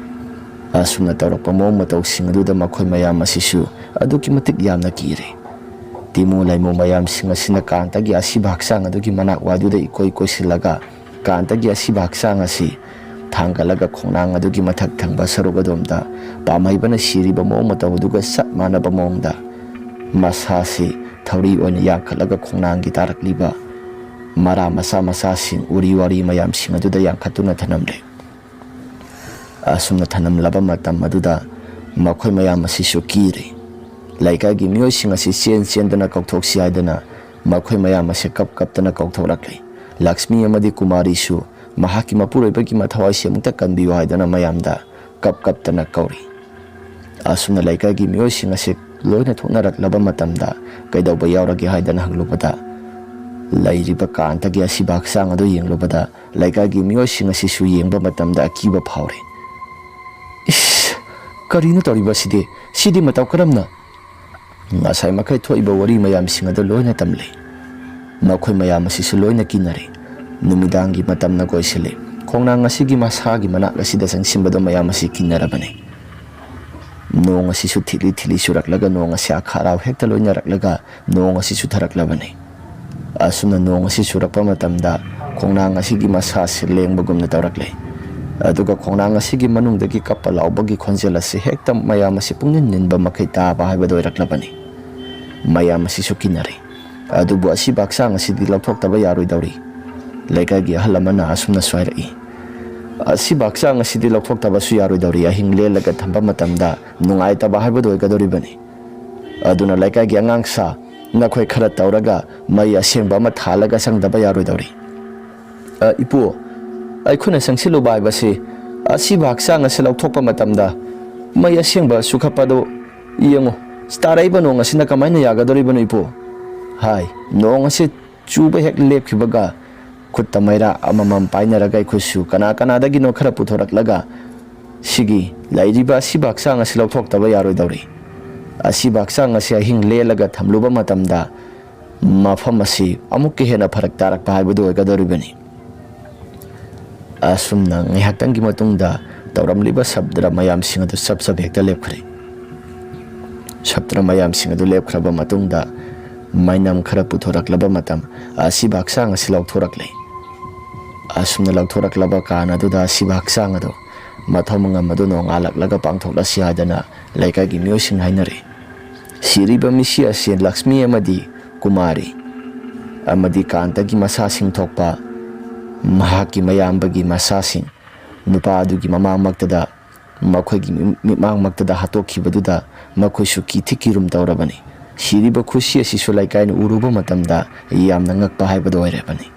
ꯑꯁꯨꯝꯅ ꯇꯧꯔꯛꯄ ꯃꯑꯣꯡ ꯃꯇꯧꯁꯤꯡ ꯑꯗꯨꯗ ꯃꯈꯣꯏ ꯃꯌꯥꯝ ꯑꯁꯤꯁꯨ ꯑꯗꯨꯛꯀꯤ ꯃꯇꯤꯛ ꯌꯥꯝꯅ ꯀꯤꯔꯦ꯫ ꯇꯤꯃꯨ ꯂꯩꯃꯨ ꯃꯌꯥꯝꯁꯤꯡ ꯑꯁꯤꯅ ꯀꯥꯟꯇꯒꯤ ꯑꯁꯤꯕ ꯍꯛꯆꯥꯡ ꯑꯗꯨꯒꯤ ꯃꯅꯥꯛ ꯋꯥꯏꯗꯨꯗ ꯏꯀꯣꯏ ꯀꯣꯏꯁꯤꯜꯂꯒ, ꯀꯥꯟꯇꯒꯤ ꯑꯁꯤꯕ ꯍꯛꯆꯥꯡ ꯑꯁꯤ ꯊꯥꯡꯒꯠꯂꯒ ꯈꯣꯡꯅꯥꯡ ꯑꯗꯨꯒꯤ ꯃꯊꯛ ꯊꯪꯕ ꯁꯔꯨꯛ ꯑꯗꯣꯝꯗ ꯄꯥꯝꯍꯩꯕꯅ ꯁꯤꯔꯤꯕ ꯃꯑꯣꯡ ꯃꯇꯧ ꯑꯗꯨꯒ ꯆꯞ ꯃꯥꯟꯅꯕ ꯃꯑꯣꯡꯗ ꯃꯁꯥꯁꯤ ꯊꯧꯔꯤ ꯑꯣꯏꯅ ꯌꯥꯡꯈꯠꯂꯒ ꯈꯣꯡꯅꯥꯡꯒꯤ ꯇꯥꯔꯛꯂꯤꯕ ꯃꯔꯥ ꯃꯆꯥ ꯃꯆꯥꯁꯤꯡ, ꯎꯔꯤ ꯋꯥꯔꯤ ꯃꯌꯥꯝꯁꯤꯡ ꯑꯗꯨꯗ ꯌꯥꯡꯈꯠꯇꯨꯅ ꯊꯅꯝꯂꯦ꯫ ꯑꯁꯨꯝꯅ ꯊꯅꯝꯂꯕ ꯃꯇꯝ ꯑꯗꯨꯗ ꯃꯈꯣꯏ ꯃꯌꯥꯝ ꯑꯁꯤꯁꯨ ꯀꯤꯔꯦ꯫ ꯂꯩꯀꯥꯏꯒꯤ ꯃꯤꯑꯣꯏꯁꯤꯡ ꯑꯁꯤ ꯆꯦꯟ ꯆꯦꯟꯗꯨꯅ ꯀꯧꯊꯣꯛꯁꯤ ꯍꯥꯏꯗꯅ ꯃꯈꯣꯏ ꯃꯌꯥꯝ ꯑꯁꯤ ꯀꯞ ꯀꯞꯇꯅ ꯀꯧꯊꯣꯛꯂꯛꯂꯤ꯫ ꯂꯛꯁꯃꯤ ꯑꯃꯗꯤ ꯀꯨꯃꯥꯔꯤꯁꯨ ꯃꯍꯥꯛꯀꯤ ꯃꯄꯨꯔꯣꯏꯕꯒꯤ ꯃꯊꯋꯥꯏꯁꯤ ꯑꯃꯨꯛꯇ ꯀꯟꯕꯤꯌꯨ ꯍꯥꯏꯗꯅ ꯃꯌꯥꯝꯗ ꯀꯞ ꯀꯞꯇꯅ ꯀꯧꯔꯤ꯫ ꯑꯁꯨꯝꯅ ꯂꯩꯀꯥꯏꯒꯤ ꯃꯤꯑꯣꯏꯁꯤꯡ ꯑꯁꯤ ꯂꯣꯏꯅ ꯊꯣꯛꯅꯔꯛꯂꯕ ꯃꯇꯝꯗ, ꯀꯩꯗꯧꯕ ꯌꯥꯎꯔꯒꯦ ꯍꯥꯏꯗꯅ ꯍꯪꯂꯨꯕꯗ, ꯂꯩꯔꯤꯕ ꯀꯥꯟꯇꯒꯤ ꯑꯁꯤꯕ ꯍꯛꯆꯥꯡ ꯑꯗꯨ ꯌꯦꯡꯂꯨꯕꯗ, ꯂꯩꯀꯥꯏꯒꯤ ꯃꯤꯑꯣꯏꯁꯤꯡ ꯑꯁꯤꯁꯨ ꯌꯦꯡꯕ ꯃꯇꯝꯗ ꯑꯀꯤꯕ ꯐꯥꯎꯔꯦ꯫ "ꯏꯁ, ꯀꯔꯤꯅꯣ ꯇꯧꯔꯤꯕꯁꯤꯗꯤ? ꯁꯤꯗꯤ ꯃꯇꯧ ꯀꯔꯝꯅ?" ꯉꯁꯥꯏ ꯃꯈꯩ ꯊꯣꯛꯏꯕ ꯋꯥꯔꯤ ꯃꯌꯥꯝꯁꯤꯡ ꯑꯗꯨ ꯂꯣꯏꯅ ꯇꯝꯂꯦ꯫ ꯃꯈꯣꯏ ꯃꯌꯥꯝ ꯑꯁꯤꯁꯨ ꯂꯣꯏꯅ ꯀꯤꯅꯔꯦ꯫ ꯅꯨꯃꯤꯗꯥꯡꯒꯤ ꯃꯇꯝꯅ ꯀꯣꯏꯁꯤꯜꯂꯦ꯫ ꯈꯣꯡꯅꯥꯡ ꯑꯁꯤꯒꯤ ꯃꯁꯥꯒꯤ ꯃꯅꯥꯛ ꯑꯁꯤꯗ ꯆꯪꯁꯤꯟꯕꯗꯣ ꯃꯌꯥꯝ ꯑꯁꯤ ꯀꯤꯅꯔꯕꯅꯤ꯫ ꯅꯣꯡ ꯑꯁꯤꯁꯨ ꯊꯤꯠꯂꯤ ꯊꯤꯠꯂꯤ ꯆꯨꯔꯛꯂꯒ, ꯅꯣꯡ ꯑꯁꯤ ꯑꯈꯥꯔꯥꯎ ꯍꯦꯛꯇ ꯂꯣꯏꯅꯔꯛꯂꯒ, ꯅꯣꯡ ꯑꯁꯤ ꯆꯨꯊꯔꯛꯂꯕꯅꯤ꯫ ꯑꯁꯨꯝꯅ ꯅꯣꯡ ꯑꯁꯤ ꯆꯨꯔꯛꯄ ꯃꯇꯝꯗ, ꯈꯣꯡꯅꯥꯡ ꯑꯁꯤꯒꯤ ꯃꯁꯥ ꯑꯁꯤ ꯂꯦꯡꯕꯒꯨꯝꯅ ꯇꯧꯔꯛꯂꯦ꯫ ꯑꯗꯨꯒ ꯈꯣꯡꯅꯥꯡ ꯑꯁꯤꯒꯤ ꯃꯅꯨꯡꯗꯒꯤ ꯀꯞꯄ ꯂꯥꯎꯕꯒꯤ ꯈꯣꯟꯖꯦꯜ ꯑꯁꯤ ꯍꯦꯛꯇ ꯃꯌꯥꯝ ꯑꯁꯤ ꯄꯨꯡꯅꯤꯟ ꯅꯤꯟꯕ ꯃꯈꯩ ꯇꯥꯕ ꯍꯥꯏꯕꯗꯨ ꯑꯣꯏꯔꯛꯂꯕꯅꯤ꯫ ꯃꯌꯥꯝ ꯑꯁꯤꯁꯨ ꯀꯤꯅꯔꯦ꯫ ꯑꯗꯨꯕꯨ ꯑꯁꯤꯕ ꯍꯛꯆꯥꯡ ꯑꯁꯤꯗꯤ ꯂꯧꯊꯣꯛꯇꯕ ꯌꯥꯔꯣꯏꯗꯧꯔꯤ꯫ ꯂꯩꯀꯥꯏꯒꯤ ꯑꯍꯜ ꯑꯃꯅ ꯑꯁꯨꯝꯅꯁꯨ ꯍꯥꯏꯔꯛꯏ, "ꯑꯁꯤꯕ ꯍꯛꯆꯥꯡ ꯑꯁꯤꯗꯤ ꯂꯧꯊꯣꯛꯇꯕꯁꯨ ꯌꯥꯔꯣꯏꯗꯧꯔꯤ꯫ ꯑꯍꯤꯡ ꯂꯦꯜꯂꯒ ꯊꯝꯕ ꯃꯇꯝꯗ ꯅꯨꯡꯉꯥꯏꯇꯕ ꯍꯥꯏꯕꯗꯨ ꯑꯣꯏꯒꯗꯧꯔꯤꯕꯅꯤ꯫ ꯑꯗꯨꯅ ꯂꯩꯀꯥꯏꯒꯤ ꯑꯉꯥꯡ ꯁꯥ, ꯅꯈꯣꯏ ꯈꯔ ꯇꯧꯔꯒ ꯃꯩ ꯑꯁꯦꯡꯕ ꯑꯃ ꯊꯥꯜꯂꯒ ꯆꯪꯗꯕ ꯌꯥꯔꯣꯏꯗꯧꯔꯤ꯫" "ꯑ, ꯏꯄꯨ, ꯑꯩꯈꯣꯏꯅ ꯆꯪꯁꯤꯜꯂꯨꯕ ꯍꯥꯏꯕꯁꯤ ꯑꯁꯤꯕ ꯍꯛꯆꯥꯡ ꯑꯁꯤ ꯂꯧꯊꯣꯛꯄ ꯃꯇꯝꯗ ꯃꯩ ꯑꯁꯦꯡꯕ ꯆꯨꯈꯠꯄꯗꯨ ꯌꯦꯡꯉꯨ꯫ ꯇꯥꯔꯛꯏꯕ ꯅꯣꯡ ꯑꯁꯤꯅ ꯀꯃꯥꯏꯅ ꯌꯥꯒꯗꯧꯔꯤꯕꯅꯣ, ꯏꯄꯨ?" ꯍꯥꯏ꯫ ꯅꯣꯡ ꯑꯁꯤ ꯆꯨꯕ ꯍꯦꯛ ꯂꯦꯞꯈꯤꯕꯒ, ꯈꯨꯠꯇ ꯃꯩꯔꯥ ꯑꯃꯃꯝ ꯄꯥꯏꯅꯔꯒ ꯑꯩꯈꯣꯏꯁꯨ ꯀꯅꯥ ꯀꯅꯥꯗꯒꯤꯅꯣ ꯈꯔ ꯄꯨꯊꯣꯔꯛꯂꯒ, ꯁꯤꯒꯤ ꯂꯩꯔꯤꯕ ꯑꯁꯤꯕ ꯍꯛꯆꯥꯡ ꯑꯁꯤ ꯂꯧꯊꯣꯛꯇꯕ ꯌꯥꯔꯣꯏꯗꯧꯔꯤ꯫ ꯑꯁꯤꯕ ꯍꯛꯆꯥꯡ ꯑꯁꯤ ꯑꯍꯤꯡ ꯂꯦꯜꯂꯒ ꯊꯝꯂꯨꯕ ꯃꯇꯝꯗ, ꯃꯐꯝ ꯑꯁꯤ ꯑꯃꯨꯛꯀ ꯍꯦꯟꯅ ꯐꯔꯛ ꯇꯥꯔꯛꯄ ꯍꯥꯏꯕꯗꯨ ꯑꯣꯏꯒꯗꯧꯔꯤꯕꯅꯤ꯫ ꯑꯁꯨꯝꯅ ꯉꯥꯏꯍꯥꯛꯇꯪꯒꯤ ꯃꯇꯨꯡꯗ ꯇꯧꯔꯝꯂꯤꯕ ꯁꯕꯗ꯭ꯔ ꯃꯌꯥꯝꯁꯤꯡ ꯑꯗꯨ ꯆꯞ ꯆꯞ ꯍꯦꯛꯇ ꯂꯦꯞꯈ꯭ꯔꯦ꯫ ꯁꯕꯗ꯭ꯔ ꯃꯌꯥꯝꯁꯤꯡ ꯑꯗꯨ ꯂꯦꯞꯈ꯭ꯔꯕ ꯃꯇꯨꯡꯗ, ꯃꯩꯅꯝ ꯈꯔ ꯄꯨꯊꯣꯔꯛꯂꯕ ꯃꯇꯝ, ꯑꯁꯤꯕ ꯍꯛꯆꯥꯡ ꯑꯁꯤ ꯂꯧꯊꯣꯔꯛꯂꯦ꯫ ꯑꯁꯨꯝꯅ ꯂꯧꯊꯣꯔꯛꯂꯕ ꯀꯥꯟ ꯑꯗꯨꯗ ꯑꯁꯤꯕ ꯍꯛꯆꯥꯡ ꯑꯗꯨ ꯃꯊꯧ ꯃꯉꯝ ꯑꯗꯨ ꯅꯣꯡꯉꯥꯜꯂꯛꯂꯒ ꯄꯥꯡꯊꯣꯛꯂꯁꯤ ꯍꯥꯏꯗꯅ ꯂꯩꯀꯥꯏꯒꯤ ꯃꯤꯑꯣꯏꯁꯤꯡ ꯍꯥꯏꯅꯔꯦ꯫ ꯁꯤꯔꯤꯕ ꯃꯤꯁꯤ ꯑꯁꯤ ꯂꯛꯁꯃꯤ ꯑꯃꯗꯤ ꯀꯨꯃꯥꯔꯤ ꯑꯃꯗꯤ ꯀꯥꯟꯇꯒꯤ ꯃꯁꯥꯁꯤꯡ ꯊꯣꯛꯄ ꯃꯍꯥꯛꯀꯤ ꯃꯌꯥꯝꯕꯒꯤ ꯃꯁꯥꯁꯤꯡ ꯅꯨꯄꯥ ꯑꯗꯨꯒꯤ ꯃꯃꯥꯡꯃꯛꯇꯗ, ꯃꯈꯣꯏꯒꯤ ꯃꯤ-, ꯃꯤꯠꯃꯥꯡꯃꯛꯇꯗ ꯍꯥꯠꯇꯣꯛꯈꯤꯕꯗꯨꯗ ꯃꯈꯣꯏꯁꯨ ꯀꯤꯊꯤ ꯀꯤꯔꯨꯝ ꯇꯧꯔꯕꯅꯤ꯫ ꯁꯤꯔꯤꯕ ꯈꯨꯁꯤ ꯑꯁꯤꯁꯨ ꯂꯩꯀꯥꯏꯅ ꯎꯔꯨꯕ ꯃꯇꯝꯗ ꯌꯥꯝꯅ ꯉꯛꯄ ꯍꯥꯏꯕꯗꯨ ꯑꯣꯏꯔꯕꯅꯤ꯫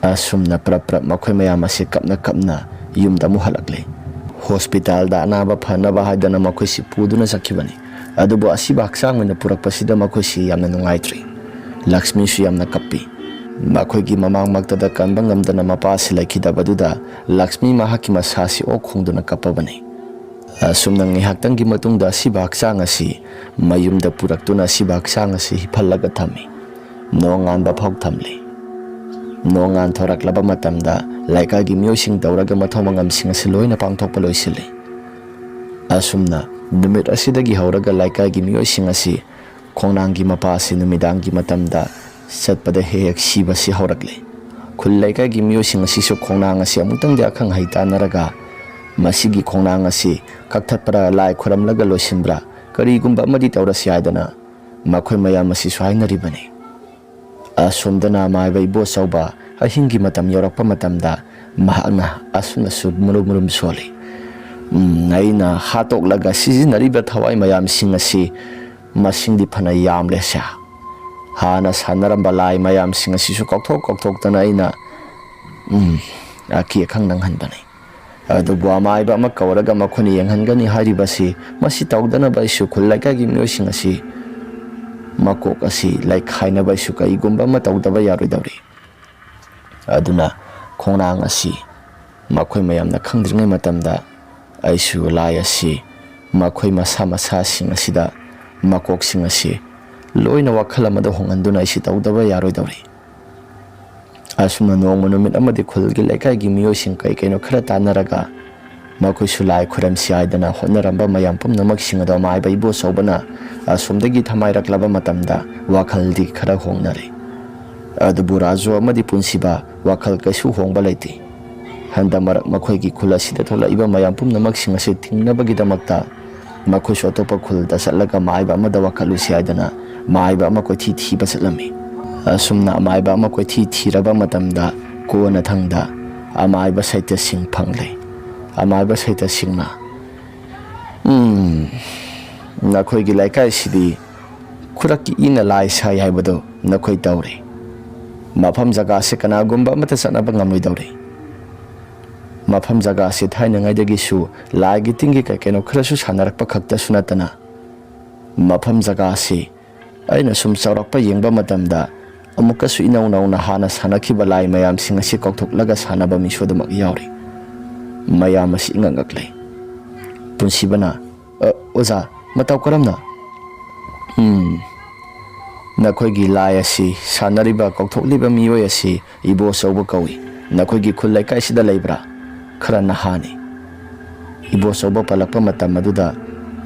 ꯑꯁꯨꯝꯅ ꯄ꯭ꯔꯞ ꯄ꯭ꯔꯞ ꯃꯈꯣꯏ ꯃꯌꯥꯝ ꯑꯁꯤ ꯀꯞꯅ ꯀꯞꯅ ꯌꯨꯝꯗ ꯑꯃꯨꯛ ꯍꯜꯂꯛꯂꯦ꯫ ꯍꯣꯁꯄꯤꯇꯥꯜꯗ ꯑꯅꯥꯕ ꯐꯅꯕ ꯍꯥꯏꯗꯅ ꯃꯈꯣꯏꯁꯤ ꯄꯨꯗꯨꯅ ꯆꯠꯈꯤꯕꯅꯤ꯫ ꯑꯗꯨꯕꯨ ꯑꯁꯤꯕ ꯍꯛꯆꯥꯡ ꯑꯣꯏꯅ ꯄꯨꯔꯛꯄꯁꯤꯗ ꯃꯈꯣꯏꯁꯤ ꯌꯥꯝꯅ ꯅꯨꯡꯉꯥꯏꯇ꯭ꯔꯤ꯫ ꯂꯛꯁꯃꯤꯁꯨ ꯌꯥꯝꯅ ꯀꯞꯄꯤ꯫ ꯃꯈꯣꯏꯒꯤ ꯃꯃꯥꯡꯃꯛꯇꯗ ꯀꯟꯕ ꯉꯝꯗꯅ ꯃꯄꯥꯁꯤ ꯂꯩꯈꯤꯗꯕꯗꯨꯗ ꯂꯛꯁꯃꯤ ꯃꯍꯥꯛꯀꯤ ꯃꯁꯥꯁꯤ ꯑꯣꯛ ꯈꯣꯡꯗꯨꯅ ꯀꯞꯄꯕꯅꯤ꯫ ꯑꯁꯨꯝꯅ ꯉꯥꯏꯍꯥꯛꯇꯪꯒꯤ ꯃꯇꯨꯡꯗ ꯑꯁꯤꯕ ꯍꯛꯆꯥꯡ ꯑꯁꯤ ꯃꯌꯨꯝꯗ ꯄꯨꯔꯛꯇꯨꯅ ꯑꯁꯤꯕ ꯍꯛꯆꯥꯡ ꯑꯁꯤ ꯍꯤꯞꯍꯜꯂꯒ ꯊꯝꯃꯤ꯫ ꯅꯣꯡꯉꯥꯟꯕ ꯐꯥꯎ ꯊꯝꯂꯤ꯫ ꯅꯣꯡꯉꯥꯟ ꯊꯣꯔꯛꯂꯕ ꯃꯇꯝꯗ ꯂꯩꯀꯥꯏꯒꯤ ꯃꯤꯑꯣꯏꯁꯤꯡ ꯇꯧꯔꯒ ꯃꯊꯧ ꯃꯉꯝꯁꯤꯡ ꯑꯁꯤ ꯂꯣꯏꯅ ꯄꯥꯡꯊꯣꯛꯄ ꯂꯣꯏꯁꯤꯜꯂꯤ꯫ ꯑꯁꯨꯝꯅ ꯅꯨꯃꯤꯠ ꯑꯁꯤꯗꯒꯤ ꯍꯧꯔꯒ ꯂꯩꯀꯥꯏꯒꯤ ꯃꯤꯑꯣꯏꯁꯤꯡ ꯑꯁꯤ ꯈꯣꯡꯅꯥꯡꯒꯤ ꯃꯄꯥ ꯑꯁꯤ ꯅꯨꯃꯤꯗꯥꯡꯒꯤ ꯃꯇꯝꯗ ꯆꯠꯄꯗ ꯍꯦꯛ ꯍꯦꯛ ꯁꯤꯕꯁꯤ ꯍꯧꯔꯛꯂꯦ꯫ ꯈꯨꯜ ꯂꯩꯀꯥꯏꯒꯤ ꯃꯤꯑꯣꯏꯁꯤꯡ ꯑꯁꯤꯁꯨ ꯈꯣꯡꯅꯥꯡ ꯑꯁꯤ ꯑꯃꯨꯛꯇꯪꯗꯤ ꯑꯈꯪ ꯑꯍꯩ ꯇꯥꯟꯅꯔꯒ ꯃꯁꯤꯒꯤ ꯈꯣꯡꯅꯥꯡ ꯑꯁꯤ ꯀꯛꯊꯠꯄ꯭ꯔꯥ, ꯂꯥꯏ ꯈꯨꯔꯝꯂꯒ ꯂꯣꯏꯁꯤꯟꯕ꯭ꯔꯥ, ꯀꯔꯤꯒꯨꯝꯕ ꯑꯃꯗꯤ ꯇꯧꯔꯁꯤ ꯍꯥꯏꯗꯅ ꯃꯈꯣꯏ ꯃꯌꯥꯝ ꯑꯁꯤꯁꯨ ꯍꯥꯏꯅꯔꯤꯕꯅꯤ꯫ ꯑꯁꯣꯝꯗꯅ ꯃꯥꯏꯕ ꯏꯕꯣꯆꯧꯕ ꯑꯍꯤꯡꯒꯤ ꯃꯇꯝ ꯌꯧꯔꯛꯄ ꯃꯇꯝꯗ ꯃꯍꯥꯛꯅ ꯑꯁꯨꯝꯅꯁꯨ ꯃꯨꯔꯨꯝ ꯃꯨꯔꯨꯝ ꯁꯣꯜꯂꯤ꯫ "ꯎꯝ, ꯑꯩꯅ ꯍꯥꯠꯇꯣꯛꯂꯒ ꯁꯤꯖꯤꯟꯅꯔꯤꯕ ꯊꯋꯥꯏ ꯃꯌꯥꯝꯁꯤꯡ ꯑꯁꯤ ꯃꯁꯤꯡꯗꯤ ꯐꯅ ꯌꯥꯝꯂꯦꯁꯦ꯫ ꯍꯥꯟꯅ ꯁꯥꯟꯅꯔꯝꯕ ꯂꯥꯏ ꯃꯌꯥꯝꯁꯤꯡ ꯑꯁꯤꯁꯨ ꯀꯥꯎꯊꯣꯛ ꯀꯥꯎꯊꯣꯛꯇꯅ ꯑꯩꯅ, ꯎꯝ, ꯑꯀꯤ ꯑꯈꯪ ꯅꯪꯍꯟꯕꯅꯤ꯫ ꯑꯗꯨꯕꯨ ꯑꯃꯥꯏꯕ ꯑꯃ ꯀꯧꯔꯒ ꯃꯈꯣꯏꯅ ꯌꯦꯡꯍꯟꯒꯅꯤ ꯍꯥꯏꯔꯤꯕꯁꯤ, ꯃꯁꯤ ꯇꯧꯗꯅꯕ ꯑꯩꯁꯨ ꯈꯨꯜ ꯂꯩꯀꯥꯏꯒꯤ ꯃꯤꯑꯣꯏꯁꯤꯡ ꯑꯁꯤ ꯃꯀꯣꯛ ꯑꯁꯤ ꯂꯩꯈꯥꯏꯅꯕ ꯑꯩꯁꯨ ꯀꯔꯤꯒꯨꯝꯕ ꯑꯃ ꯇꯧꯗꯕ ꯌꯥꯔꯣꯏꯗꯧꯔꯤ꯫ ꯑꯗꯨꯅ ꯈꯣꯡꯅꯥꯡ ꯑꯁꯤ ꯃꯈꯣꯏ ꯃꯌꯥꯝꯅ ꯈꯪꯗ꯭ꯔꯤꯉꯩ ꯃꯇꯝꯗ ꯑꯩꯁꯨ ꯂꯥꯏ ꯑꯁꯤ ꯃꯈꯣꯏ ꯃꯁꯥ ꯃꯁꯥꯁꯤꯡ ꯑꯁꯤꯗ ꯃꯀꯣꯛꯁꯤꯡ ꯑꯁꯤ ꯂꯣꯏꯅ ꯋꯥꯈꯜ ꯑꯃꯗ ꯍꯣꯡꯍꯟꯗꯨꯅ ꯑꯩꯁꯤ ꯇꯧꯗꯕ ꯌꯥꯔꯣꯏꯗꯧꯔꯤ"꯫ ꯑꯁꯨꯝꯅ ꯅꯣꯡꯃ ꯅꯨꯃꯤꯠ ꯑꯃꯗꯤ ꯈꯨꯜꯒꯤ ꯂꯩꯀꯥꯏꯒꯤ ꯃꯤꯑꯣꯏꯁꯤꯡ ꯀꯩ ꯀꯩꯅꯣ ꯈꯔ ꯇꯥꯟꯅꯔꯒ ꯃꯈꯣꯏꯁꯨ ꯂꯥꯏ ꯈꯨꯔꯝꯁꯤ ꯍꯥꯏꯗꯅ ꯍꯣꯠꯅꯔꯝꯕ ꯃꯌꯥꯝ ꯄꯨꯝꯅꯃꯛꯁꯤꯡ ꯑꯗꯣ ꯃꯥꯏꯕ ꯏꯕꯣꯆꯧꯕꯅ ꯑꯁꯣꯝꯗꯒꯤ ꯊꯃꯥꯏꯔꯛꯂꯕ ꯃꯇꯝꯗ ꯋꯥꯈꯜꯗꯤ ꯈꯔ ꯍꯣꯡꯅꯔꯦ꯫ ꯑꯗꯨꯕꯨ ꯔꯥꯖꯨ ꯑꯃꯗꯤ ꯄꯨꯟꯁꯤꯕ ꯋꯥꯈꯜ ꯀꯩꯁꯨ ꯍꯣꯡꯕ ꯂꯩꯇꯦ꯫ ꯍꯟꯗꯛ ꯃꯔꯛ ꯃꯈꯣꯏꯒꯤ ꯈꯨꯜ ꯑꯁꯤꯗ ꯊꯣꯛꯂꯛꯏꯕ ꯃꯌꯥꯝ ꯄꯨꯝꯅꯃꯛꯁꯤꯡ ꯑꯁꯤ ꯊꯤꯡꯅꯕꯒꯤꯗꯃꯛꯇ ꯃꯈꯣꯏꯁꯨ ꯑꯇꯣꯞꯄ ꯈꯨꯜꯗ ꯆꯠꯂꯒ ꯃꯥꯏꯕ ꯑꯃꯗ ꯋꯥꯀꯠꯂꯨꯁꯤ ꯍꯥꯏꯗꯅ ꯃꯥꯏꯕ ꯑꯃ ꯀꯣꯏꯊꯤ ꯊꯤꯕ ꯆꯠꯂꯝꯃꯤ꯫ ꯑꯁꯨꯝꯅ ꯑꯃꯥꯏꯕ ꯑꯃ ꯀꯣꯏꯊꯤ ꯊꯤꯔꯕ ꯃꯇꯝꯗ ꯀꯣꯟꯅꯊꯪꯗ ꯑꯃꯥꯏꯕ ꯁꯩꯇꯁꯤꯡ ꯐꯪꯂꯦ꯫ ꯑꯃꯥꯏꯕ ꯁꯩꯇꯁꯤꯡꯅ, "ꯎꯝ, ꯅꯈꯣꯏꯒꯤ ꯂꯩꯀꯥꯏꯁꯤꯗꯤ ꯈꯨꯔꯛꯀꯤ ꯏꯅ ꯂꯥꯏ ꯁꯥꯏ ꯍꯥꯏꯕꯗꯨ ꯅꯈꯣꯏ ꯇꯧꯔꯦ꯫ ꯃꯐꯝ ꯖꯒꯥꯁꯤ ꯀꯅꯥꯒꯨꯝꯕ ꯑꯃꯠꯇ ꯆꯠꯅꯕ ꯉꯝꯂꯣꯏꯗꯧꯔꯦ꯫ ꯃꯐꯝ ꯖꯒꯥꯁꯤ ꯊꯥꯏꯅꯉꯩꯗꯒꯤꯁꯨ ꯂꯥꯏꯒꯤ ꯇꯤꯟꯒꯤ ꯀꯩ ꯀꯩꯅꯣ ꯈꯔꯁꯨ ꯁꯥꯟꯅꯔꯛꯄ ꯈꯛꯇꯁꯨ ꯅꯠꯇꯅ, ꯃꯐꯝ ꯖꯒꯥꯁꯤ ꯑꯩꯅ ꯁꯨꯝ ꯆꯥꯎꯔꯥꯛꯄ ꯌꯦꯡꯕ ꯃꯇꯝꯗ ꯑꯃꯨꯛꯀꯁꯨ ꯏꯅꯧ ꯅꯧꯅ ꯍꯥꯟꯅ ꯁꯥꯟꯅꯈꯤꯕ ꯂꯥꯏ ꯃꯌꯥꯝꯁꯤꯡ ꯑꯁꯤ ꯀꯧꯊꯣꯛꯂꯒ ꯁꯥꯟꯅꯕ ꯃꯤꯁꯨ ꯑꯗꯨꯃꯛ ꯌꯥꯎꯔꯤ꯫ ꯃꯌꯥꯝ ꯑꯁꯤ ꯏꯉꯛ ꯉꯛꯂꯦ꯫ ꯄꯨꯟꯁꯤꯕꯅ, "ꯑ, ꯑꯣꯖꯥ, ꯃꯇꯧ ꯀꯔꯝꯅ?" "ꯎꯝ, ꯅꯈꯣꯏꯒꯤ ꯂꯥꯏ ꯑꯁꯤ ꯁꯥꯟꯅꯔꯤꯕ, ꯀꯧꯊꯣꯛꯂꯤꯕ ꯃꯤꯑꯣꯏ ꯑꯁꯤ ꯏꯕꯣꯆꯧꯕ ꯀꯧꯏ꯫ ꯅꯈꯣꯏꯒꯤ ꯈꯨꯜ ꯂꯩꯀꯥꯏꯁꯤꯗ ꯂꯩꯕ꯭ꯔꯥ? ꯈꯔ ꯅꯍꯥꯅꯤ꯫" ꯏꯕꯣꯆꯧꯕ ꯄꯜꯂꯛꯄ ꯃꯇꯝ ꯑꯗꯨꯗ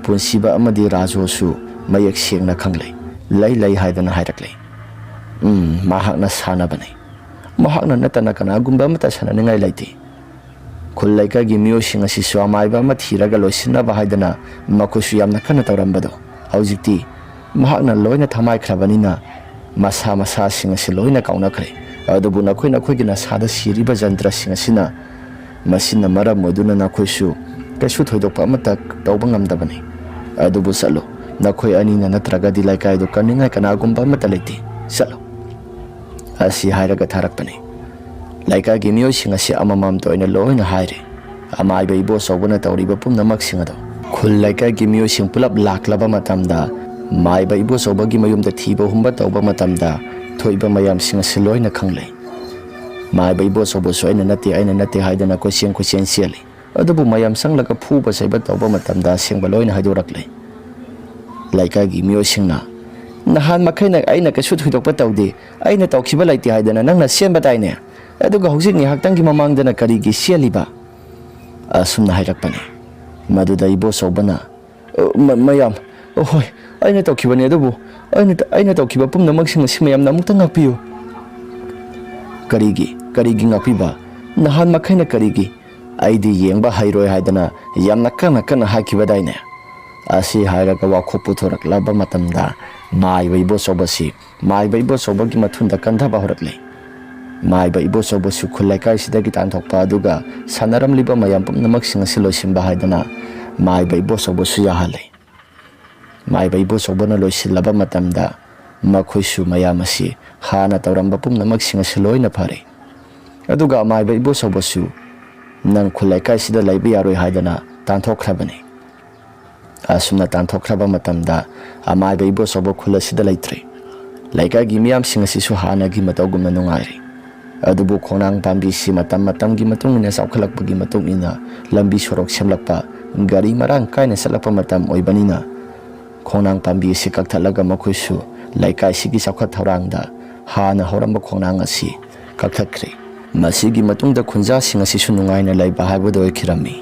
ꯄꯨꯟꯁꯤꯕ ꯑꯃꯗꯤ ꯔꯥꯖꯨꯁꯨ ꯃꯌꯦꯛ ꯁꯦꯡꯅ ꯈꯪꯂꯦ꯫ "ꯂꯩ, ꯂꯩ" ꯍꯥꯏꯗꯅ ꯍꯥꯏꯔꯛꯂꯦ꯫ "ꯎꯝ, ꯃꯍꯥꯛꯅ ꯁꯥꯟꯅꯕꯅꯤ꯫ ꯃꯍꯥꯛꯅ ꯅꯠꯇꯅ ꯀꯅꯥꯒꯨꯝꯕ ꯑꯃꯠꯇ ꯁꯥꯟꯅꯅꯤꯡꯉꯥꯏ ꯂꯩꯇꯦ꯫ ꯈꯨꯜ ꯂꯩꯀꯥꯏꯒꯤ ꯃꯤꯑꯣꯏꯁꯤꯡ ꯑꯁꯤꯁꯨ ꯑꯃꯥꯏꯕ ꯑꯃ ꯊꯤꯔꯒ ꯂꯣꯏꯁꯤꯟꯅꯕ ꯍꯥꯏꯗꯅ ꯃꯈꯣꯏꯁꯨ ꯌꯥꯝꯅ ꯀꯟꯅ ꯇꯧꯔꯝꯕꯗꯣ, ꯍꯧꯖꯤꯛꯇꯤ ꯃꯍꯥꯛꯅ ꯂꯣꯏꯅ ꯊꯃꯥꯏꯈ꯭ꯔꯕꯅꯤꯅ ꯃꯁꯥ ꯃꯁꯥꯁꯤꯡ ꯑꯁꯤ ꯂꯣꯏꯅ ꯀꯥꯎꯅꯈ꯭ꯔꯦ꯫ ꯑꯗꯨꯕꯨ ꯅꯈꯣꯏ ꯅꯈꯣꯏꯒꯤ ꯅꯁꯥꯗ ꯁꯤꯔꯤꯕ ꯖꯟꯇ꯭ꯔꯁꯤꯡ ꯑꯁꯤꯅ ꯃꯁꯤꯅ ꯃꯔꯝ ꯑꯣꯏꯗꯨꯅ ꯅꯈꯣꯏꯁꯨ ꯀꯩꯁꯨ ꯊꯣꯏꯗꯣꯛꯄ ꯑꯃꯠꯇ ꯇꯧꯕ ꯉꯝꯗꯕꯅꯤ꯫ ꯑꯗꯨꯕꯨ ꯆꯠꯂꯨ, ꯅꯈꯣꯏ ꯑꯅꯤꯅ ꯅꯠꯇ꯭ꯔꯒꯗꯤ ꯂꯩꯀꯥꯏꯗꯨ ꯀꯟꯅꯤꯡꯉꯥꯏ ꯀꯅꯥꯒꯨꯝꯕ ꯑꯃꯠꯇ ꯂꯩꯇꯦ꯫ ꯆꯠꯂꯨ꯫" ꯑꯁꯤ ꯍꯥꯏꯔꯒ ꯊꯥꯔꯛꯄꯅꯤ꯫ ꯂꯩꯀꯥꯏꯒꯤ ꯃꯤꯑꯣꯏꯁꯤꯡ ꯑꯁꯤ ꯑꯃꯃꯝꯇ ꯑꯣꯏꯅ ꯂꯣꯏꯅ ꯍꯥꯏꯔꯦ꯫ ꯑꯃꯥꯏꯕ ꯏꯕꯣꯆꯧꯕꯅ ꯇꯧꯔꯤꯕ ꯄꯨꯝꯅꯃꯛꯁꯤꯡ ꯑꯗꯣ ꯈꯨꯜ ꯂꯩꯀꯥꯏꯒꯤ ꯃꯤꯑꯣꯏꯁꯤꯡ ꯄꯨꯂꯞ ꯂꯥꯛꯂꯕ ꯃꯇꯝꯗ, ꯃꯥꯏꯕ ꯏꯕꯣꯆꯧꯕꯒꯤ ꯃꯌꯨꯝꯗ ꯊꯤꯕ ꯍꯨꯝꯕ ꯇꯧꯕ ꯃꯇꯝꯗ ꯊꯣꯛꯏꯕ ꯃꯌꯥꯝꯁꯤꯡ ꯑꯁꯤ ꯂꯣꯏꯅ ꯈꯪꯂꯦ꯫ ꯃꯥꯏꯕ ꯏꯕꯣꯆꯧꯕꯁꯨ "ꯑꯩꯅ ꯅꯠꯇꯦ, ꯑꯩꯅ ꯅꯠꯇꯦ" ꯍꯥꯏꯗꯅ ꯀꯣꯏꯆꯦꯟ ꯀꯣꯏꯆꯦꯟ ꯆꯦꯜꯂꯤ꯫ ꯑꯗꯨꯕꯨ ꯃꯌꯥꯝ ꯆꯪꯂꯒ ꯐꯨꯕ ꯆꯩꯕ ꯇꯧꯕ ꯃꯇꯝꯗ ꯑꯁꯦꯡꯕ ꯂꯣꯏꯅ ꯍꯥꯏꯗꯣꯔꯛꯂꯦ꯫ ꯂꯩꯀꯥꯏꯒꯤ ꯃꯤꯑꯣꯏꯁꯤꯡꯅ, "ꯅꯍꯥꯟ ꯃꯈꯩꯅ ꯑꯩꯅ ꯀꯩꯁꯨ ꯊꯣꯏꯗꯣꯛꯄ ꯇꯧꯗꯦ, ꯑꯩꯅ ꯇꯧꯈꯤꯕ ꯂꯩꯇꯦ ꯍꯥꯏꯗꯅ ꯅꯪꯅ ꯆꯦꯟꯕ ꯇꯥꯏꯅꯦ꯫ ꯑꯗꯨꯒ ꯍꯧꯖꯤꯛ ꯉꯥꯏꯍꯥꯛꯇꯪꯒꯤ ꯃꯃꯥꯡꯗꯅ ꯀꯔꯤꯒꯤ ꯆꯦꯜꯂꯤꯕ?" ꯑꯁꯨꯝꯅ ꯍꯥꯏꯔꯛꯄꯅꯤ꯫ ꯃꯗꯨꯗ ꯏꯕꯣꯆꯧꯕꯅ, "ꯑ, ꯃ-, ꯃꯌꯥꯝ, ꯑ, ꯍꯣꯏ, ꯑꯩꯅ ꯇꯧꯈꯤꯕꯅꯤ, ꯑꯗꯨꯕꯨ ꯑꯩꯅ ꯇ-, ꯑꯩꯅ ꯇꯧꯈꯤꯕ ꯄꯨꯝꯅꯃꯛꯁꯤꯡ ꯑꯁꯤ ꯃꯌꯥꯝꯅ ꯑꯃꯨꯛꯇ ꯉꯥꯛꯄꯤꯌꯨ꯫" "ꯀꯔꯤꯒꯤ? ꯀꯔꯤꯒꯤ ꯉꯥꯛꯄꯤꯕ? ꯅꯍꯥꯟ ꯃꯈꯩꯅ ꯀꯔꯤꯒꯤ? ꯑꯩꯗꯤ ꯌꯦꯡꯕ ꯍꯩꯔꯣꯏ ꯍꯥꯏꯗꯅ ꯌꯥꯝꯅ ꯀꯟꯅ ꯀꯟꯅ ꯍꯥꯏꯈꯤꯕꯗꯥꯏꯅꯦ?" ꯑꯁꯤ ꯍꯥꯏꯔꯒ ꯋꯥꯈꯣꯞ ꯄꯨꯊꯣꯔꯛꯂꯕ ꯃꯇꯝꯗ ꯃꯥꯏꯕ ꯏꯕꯣꯆꯧꯕꯁꯤ ꯃꯥꯏꯕ ꯏꯕꯣꯆꯧꯕꯒꯤ ꯃꯊꯨꯟꯗ ꯀꯟꯊꯕ ꯍꯧꯔꯛꯂꯦ꯫ ꯃꯥꯏꯕ ꯏꯕꯣꯆꯧꯕꯁꯨ ꯈꯨꯜ ꯂꯩꯀꯥꯏꯁꯤꯗꯒꯤ ꯇꯥꯟꯊꯣꯛꯄ ꯑꯗꯨꯒ ꯁꯥꯟꯅꯔꯝꯂꯤꯕ ꯃꯌꯥꯝ ꯄꯨꯝꯅꯃꯛꯁꯤꯡ ꯑꯁꯤ ꯂꯣꯏꯁꯤꯟꯕ ꯍꯥꯏꯗꯅ ꯃꯥꯏꯕ ꯏꯕꯣꯆꯧꯕꯁꯨ ꯌꯥꯍꯜꯂꯦ꯫ ꯃꯥꯏꯕ ꯏꯕꯣꯆꯧꯕꯅ ꯂꯣꯏꯁꯤꯜꯂꯕ ꯃꯇꯝꯗ ꯃꯈꯣꯏꯁꯨ ꯃꯌꯥꯝ ꯑꯁꯤ ꯍꯥꯟꯅ ꯇꯧꯔꯝꯕ ꯄꯨꯝꯅꯃꯛꯁꯤꯡ ꯑꯁꯤ ꯂꯣꯏꯅ ꯐꯔꯦ꯫ ꯑꯗꯨꯒ ꯃꯥꯏꯕ ꯏꯕꯣꯆꯧꯕꯁꯨ "ꯅꯪ ꯈꯨꯜ ꯂꯩꯀꯥꯏꯁꯤꯗ ꯂꯩꯕ ꯌꯥꯔꯣꯏ" ꯍꯥꯏꯗꯅ ꯇꯥꯟꯊꯣꯛꯈ꯭ꯔꯕꯅꯤ꯫ ꯑꯁꯨꯝꯅ ꯇꯥꯟꯊꯣꯛꯈ꯭ꯔꯕ ꯃꯇꯝꯗ ꯑꯃꯥꯏꯕ ꯏꯕꯣꯆꯧꯕ ꯈꯨꯜ ꯑꯁꯤꯗ ꯂꯩꯇ꯭ꯔꯦ꯫ ꯂꯩꯀꯥꯏꯒꯤ ꯃꯤꯌꯥꯝꯁꯤꯡ ꯑꯁꯤꯁꯨ ꯍꯥꯟꯅꯒꯤ ꯃꯇꯧꯒꯨꯝꯅ ꯅꯨꯡꯉꯥꯏꯔꯤ꯫ ꯑꯗꯨꯕꯨ ꯈꯣꯡꯅꯥꯡ ꯄꯥꯝꯕꯤꯁꯤ ꯃꯇꯝ ꯃꯇꯝꯒꯤ ꯃꯇꯨꯡ ꯏꯟꯅ ꯆꯥꯎꯈꯠꯂꯛꯄꯒꯤ ꯃꯇꯨꯡ ꯏꯟꯅ ꯂꯝꯕꯤ ꯁꯣꯔꯣꯛ ꯁꯦꯝꯂꯛꯄ, ꯒꯥꯔꯤ ꯃꯔꯥꯡ ꯀꯥꯏꯅ ꯆꯠꯂꯛꯄ ꯃꯇꯝ ꯑꯣꯏꯕꯅꯤꯅ ꯈꯣꯡꯅꯥꯡ ꯄꯥꯝꯕꯤ ꯑꯁꯤ ꯀꯛꯊꯠꯂꯒ ꯃꯈꯣꯏꯁꯨ ꯂꯩꯀꯥꯏꯁꯤꯒꯤ ꯆꯥꯎꯈꯠ ꯊꯧꯔꯥꯡꯗ ꯍꯥꯟꯅ ꯍꯧꯔꯝꯕ ꯈꯣꯡꯅꯥꯡ ꯑꯁꯤ ꯀꯛꯊꯠꯈ꯭ꯔꯦ꯫ ꯃꯁꯤꯒꯤ ꯃꯇꯨꯡꯗ ꯈꯨꯟꯖꯥꯁꯤꯡ ꯑꯁꯤꯁꯨ ꯅꯨꯡꯉꯥꯏꯅ ꯂꯩꯕ ꯍꯥꯏꯕꯗꯨ ꯑꯣꯏꯈꯤꯔꯝꯃꯤ꯫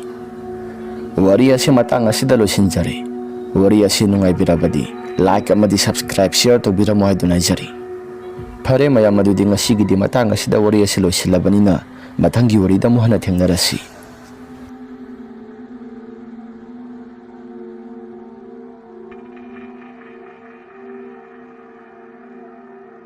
ꯋꯥꯔꯤ ꯑꯁꯤ ꯃꯇꯥꯡ ꯑꯁꯤꯗ ꯂꯣꯏꯁꯤꯟꯖꯔꯦ꯫ ꯋꯥꯔꯤ ꯑꯁꯤ ꯅꯨꯡꯉꯥꯏꯕꯤꯔꯕꯗꯤ like ꯑꯃꯗꯤ subscribe, share ꯇꯧꯕꯤꯔꯝꯃꯣ ꯍꯥꯏꯗꯨꯅ ꯍꯥꯏꯖꯔꯤ꯫ ꯐꯔꯦ ꯃꯌꯥꯝ, ꯑꯗꯨꯗꯤ ꯉꯁꯤꯒꯤꯗꯤ ꯃꯇꯥꯡ ꯑꯁꯤꯗ ꯋꯥꯔꯤ ꯑꯁꯤ ꯂꯣꯏꯁꯤꯜꯂꯕꯅꯤꯅ ꯃꯊꯪꯒꯤ ꯋꯥꯔꯤꯗ ꯑꯃꯨꯛ ꯍꯟꯅ ꯊꯦꯡꯅꯔꯁꯤ꯫